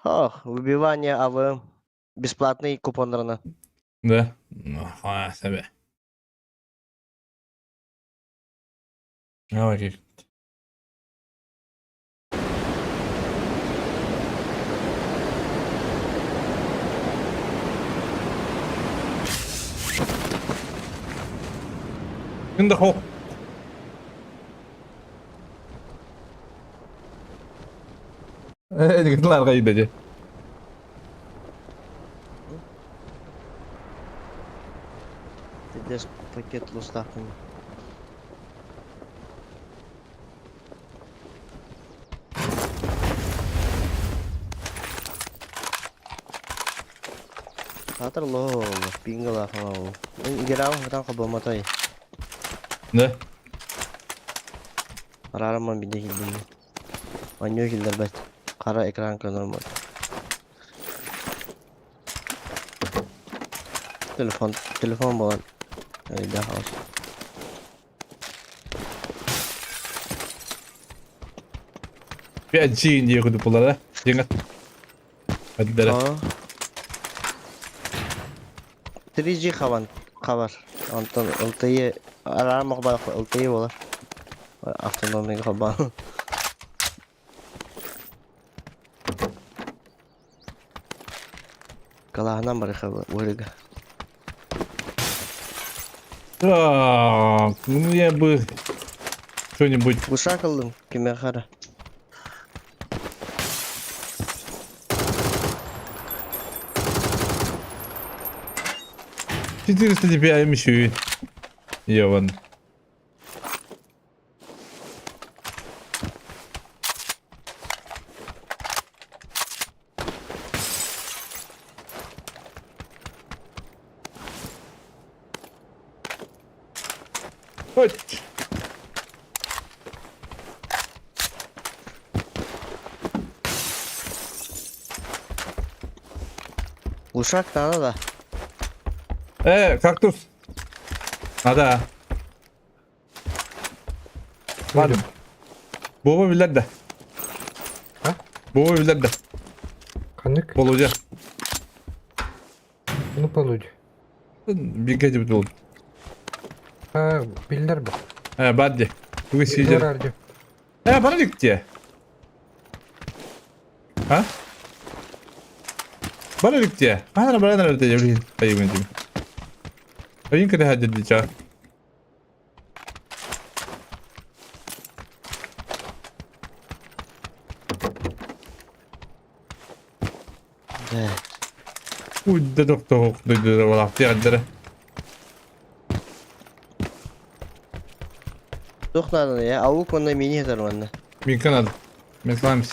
Хо, выбивание АВМ. Бесплатный купоннарына. Да. Ну, ха, себе. Давай, Күндө хо. Э, дигилар гайда же. Без пакет лустаахпын. Саатар лоһо пингалаах ол. Играҕа хатан хобоматай. Да? Араарымман бидэ килбин. Онньуу киллэрбэт. Хара экран көнөрмөт. Телефон, телефон буолан өйдөөх хаос. Пять G диye курдук булара. Дьиҥэ. Өддөрө. 3G хабан хабар. Онтон LTE араар мохбаах LTE буолар. Автономный хабан. Калаһынан барыха уһуруга. Так, ну я бы что-нибудь. Глушак ыллым, кимиэхэ эрэ. 400 DPI еще и. Йован. Хоть. Глушак надо да. Кактус. Надо. Ладно. Буоба биллэр да. А? Буоба биллэр да. Ханнык? Болудя. Ну, Володя. Бигэ дебит бол. А, биллэр бу. Бар де. Тугу сидер. Бар дии. Бар илик А? Бар илик дии. Хаһан баран эрэр дии билин. Айыбын дии. Айын кэтэһэ дии чаа. Уйда тохтоох дойдура балаахтыйардара. Туох нааданы я? Аук уонна мини этэр манна. Минка надо. Мен слаймс.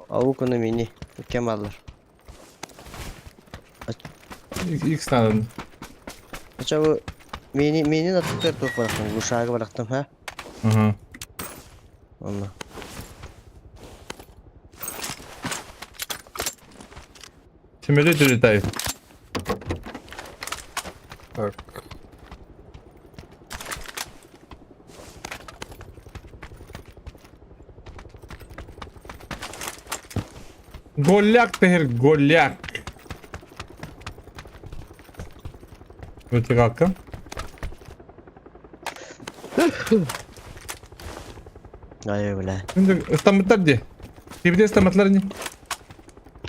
Аук уонна мини. Кем бааллар? X надо. Хотя бы мини мини натыктар туох барахтым, глушага барахтым, ха? Ага. Онно. Самолеты летают. Так. Голяк ты, голяк. Вытиралка. Ай, бля. Ыстаммыттар дии. Тибде ыстаммытлар не?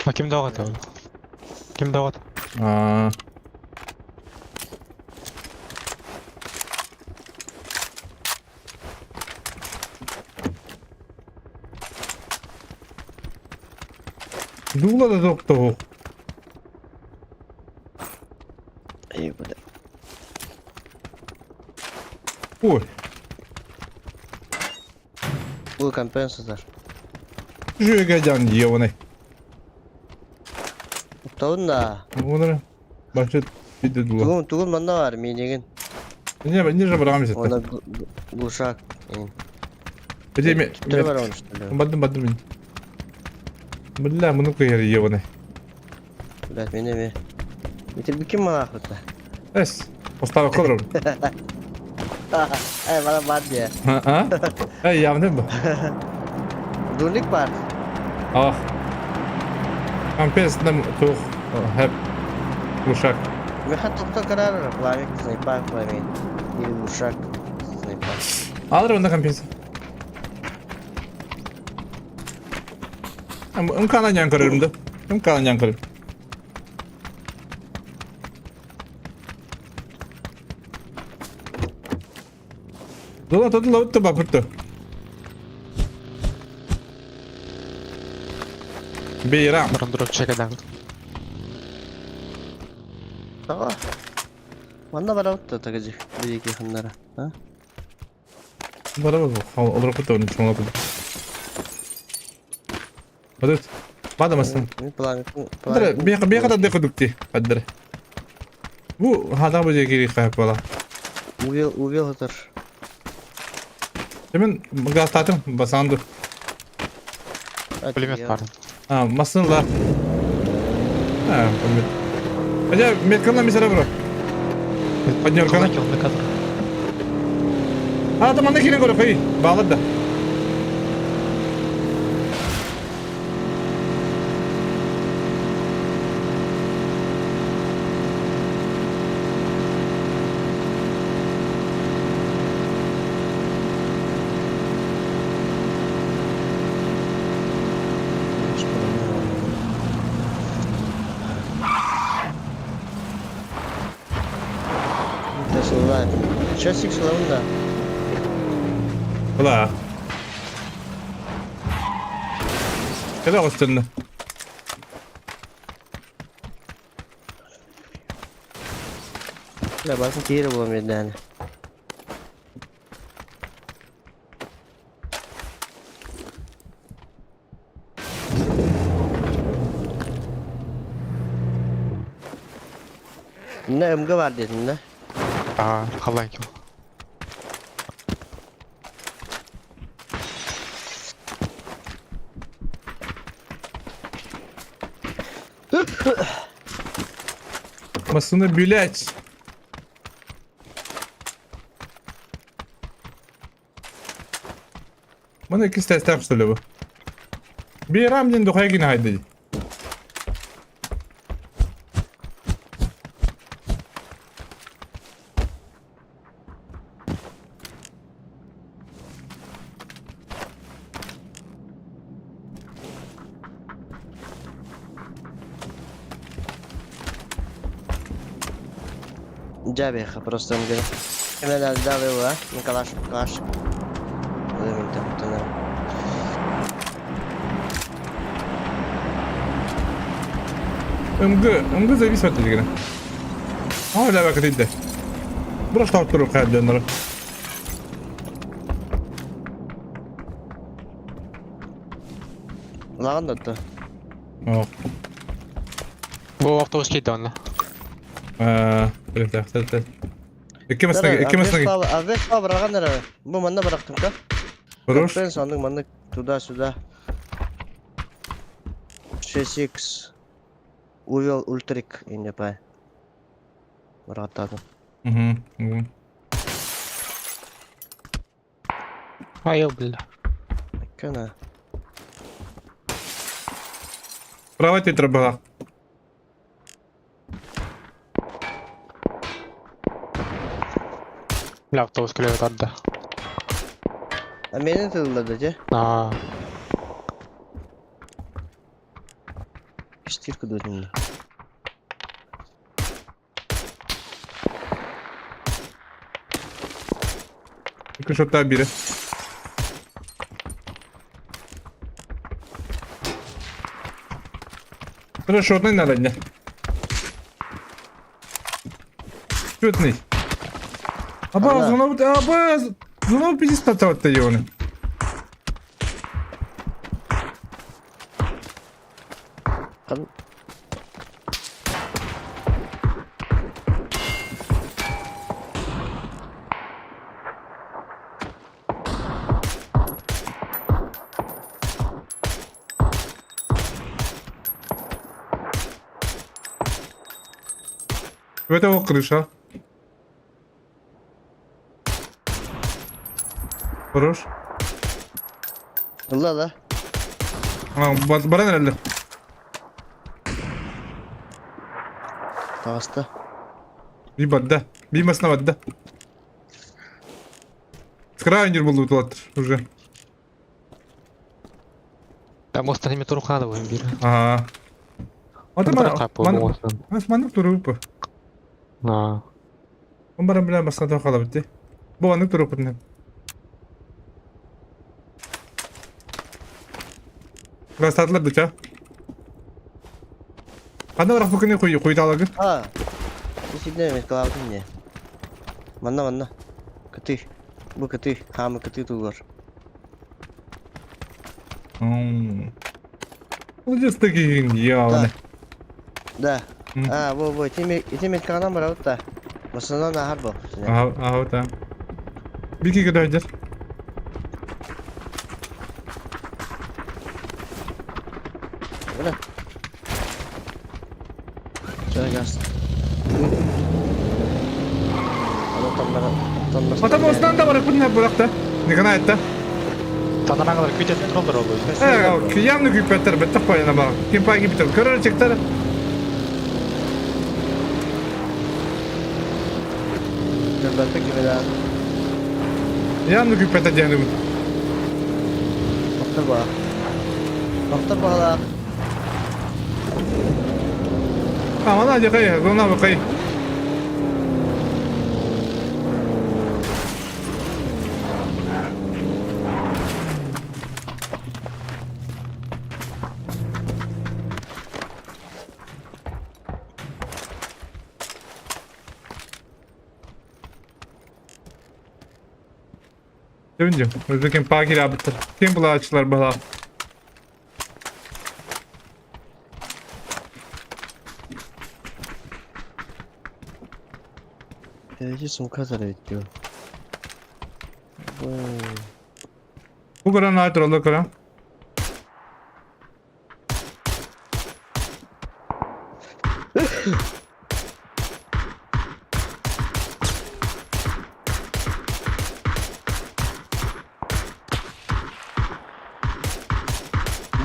А ким даҕата ол? Ким даҕата? Аа. Дуула да тохтоһук. Ай, бля. Ой. Бу компенсатор. Жүйеге дьиэҕинэй. Тоҕун да. Онора бачча биде дула. Тугун тугун манна бар миинигин. Не, не же барам сетте. Она глушак. Где ме? Төттөрү барабын что ли? Бардым бардым мин. Бля, муну кыйар ебаный. Блядь, мен эми. Метер ким малахыта? Эс, поставил кадром. Эй, бана бар дии. А? Эй, явно бу. Дурник бар. Ах. Компес нам тух хэп глушак. Меха тохто карар пламя снайпа пламя. Или глушак снайпа. Алыр онда компес. Ымкана нян көрөрүм да. Ымкана нян көрөрүм. Дула тотула утtu бапырты. Бейрам. Баран дурак чекадан. Ага. Манна барабыт да тагыжы биһиги ханнара. А? Барабыз олорбут да чоңлап. Бадыт. Бадамасын. План Бия када декудукти. Аддыр. Бу хада бу жеки кайып бала. Увел, увел отыр. Hemen gaz басанды. Пулемет бар. А, масын ла. А, пулемет. Хотя меткана мисара бро. Поднеркана. А, там аны кирен көрө кый. Баглар да. Часик да. Бла. Кede gösterdi. Да, басын кире боламын енді әні. Мына МГ бар дедім да. А, қалай кел. Масыны блять. Мына икки стәстәп что ли бу? Бирам ден духай гин хайды. Жабеха просто МГ. Мен әлі дабы а? Калаш, калаш. Мен там МГ, МГ завис өтті деген. А, ля бак дейді. Бұраш тауып тұру қайдыр. Лаған да тұр. О. Бу автобус кейді онна. А, так, так, так. Икки масына. Авеш бараған әрі. Бу манна барақтым ка. Хорош. Капен саның манна туда-сюда. 6x. Увел ультрик, инде пай. Барақтадым. Угу. Ай, бля. Кана. Права тетра была. Бля, автобус келе жатады. А мені тылдады де? А, Штирку дадым. Екі шоттан biri. Хорошо, одной надо дня. Чутный. Аба, Ана. зонов, аба, зонов пиздец татаватта ебаный. Қан... В этого крыша. Хорош. Ла да. А, баран herhalde. Тағысты. Bir badda. Bir masına badda. Скрайнер был тут уже. Да, мост неме турухана будем бир. Ага. Ата ман ман ман туруп. А, Он баран билен басына тоқала бітті. Бу аны туруп бітті. Гастатлар дыча. Қанда бірақ бүкіне қой қойдалығы. А. Сидне мен калабын не. Манна манна. Кытыы. Бу кытыы. Хаамы кытыы тугар. Молодец такие явно. Да. А, во, во, ити меткаҕынан барабыт да. Масынан аһар бу. Ага, ага, да. Бики кыдайдыр. Бына. Чарагас. Потом осынан да барып күнне быракта. Никана айтты. Танараҥалар күүтэн тураллар ол. Э, явно күүппэттэр бэттэх пайына бар. Ким пай кипитер. Көрөр чектер. Көрбөттө кимеден. Явно күүппэттэр диэн Доктор ба. Доктор баҕалаах. А, она кай, она кай. Dönce, özlekin pakir abıttır. Kim bulaşılar bala? Derece kadar ediyor. Bu kadar nadir olur kadar.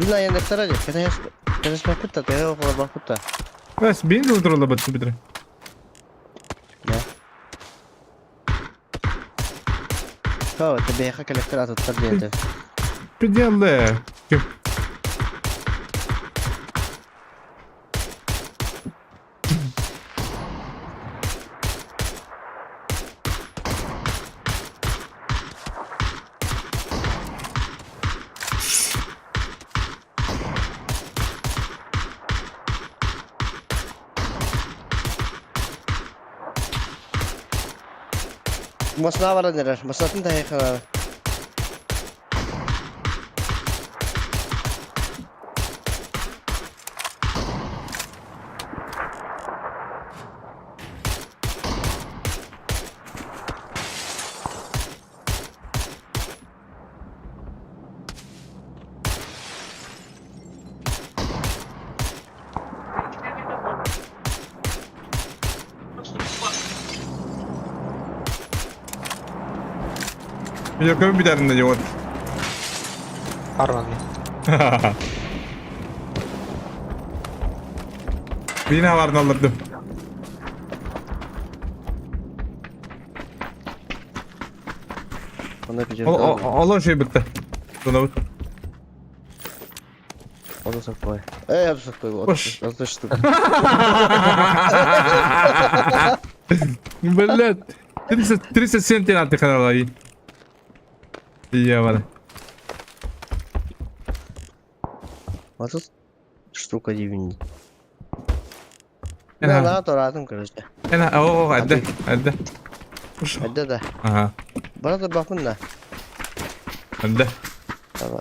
Бина янектара же, кәтәс бакытта, тәгә околар бакытта. Бәс, бин дурла бит битре. Да. Ха, тебе коллектор атыттар диэнте. Пределы. Ким? Масына баран эрэр, масынатын таһыйхана. Яков бідерин на нього. Арван. Bina varın alırdım. Ол şey bitti. Buna bit. Onu sokmay. Ey, onu sokmay. Boş. Atıştım. Блядь. 30 37 тенаты канала. Я вара. А тут штука дивни. Да, да, торатым, короче. Ena, о, әдді, әдді. Әдді да. Ага. Бара да бакын да. Әдді. Давай.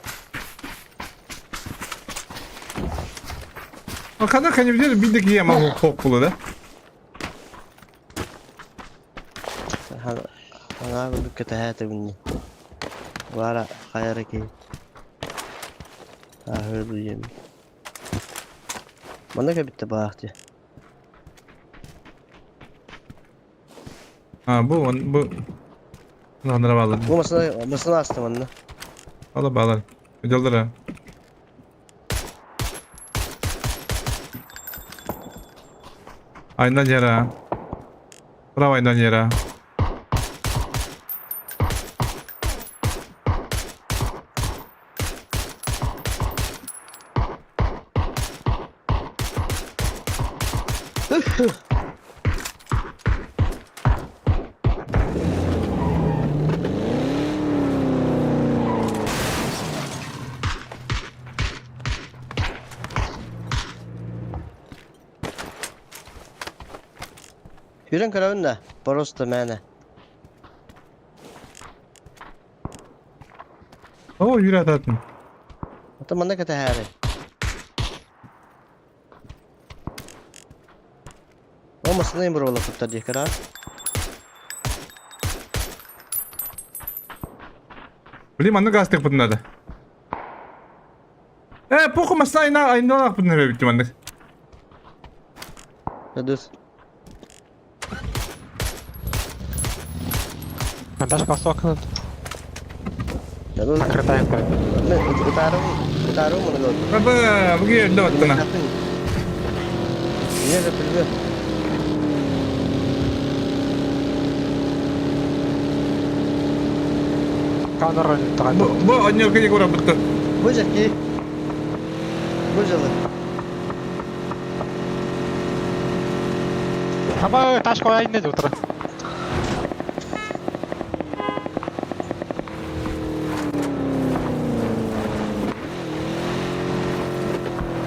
Қана қане бидек ем алу қоқ болу, да? Ана бүкке тәһәті күнне. Бара хайары ки. Ахыр ем. Манда кәбитте баахты. А, бу, бу. Нандыра балар. Бу масына масына астым анна. Ала балар. Өдөлдөр. Айндан yere. Bravo aydan yere. Yürün karabın da. Просто мәне. О, yürü atатын. Ата манна кэтэһээри. О, массыына буруолаппыттар дии, кыра. Блин, манна газ тыкпытын надо. Э, похуй масна айна айналаахпытын эбэбит маннык. Дус. Дашка высокая. Дадун. Накрытая. Ытаарым, ытаарым муну. Аба, буги өллө баттана. Не же прибил. Канар Бу бу онньорка дии бутта. Бу жаки. Бу жылы. Аба, ташка айны утро.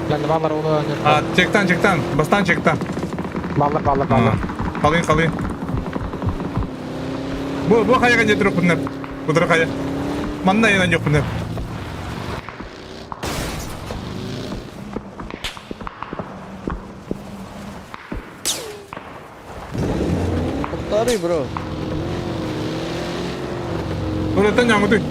Бля, баллар улы А, чектан, чектан, бастан чектан. Баллар, баллар, баллар. Халын, халын. Бу бу хаяга жетирип куннар. Кудра хая. Манна яна жок куннар. Sorry, bro. Ураттан жаңы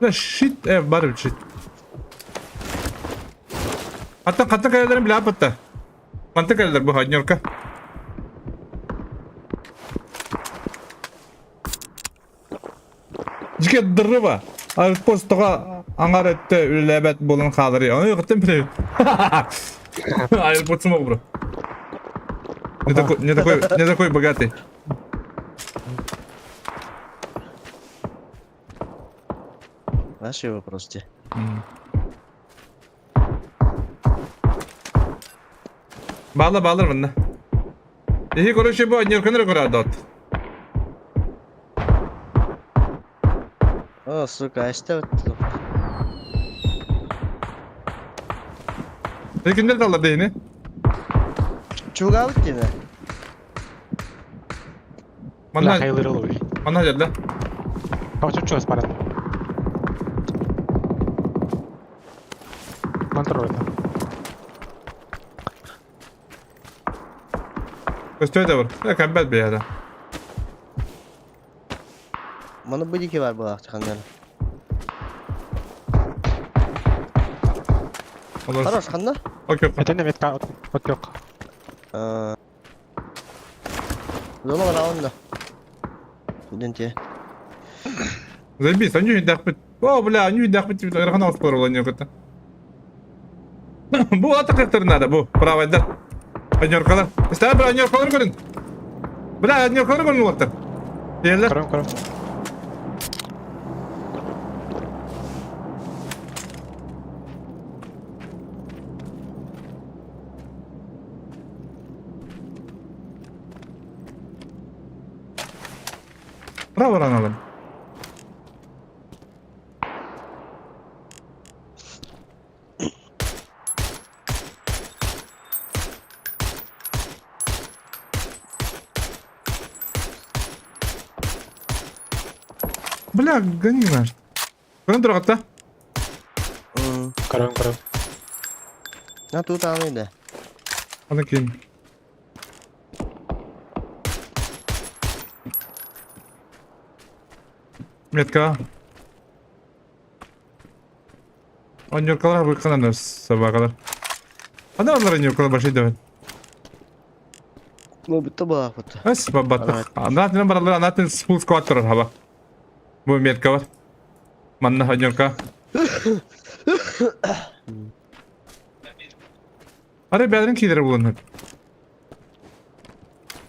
Да shit, э, бар shit. Hatta hatta kayelerin bile hatta. Mantık kayalar bu hadnyorka. Жике дырыба. Аэропорттоға аңар өтті үлеләбәт болын қалдыры. Оны қыттым біле. Аэропорт смог, бро. Не такой, не такой, не такой богатый. Наши вопросы. Bağla bağlar bunda. İyi короче bu однерканы көреді от. О, сука, а что вот? Kimler de alır deyini? Чугабыт дии. Бля, Манна, хайлыр улы. манна geldi. Очень чего спарат. Контроль. Көстөй de var. Ya kambel bir yerde. Маны будики бар была ханнар. Olur. Хорош, ханна? Okey. Это не метка от yok. Зона раунда. Денте. Заебись, они дахпыт. О, бля, они дахпыт тебе рахана оспор ола не көтө. Бу аты кыртыр надо, бу. Правайда. Однеркалар. Истә бер однеркалар көрүн. Бля, однеркалар көрүн улаттар. Диэлер. Көрөм, көрөм. Браво раналар. Бля, гони наш. Көрөн тургатта. Көрөм, көрөм. На тут аны да. Аны кийин. Метка. Оньоркалар быкканан собакалар. Ана алар оньоркалар башый давай. Ну, бутта была вот. Эс бабаттык. Анатын баралар, анатын фулл сквад турар хаба. Бу метка бар. Манна оньорка. Ары бәлерин кидер булын.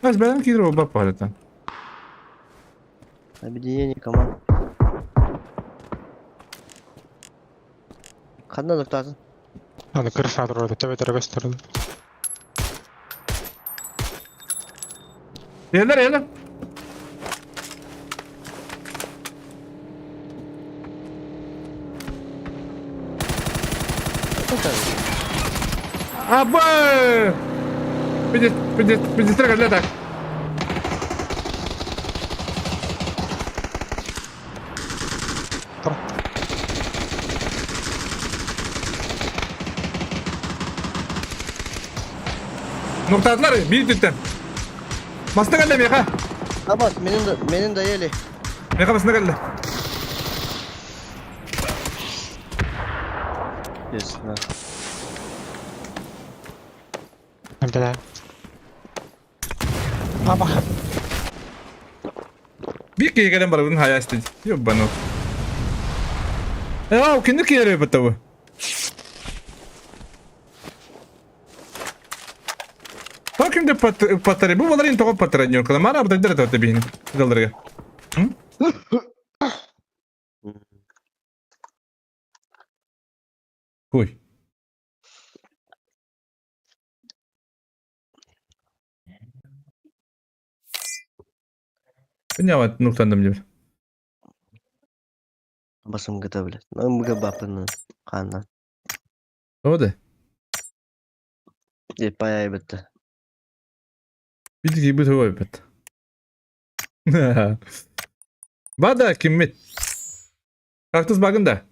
Эс бәлерин кидер бу бап. Объединение команд. Ханна доктатын. Аны кырса турады, төбө төрөгөс турады. Елер, елер. Аба! Педистр кэллэ так. Нуктаатылар биир түттэн. Маста кэллэ миэхэ. Абас, менин доели. Миэхэ маста кэллэ. Ясно. Да. Аба. Биир киһи кэлэн барыбын хайа истин. Ёбану. Ээ, кинини киэрэ баттабы. Тоқым деп паттары. Бу баларын тоҕо паттара ньуркала. Мана абдайдара тоҕо биһини. Далларга. Хуй. Понятно, нуктандым деп. Басым гыта блядь. Мга бапын ханна. Ода. Деп паяй бітті. Бидики бит хой бит. Бада киммит. Кактус багында.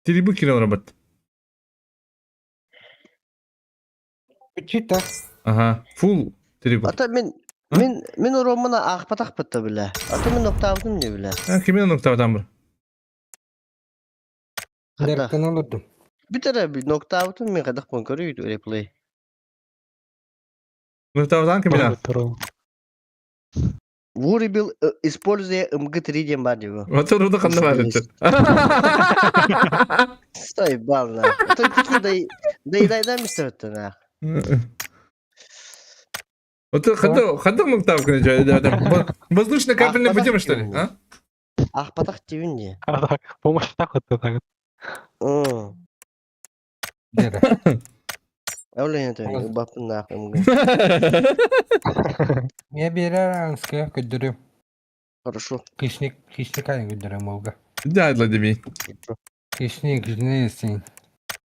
Трибу кирен робот. Чита. Ага, фул трибу. Ата мен мен мен оромына аахпатах бытта биле. Ата мен октавдым не биле. Кимин октавдан бір. Дәріктен олырдым. Бүтере би ноктавдым мен кадах бон көрүйдү реплей. Октавдан кимин? Вурибил используя МГ3 дем бар диво. Вот руду кандай бар еді. Стой, бал на. Той тики дай дай дай дай мистер на. Вот хадда хадда муктав күнө жай. Воздушно капельный путем что ли, а? Ахпатах тивин не. Помощь так вот так. Әулен это бапын на МГ. Я берер аңская көддөрүм. Хорошо. Хищник, хищник айын көддөрүм олга. Да, Владимир. Хищник, жнесин.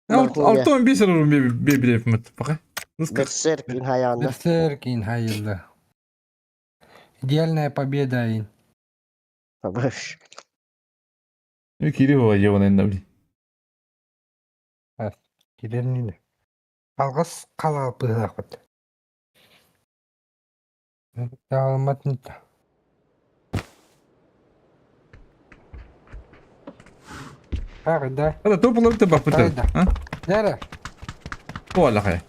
Алтон бисер бебелеп мыт. Пока. Берсерк инхаянда. Берсерк инхайылда. Идеальная победа ин. Абаш. Кирилл ебаный энди. Кирилл Алгыс қала быһаахпыт. Таалмат Да. هذا توب ولا تبع بتر؟ ها؟ لا ولا خير.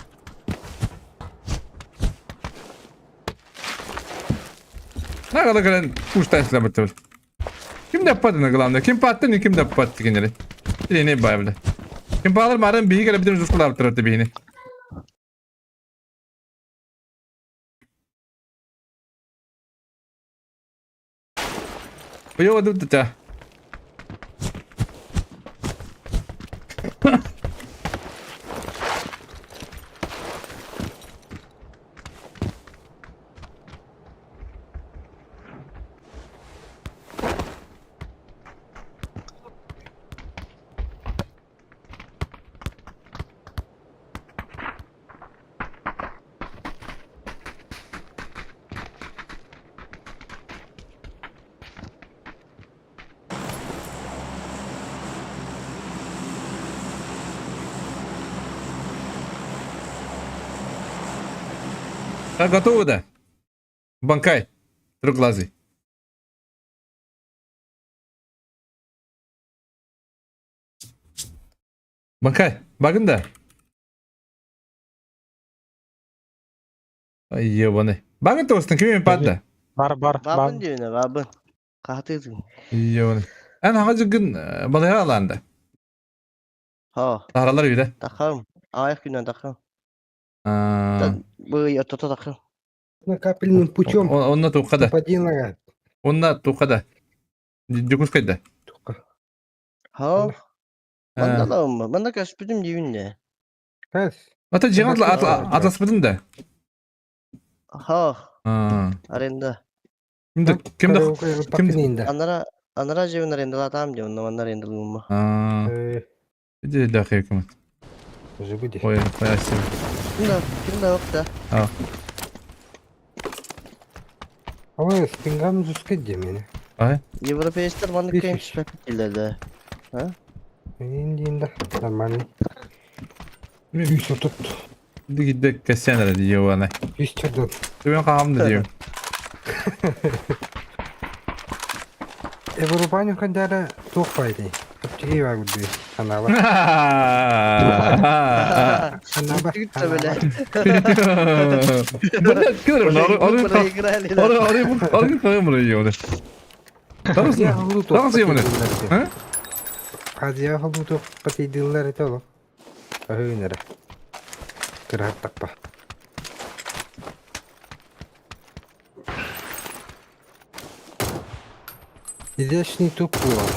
Нагала кэлэн уштан баттыбыт. Ким да паттына главное? Ким паттын, ким да патты кинери. Или не бай Ким палыр марын биһи кэлэ битим жускулап турат биһини. Йо, тут та. Так, готово, да? Банкай. Трехглазый. Банкай, багында. Ай, ебаный. Багын тоғыстың, кіммен падда? Бар, бар, бар. Бабын дейін, бабын. Қатыдың. Ебаный. Ән аңа жүгін балайға аланды. Ха. Аралар үйде. Тақам. Аяқ күннен тақам. Бұл ортата тақам. Капельным путем. Онна туқада. Попадинага. Онна туқада. Дюкускайда. Ха. Манда лаума. Манда кәспідім дейін де. Кәс. Ата жиған атласпыдың да. Ха. Аренда. Кимді кимді кимді Анара анара жебін арендалатам деп, онда манда арендалума. Иди да хекмет. Жыбы ди. Ой, спасибо. Ким да, ким да да. А. Ой, спингам жуска дии мени. Ай. Европейцтер маннык Беш кэм үс. түспэппит да. А? Индиин да нормальный. Үс отут. Дигидде кэсен эрэ дии уонай. Үс төрдөн. Түбэн хаам да диим. Европанин кандара туох баайдый. Чөпчэки баа гүрдүй. Санаабар. Санаабар. Бля. Блядь, көр, Проиграли. Азия холуту патыйдыыллар этэ олох. Аһыын эрэ. Кыраһаттахпа. Изящный туп буолар.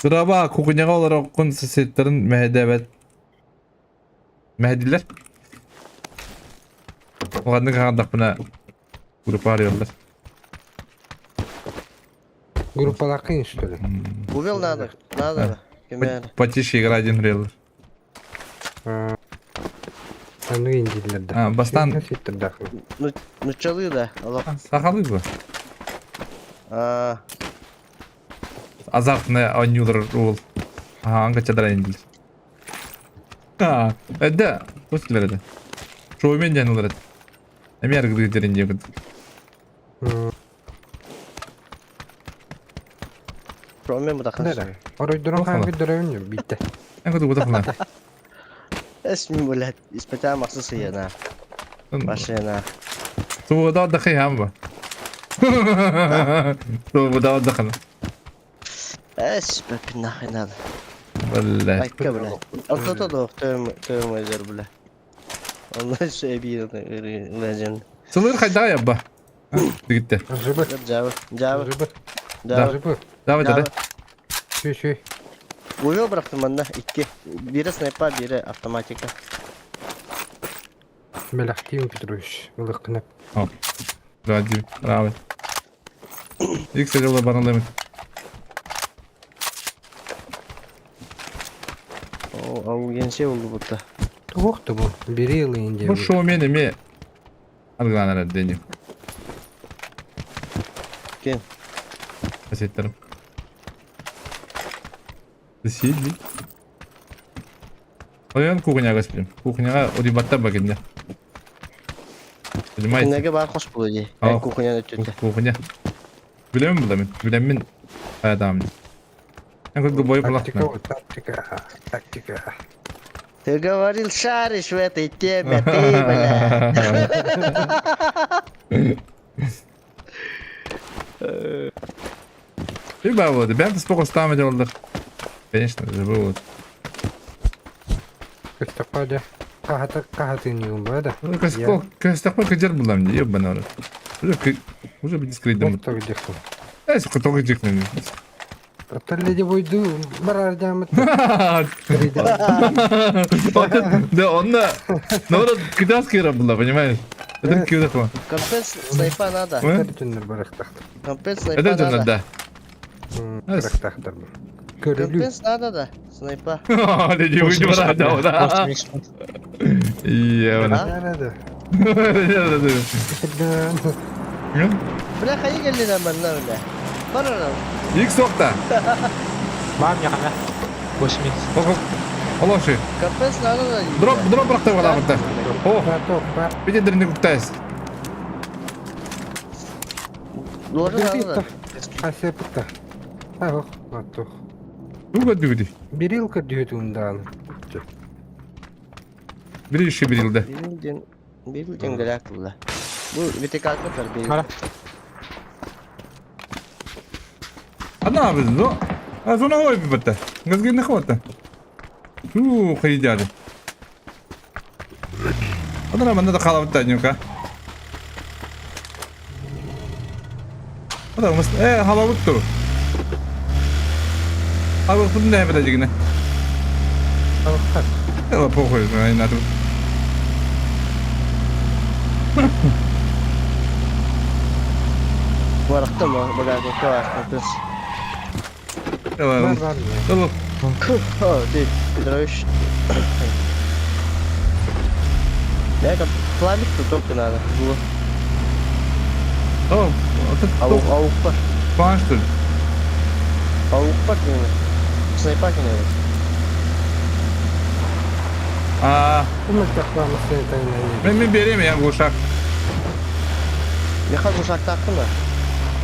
Сыраба кухняҕа олороккун соседтарын мэһэйдээбэт мэһэйдилэр. Улаханнык хаҥардахпына группа арыйаллар. Группалааххын что ли? Увел надо, надо. Кимээр. Потише игра один арыйаллар. Аны индииллэр да. А, бастаан Ситтэрдэххин. Нуччалыы да. Олох. сахалыы дуо? А, Азартный оонньуулар уол. Аһаан качадар индилэр. А, эдэ, пусть этэ. Шоумен диэн ылар этэ. Эмиэ арыгылыы дэрин диэбит. Шоумен бутахан. Нэрэ. Оройдорон хаан көрдөрөбүн биттэ. Эн куту бутахна. Эсми блядь, испытаем махсы сыяна. Машина. Тууда дахи хамба. Тууда дахана. Эс, бэпин нахуй надо. Бля. Айка, бля. Ортото да төм төм өзөр, бля. Онно сөйбир лежен. Сылыр хайда ябба. Дигитте. Жыбы. Жабы, жабы, Жыбы. жабы. Жыбы. Давай да. Шүй шүй. Увел бырахтым манна икки. Бири снайпа, бири автоматика. Мелахтиим Петрович. Ылыккынап. Давай, браво. Икс жылы баралаймын. О, ал генсе болду будто. Туох бу? Бири ылыйын Бу диэбит. шоумен эме аргыланар дени. Кен. Соседтерим. Соседи. Ойон кухняга спим. Кухняга урибатта багинде. Понимаете? Кухняга бар хош болду ди. Aa. Кухняны өтөтө. Кухня. Билемин була мен. Билемин. Адамын. Эн курдук бой Тактика, булахна. тактика, тактика. Ты говорил, шаришь в этой теме, ты, бля. Bir болду. Бәм спокойно ставить oldu. Конечно, же вот. Көстөккө кахата кахатын юун ба да. Көстөкпө кыжыр булам ди, ебана. Уже уже би дискрейдем. Ортого деху. Эс котог жикнен. Отталледи бойду барар жамыт. Да, он на наоборот китайский была, понимаешь? Это кидахма. Компенс снайпа надо. Түннөр барахтахтар. Компенс снайпа Это надо. да. Барахтахтар. Көрүлүү. Компенс надо да. Снайпа. Леди выйди брат, да. Ебана. Да. Бля, хайы келди да манна, бля. Бар Икс окта. Мам, я хана. 8 Олоши. Компенс надо да. Дроп, дроп бракта баламытта. О, виде дрин куктайс. Должен надо да. Асепта. Ах, матух. Туга дүгүди. Бирилка дүйөтүндан. Бир иши бирилде. Бирилден, бирилден гәләк бля. Бу витекалка бар бирил. Мара. Одна biz ну. А зона ой битте. Газгин хвата. Ту хайдяды. Одна манда да халабытта нюка. Ода мыс э халабытту. Халабытту не бит дигине. Э похуй, не надо. Барахтым багажникка бар, плюс. Бар бар. Ылып. О, ты, Петрович. Мека пламик тут только надо было. О, это Аук, аук бар. План, что ли? Аук бар деймін. Снайпа кенеді. А, Умыртақла машина мен мен берем я глушак. Меха глушак тақты ма?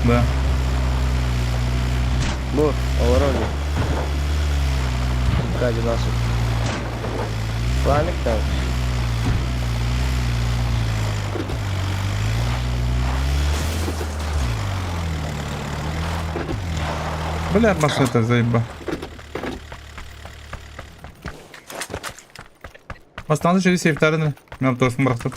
Да. Бу, олар К-12. Пламик там. Бля, машина заеба. Бастанды через сейфтарын. Мен тосын бырақтым.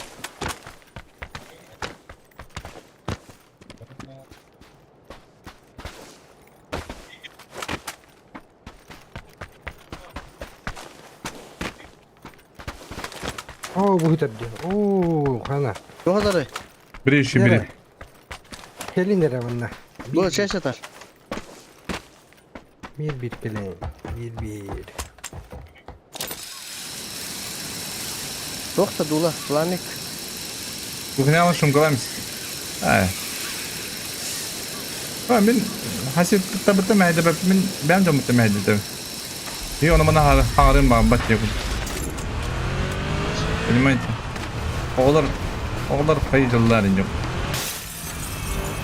О, бу хүтэрди. О, хана. Жоғадары. Бери еще бери. Келин эрэ манна. Бу, чай сатар. Бир бир келин. Бир бир. Тоқта дула, пламик. Кухняны шумкаламыз. Ай. А, мен хасит табыта мәйді бәп, мен бәм жамыта мәйді деп. И оны мына хағырын бағын бат деп. Понимаете? Оғылар, оғылар қай жылларын жоқ.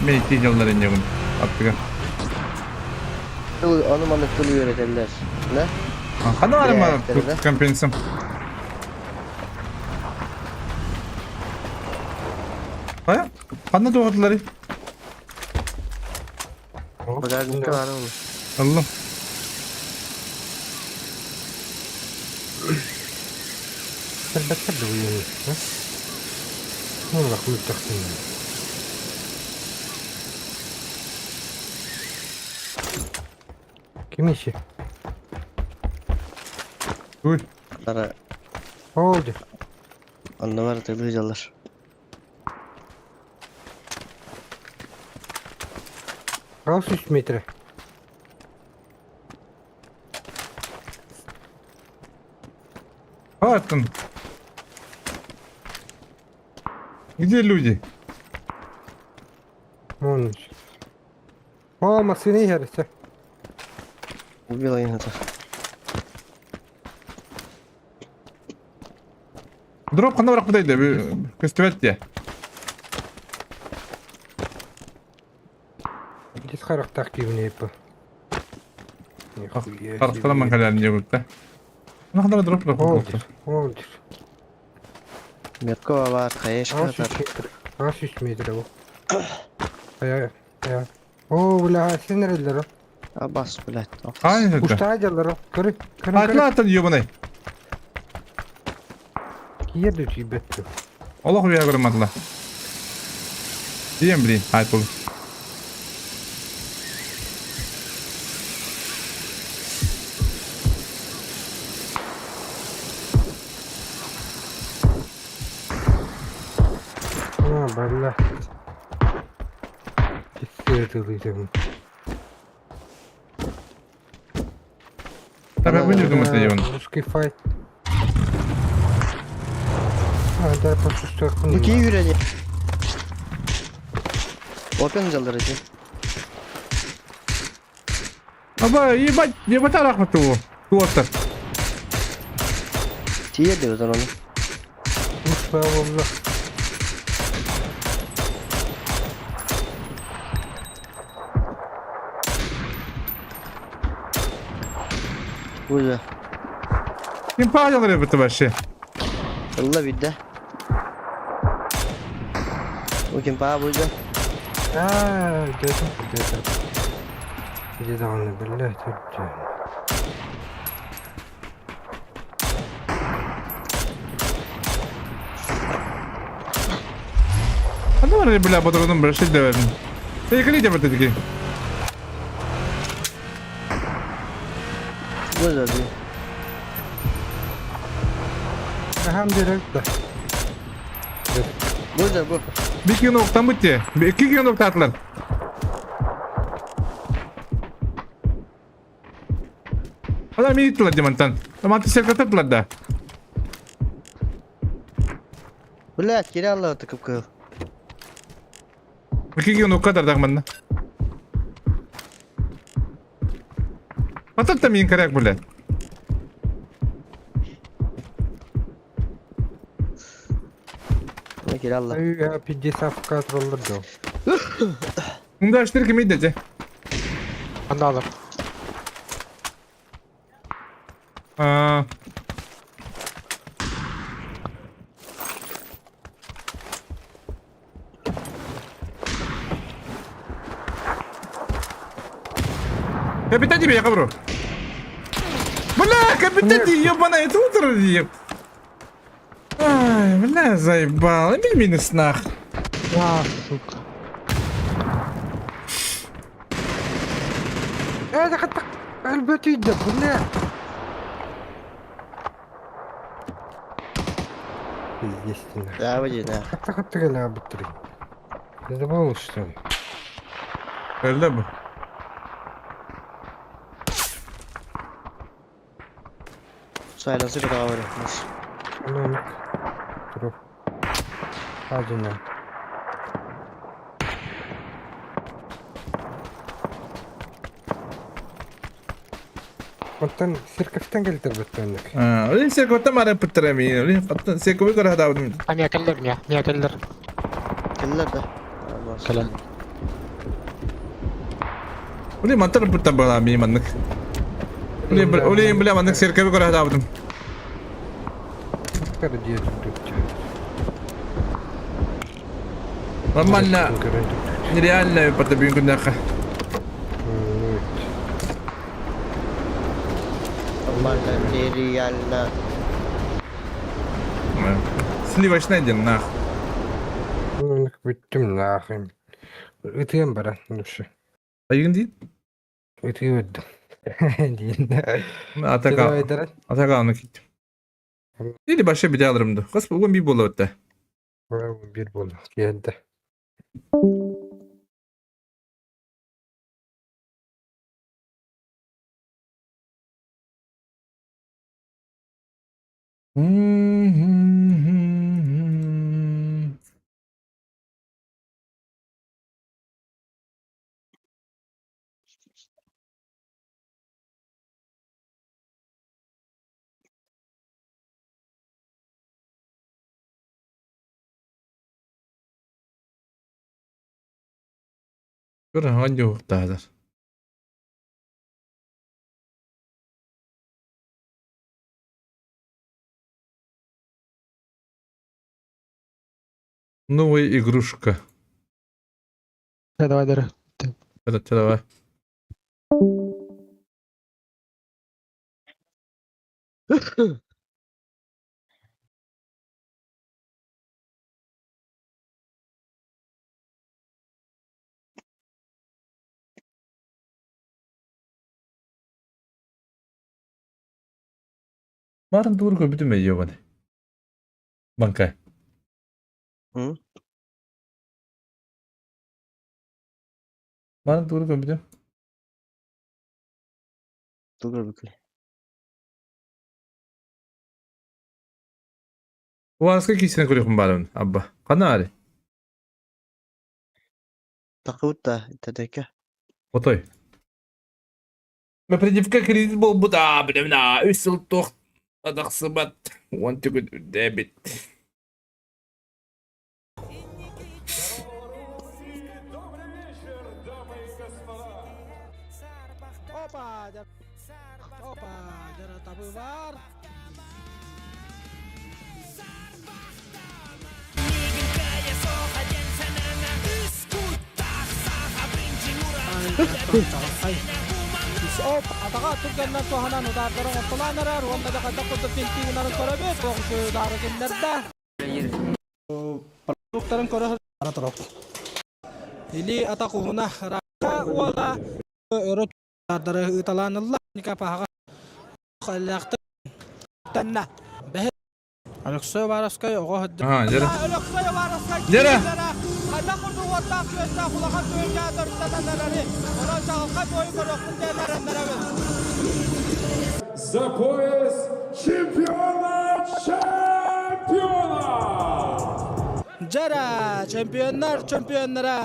Мен ити жылларын жоқым. Аттыға. Оны маны тыл үйретелер. Не? Қана арым компенсам. Қая? Қана тоғытылары? Багажникка бар оны. Аллам. Элбэттэр да уйун. Ну, рахмет тахтын. Ким иши? Ой. Ара, Oldu. онно бар тылы жаллар. 600 метр. Аттын. Где люди? Вон. О, машина иһэр. Убила это. Дроп қанда бірақ бұдайды, көстібәт де. Здесь характер кивнее. Қарақтараман кәләрін деп өтті. Мына қандай дроп бірақ Oldu. Oldu. Метко бар, хаешка 600 атар. метр. 600 метр бу. Ая, ая. О, бля, сен nerelер? Абас, блядь. Қай өтті? Ушта жаллар. Көрү, көрү, Атла көрү. атын ебаный. Киерди түйбетти. Олох уя көрім атла. Дием, блин, айт бол. А, бля. Кисе тылыйдым. Таба бұны думать ебаный. Русский файт. А, да, просто Бу кии үйрәне. Опен жаллар эти. Аба, ебать, ебать арахмат ту. Туаттар. Тиерди өтөр оны. Ушла болла. Бу Ким пағалар ебіті вообще? Ылла бидде. Бу ким паа бу А, где-то, где-то. Где-то он, блядь, где? Қанда бар бля, батырдым бір шет деп едім. Эй, деп өтті Бу да би. Ахам директ да. Бу да бу. Bir kilo noktan bitti. İki kilo nokta attılar. Ана мин ыттылар дии мантан. Манты серката ыттылар да. Блядь, кире алла тыкып кыл. Икки нукка тардах манна. Атат та мин коряк, блядь. Кире алла. Ай, 50 кадролар доо. Мында аштыр ким иде Анда алыр. А. Капитан тебе, я говорю. Бля, капитан, ебаная, это утро, еб. Ай, бля, заебал. Мин минус нах. А, сука. Э, так өлбөтүйдө, бля. Естественно. Да, выйди, да. Хатта хатта гала быттыры. Забыл, что ли? Öyle bu. Сайленсы куда говорю. Ну, Туруп. Адына. Оттон церковьтан кэлтэрбэттэнник. Олин церковьтан бары пыттырамин. Олин церковь көрө хатаабытым. А мия кэллэр мия, мия кэллэр. Кэллэр да. Кэлэн. Олин мантан пыттан бала мин маннык. Олин олин бля маннык церковь көрө хатаабытым. Нормально. Нереально пата бүгүн күннэххэ. Нормально, нереально. Сливочный день, нах. Ну, бүттүм нахуй. Ытыам бара, лучше. Айгын дейін? Ытыы өттүм. Дейін. Атака. Атака аны кеттім. Или башы бите алырымды. Қас бүгін би бола өтті. Бир болды. Келді. Көр hangi уктаазар. Новая игрушка. Да, давай, давай. Это давай. Марын тур көбүтүм ебаны. Банка. М? Марын тур көбүтүм. Тугар бүкүл. Уаска кисен көрөкүм барын, абба. Кана ари? Такыутта, тәдәкә. Отой. Мепредивка кредит болбута, билемна, үс сыл тох адахсыбат. Уан түгүн дебит. Аа, жара. Жара. за пояс чемпиона чемпиона! Дьэрэ, чемпионнар чемпионнара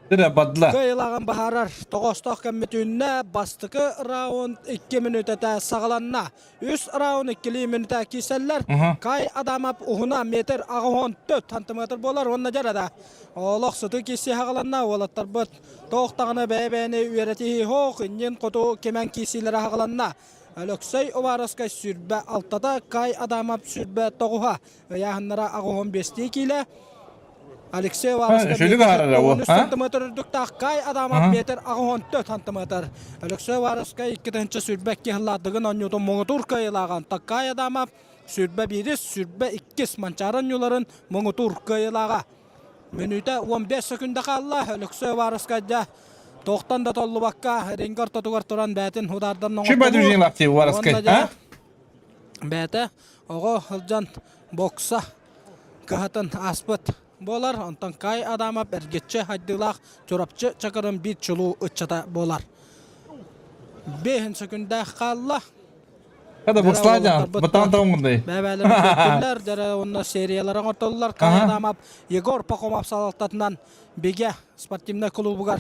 Дьэрэ бадла. Кыайылааҕын баһаарар тоҕоостоох кэммит үүннэ. Бастакы раунд 2 мүнүүтэтэ саҕаланна. Үс раунд иккилии мүнүүтэ киирсэллэр. Кай Адамов уһуна метр 84 сантиметр буолар уонна дьарада. Олох сытыы киирсии хаҕаланна. Уолаттарбыт туох даҕаны бэйэ-бэйэни үөрэтиһии суох, иннин хоту кимэн киирсиилэрэ хаҕаланна. Өлөксөй Уваровскай сүүрбэ алтата, Кай Адамов сүүрбэ тоҕуһа. Ыйааһыннара аҕыһон биэстии киилэ. Алексей Уваровскай сантиметр үрдүктээх Кай Адамов метр 84 сантиметр. Алексей Уваровскай 2022 сыллаардыгын оонньуутун муҥутуур кыайыылааҕын Таккай Адамов 21-ис, 22-ис Манчаары оонньууларын муҥутуур кыайыылааҕа. Мүнүүтэ 15 секунда хаалла. Өлөксөй Уваровскайда туохтан да толлубакка ринг ортотугар туран бээтин удардан оҥортолуур. Бэйэтэ оҕо сылдьан бокса кыһатын ааспыт буолар. Онтон Кай Адамов эргиччи хайдыылаах Чурапчы Чакырын биир чулуу ыччата буолар. Бэһин сөкүндээх хаалла. Kada бокслаажан, батан таҥындай. Бэбээлэр дьэрэ уонна сериялары оҥортоллор. Кай Адамов Егор Пахомов салалтатынан Бигэ спортивнай клубугар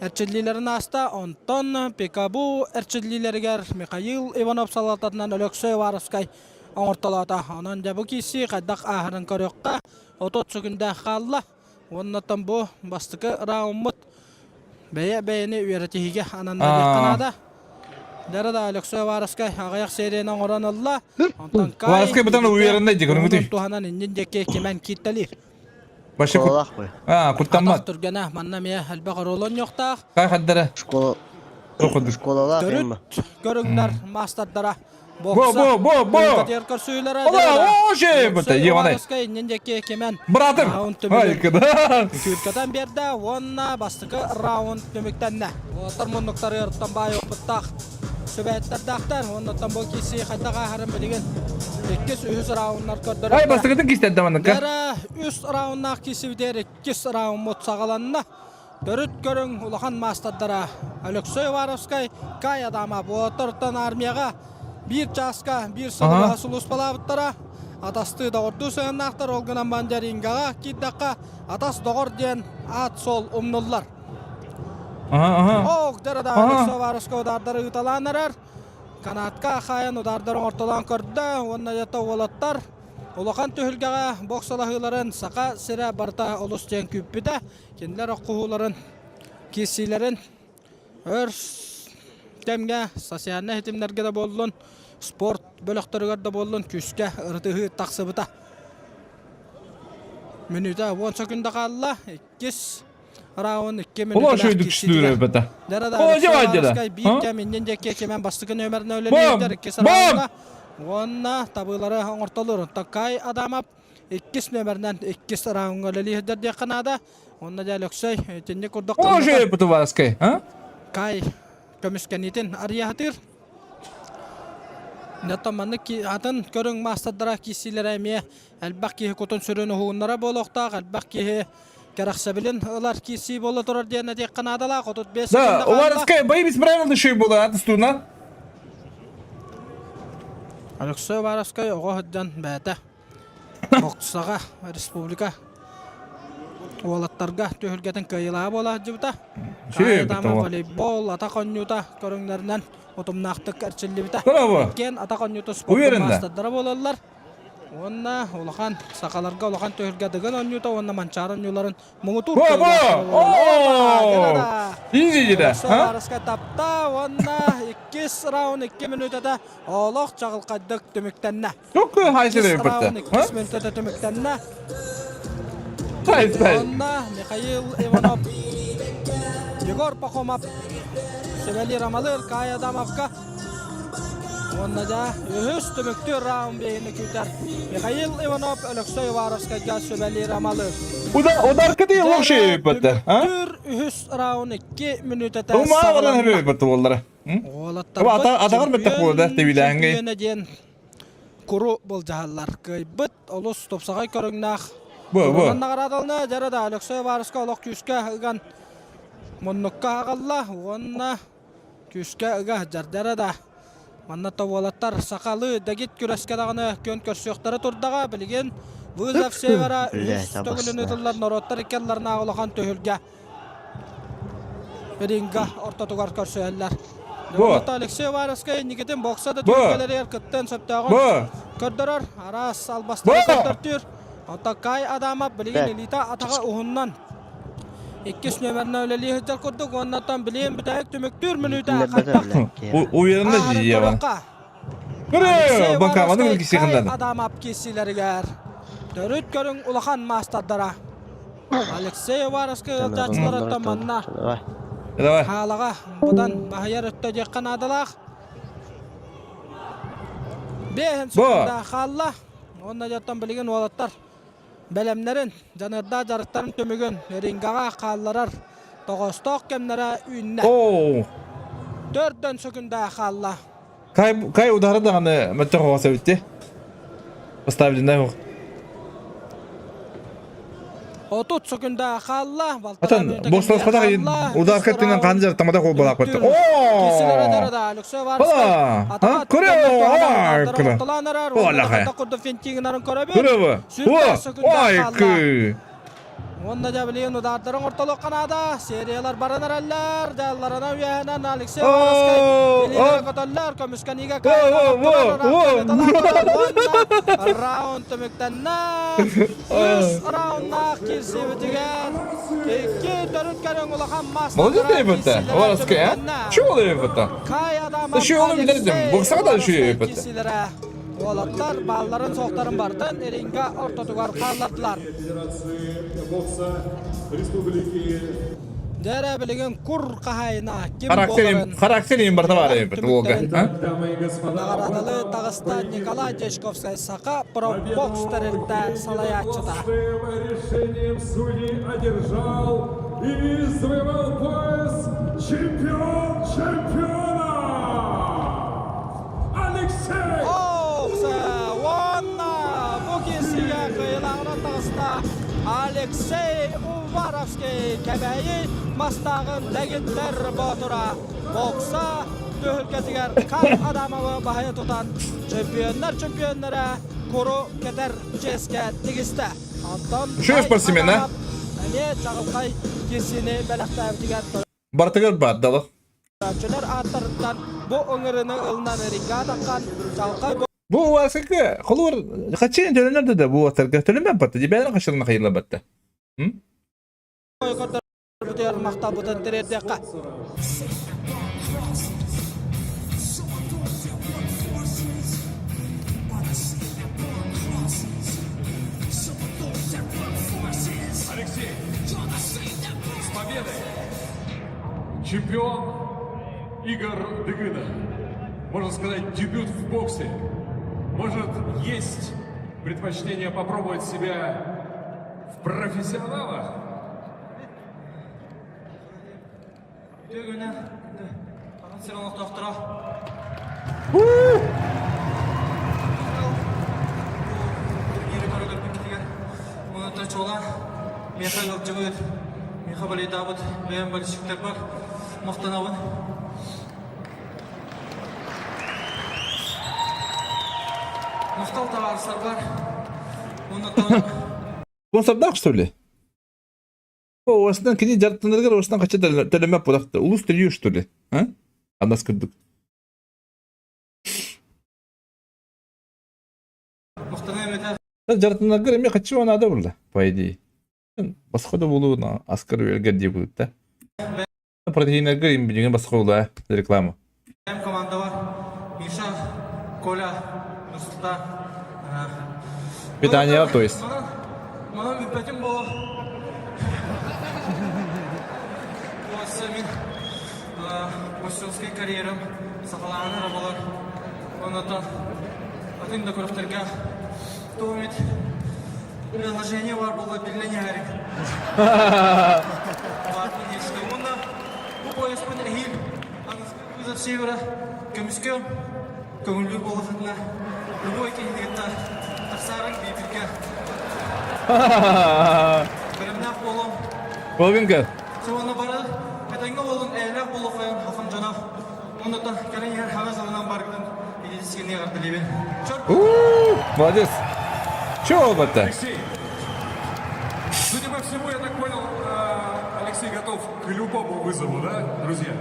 Эрчиллиилэрин ааста, онтон Пикабу эрчиллиилэригэр Михаил Иванов салалтатынан Өлөксөй Уваровскай оҥортолоото. Онон дьэ бу киирсии хайдах ааһарын көрүөххэ, 30 секүндэ хаалла. Уоннаттан бу бастакы рауммут бэйэ-бэйэни үөрэтиһиигэ ананна диэххэ наада. Дара да Өлөксөй Уваровскай аҕыйах серияны оҥорон ылла. Онтон Кай Уваровскай бытан уверенный дии көрүҥүтүй. туһанан иннин диэки кимэн кииртэлиир. Вообще Школалаах бу. А, куттаммат. Түргэнэ манна эмиэ элбэх оруолу оонньуохтаах. Кай хаддара. Школа Школалаах Төрүт көрүҥнэр маастардара Бо бо бо бо. көрсүүлэрэ Ола о быта Иванай. иннин диэки кимэн Братым. Ай кыда. Күркэтэн биэрдэ уонна бастакы раунд түмүктэннэ. Уоттар муннуктары ырыттан баай опыттаах сүбэһиттэрдээхтэр. Уоннаттан бу киирсии хайдах ааһарын билигин иккис, үһүс рауннар көрдөрөллөр. Ай бастакытын кистэрдэ манныкка. Дара үс рауннаах киирсибитигэр иккис рауммут саҕаланна. Төрүт көрүҥ улахан маастардара Алексей Уваровскай, Кай Адамов уолаттартан армияҕа биир чааска биир сылы сулууспалаабыттара. Атастыы доҕордуу сыһыаннаахтар, ол гынан Мандарингаҕа киирдэххэ атас доҕор диэн аат-суол умнуллар. Ох, дара Алексей Уваровскай удаардары ыыталаан эрэр. Канатка хаайан удаардары оҥортолоон көрдө уонна дьэ уолаттар улахан түһүлгэҕэ боксалаһыыларын Саха сирэ барыта олус диэн күүппүтэ. Кинилэр оххуһууларын, киирсиилэрин өр кэмҥэ социальнай ситимнэргэ да буоллун, спорт бөлөхтөрүгэр да буоллун күүскэ ырытыһыы тахсыбыта. Мүнүүтэ 10 секунда хаалла. Иккис раунд 2 мүнүүтэлээх киирсиитигэр. Дара биир кэм иннин диэки кимэн бастакы нөмерин үлэлиирдэр иккис раунда уонна табыылары оҥортолур. Такай Адамов иккис нөмеринэн иккис раундга үлэлиирдэр диэххэ наада. Онно дьэ Өлөксөй итинник курдук Ожи Путуваскай, а? Кай көмүскэниитин арыйаһатыыр. Оттон маннык атын көрүҥ маастардара киирсиилэрэ эмиэ элбэх киһи кутун сүрүн уһугуннара буолуохтаах, элбэх киһи кэрэхсэбилин ылар киирсии буола турар диэн этиэххэ наадалаах. 35 Да, Уваровская бои без правил еще было, а стуна. Алексей Уваровскай оҕо сылдьан бэйэтэ боксаҕа республика уолаттарга түһүлгэтин кыайыылааҕа буола сылдьыбыта. Волейбол, атах оонньуута көрүҥнэринэн утумнаахтык эрчиллибитэ. Иккиэн атах оонньуута спордун маастардара буолаллар. Уонна улахан сахаларга улахан түһүлгэ Дыгын оонньуута уонна Манчаары оонньууларын муҥутуур Бо бо! Изи да. Саарыска тапта уонна иккис раунд 2 мүнүүтэтэ олох чаҕылхайдык түмүктэннэ. Çok хайсы Раунд иккис мүнүүтэтэ түмүктэннэ. Уонна Михаил Иванов Егор Пахомов Севели Рамалыр Кая Адамовка Уонна дьэ үһүс түмүктүүр раунд биһигини күүтэр. Михаил Иванов Өлөксөй Уваровскайга сүбэлиир амалыыр. Ударка değil o şey бата. Түмүктүүр үһүс раунд 2 мүнүүтэтэ саҕаланна. Уолаттар Атаҕар бэттэх буолда тэбилээҥҥэ. диэн куру былдьаһаллар. Кыайбыт олус тупсаҕай көрүҥнээх Бу, бу. наҕараадалана дьара да Өлөксөй Уваровскай олох күүскэ ыган муннукка аҕалла уонна Күүскэ ыга сылдьардара да. Манна уолаттар сахалыы дэгит күрэскэ даҕаны күөн көрсүөхтэрэ турдаҕа. Билигин Вызов Севера үһүс төгүлүн ыытыллар норуоттар иккиэллэринээҕи улахан түһүлгэ ринга ортотугар көрсүһэллэр. Бу. Алексей Уваровскай инникитин бокса да Бу. түһүлгэлэригэр кыттыан сөптөөҕүн Бу. көрдөрөр. Араас албастары Бу. көрдөртүүр. Оттон Кай Адамов билигин илиитэ атаҕа уһуннан иккис нүөмэринэн үлэлии сылдьар курдук уоннаттан билиэн бүтэһик түмүктүүр мүнүүтэ хайдах Уверенно дии Алексей Банкаманы Уваровскай киси Кай ханнады. Адамов киирсиилэригэр төрүт көрүҥ улахан маастардара Алексей Уваровскай ыалдьааччыларыттан манна Давай. хаалаҕа быдан баһыйар өттө диэххэ наадалаах. Бэһин секунда хаалла. Уонна дьоттон билигин уолаттар бэлэмнэрин, дьаныардаах дьарыктарын түмүгүн рингаҕа хаалларар тоҕоостоох кэмнэрэ үүннэ. Оо. Төрдөн сөкүндэ хаалла. Кай кай удары даҕаны мөттөх оҕо эбитти. Поставленная ох. 30 сөкүндэ хаалла. Атан бостос хатах удар кеттинен қан жар тамада кол балак батты. Оо! А? Көрө! Ай, көрө. Ола Көрө. Ой, кы. Уонна дьэ билигин удаардарын ортолук Канада сериялар баран эрэллэр. Дьалларына үөһэнэн Алексей Воровскай илиилэрэ көтөллөр. Көмүскэниигэ раунд түмүктэннэ. Үс рауннаах киирсиибитигэр икки төрүт көрүҥ улахан Молодец это. Воровскай, а? Чего это? Еще он билердим. Боксаға да еще это. Уолаттар баалларын суохтарын бартын ринга ортотугар хааллардылар. Дэрэ билигин кур хаһайына ким Характерим, характерим барта бар эбит уолга. Наҕараадалы таҕыста Николай Дьячковскай Саха пробокс тэрилтэ салайааччыта. Решением судей одержал и завоевал пояс чемпион чемпиона Алексей Уонна бу киирсиигэ кыайыылааҕынан таҕыста Алексей Уваровский Кэбээйи мастааҕын дэгиттэр боотура бокса түһүлгэтигэр Кай Адамовы баһыйа тутан чемпионнар чемпионнара куру кэтэр чиэскэ тигистэ. Онтон Үчүгэй спортсмен, а? Эмиэ чаҕылхай киирсиини бэлэхтээбитигэр Бартыгар баардалах. Көрөөччүлэр ааттарыттан бу ыҥырыыны ылынан ринга таххан чалхай Бу уасыкы холур хачын төлөнөр да бу атарга төлөмөн батта дибән хашырна хайла батта. Көрдөрбүтүгэр махталбытын тириэрдиэххэ. Алексей, с победой! Чемпион Игорь Дыгына. Можно сказать, дебют в боксе. Может, есть предпочтение попробовать себя в профессионалах? Үтүө сир олохтоохторо. Чуолаан миэхэ ыалдьыбыт, миэхэ балейдаабыт бэйэм болельщиктарбар махтанабын. Махтал табаарыстарбар уонна Спонсордаах что ли? Оосынан кини дьарыктанарыгар оосынан хачча төлөмөт буолахта. Улус төлүүр что ли? А? Анас курдук. Дьарыктанаргар эмиэ хаччы наада буолла, по идее. Босхо да буолуу аскар үөлгэр дии буолут да. Протеиннарга билигин босхо буолла реклама. командалар Миша, Коля, Нурсултан. Питание, то есть. Манан бүппэтим боло. Мин боксерскай карьерам саҕалаанар болар. Онотон атын да күрэхтэргэ туомит приложение бар буолла биллэн иһэрик. Уонна бу пояспын эһиил Вызов Севера көмүскэ көҥүллүүр буоллахытына любой киһини кытта тахсаарыҥ бииргэ бэлэмнээх буолуом. Буолгун көр. Уонна бары этэҥҥэ буолун, эйэлээх буолуоххайын хахым дьоно. Оннуттан кэлэн иһэр хаҥас ылынан баргытын. Молодец. Чего это? Алексей, судя по всему, я так понял, э, Алексей готов к любому вызову, да, друзья?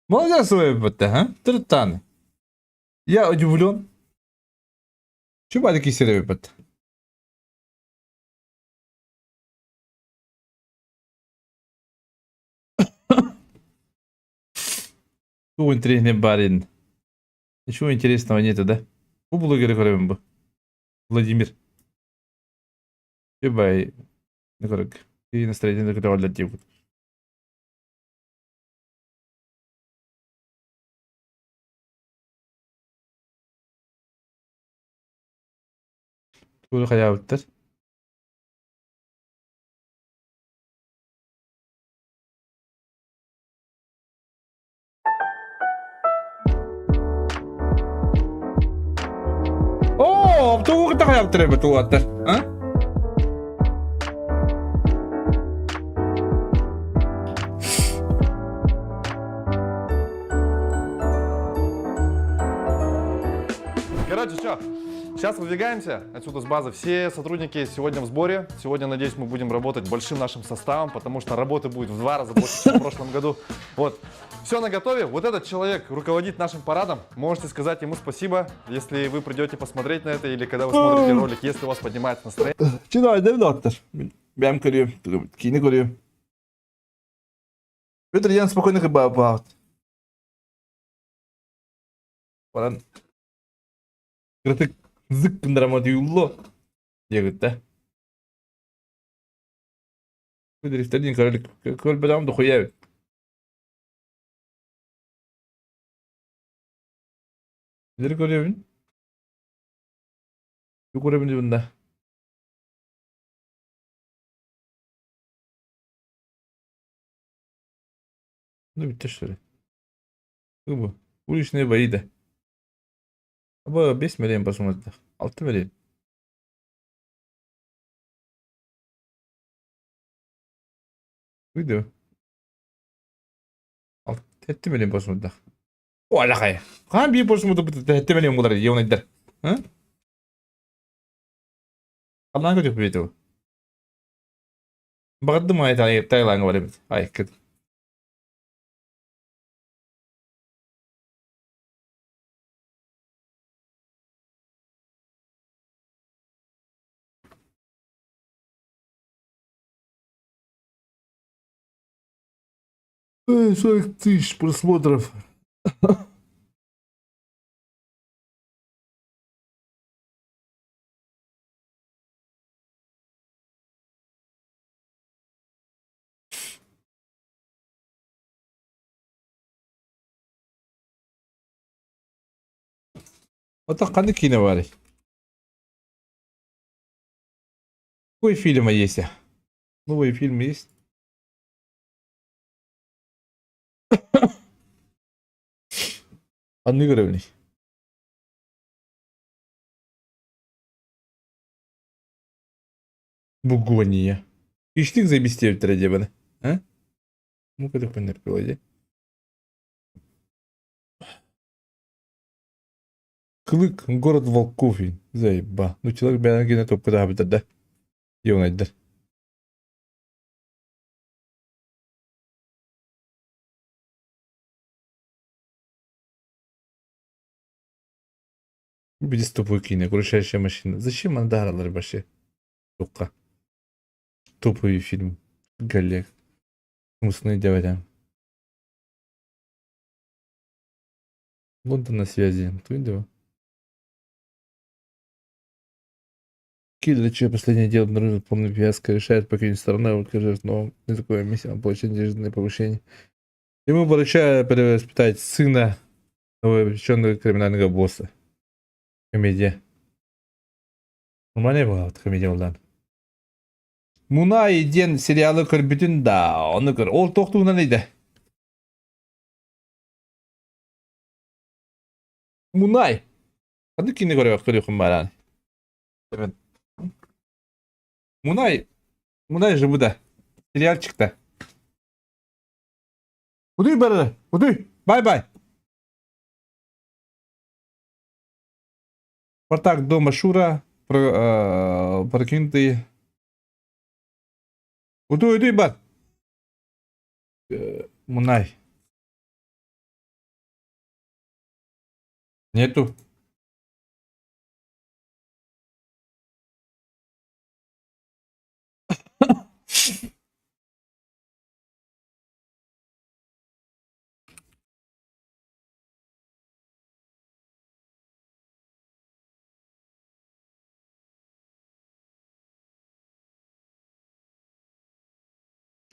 Молодец, это, а? Тртан. Я удивлен. Чего такие серии выпад? Чего интересный барин? Ничего интересного нету, да? Бу блогеры көрөбүн бу. Владимир. Бай. Көрөк. И настроение көтөҕөллөр диэбит. Тугу хайаабыттар? Оо, тугу кытта хайаабыттар эбит уолаттар, а? Короче, что, сейчас выдвигаемся отсюда с базы. Все сотрудники сегодня в сборе. Сегодня, надеюсь, мы будем работать большим нашим составом, потому что работы будет в два раза больше, чем в прошлом году. Вот. Все на готове. Вот этот человек руководит нашим парадом. Можете сказать ему спасибо, если вы придете посмотреть на это или когда вы смотрите ролик, если у вас поднимается настроение. Чынайды Бэм көрүөм, киинэ көрүөм. Петр Ян спокойно кыбаабаат. Баран кыратык зык гыннарама дүйулло диэбит да. Дрифтердин көрөлүк көрбөтөҕүм да хуйа эбит. Нери көрүөбүн? Көрөбүн дибин да. Ну бүттэ что ли? Бу уличные бои да. Аба 5 миллион просмотров. 6 миллион. Видео. 7 миллион просмотров. О, алақай. Хаһан биир просмотр 7 миллион буолар ионайдар. А? Халлаан көтүк видео. Баҕардым ай Таиланга бар эбит. Ай, кыт. 40 тысяч просмотров. Оттон ханнык киинэ баарый? Какой фильм есть? Новые фильмы есть? Ханнык көрөбүнүй? Бугония. Иштик заебись диэбиттэрэ диэбэни. А? Ну-ка дии. Клык, город волков, заеба. Ну человек бэйэн гинэ топкутаабыттар да. Дьонайдар. Без тупой киинэ, крушащая машина. Зачем андаралар вообще? Сука. Топовый фильм. Галек. Мусны дядя. Лондон на связи. Ты Киллер, чье последнее дело обнаружил полный фиаско, решает покинуть страну, вот скажет, но не такое миссия, он получит неожиданное повышение. Ему поручают перевоспитать сына новоиспеченного криминального босса. Комедия. Нормальная была вот комедия буолла. Мунай диэн сериалы көрбүтүн да, ону көр. Ол туох туһунан ыйда. Мунай. Ханнык киинэ көрүөх көрүөхүн баран. Мунай. Мындай же бу да. Сериальчикта. Утуй бары, утуй. Бай-бай. Спартак дома Шура, про, э, прокинутый. Утуй, утуй бар. Э, Мунай. Нету.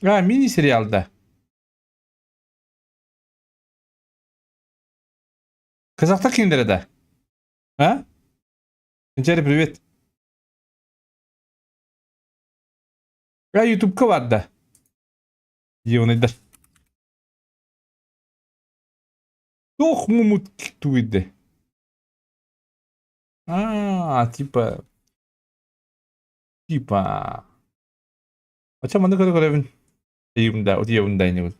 А, мини-сериал, да. Казахта кинилэрэ да? А? Джерри, привет. А, ютубка бар да? Дьиэҕинайдар. Туох мумут туйды? А, типа... Типа... Ача манны көрө көрөбүн. Ыйыбында, утуйабын да инибин.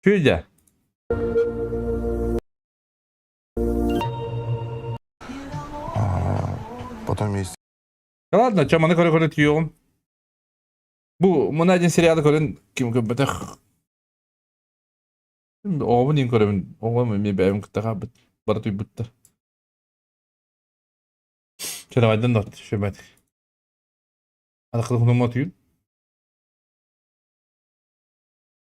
Федя. Потом есть Да ладно, ча маны көрө көрө түйөҕүм. Бу мына один сериалы көрөн ким көрбөтөх. Оҕобун иин көрөбүн. Оҕом эмиэ бэйэм кытта хаалбыт. Бары туйбуттар. Чэ давайдан да шөбөт. Аны кылыхынума түйүн.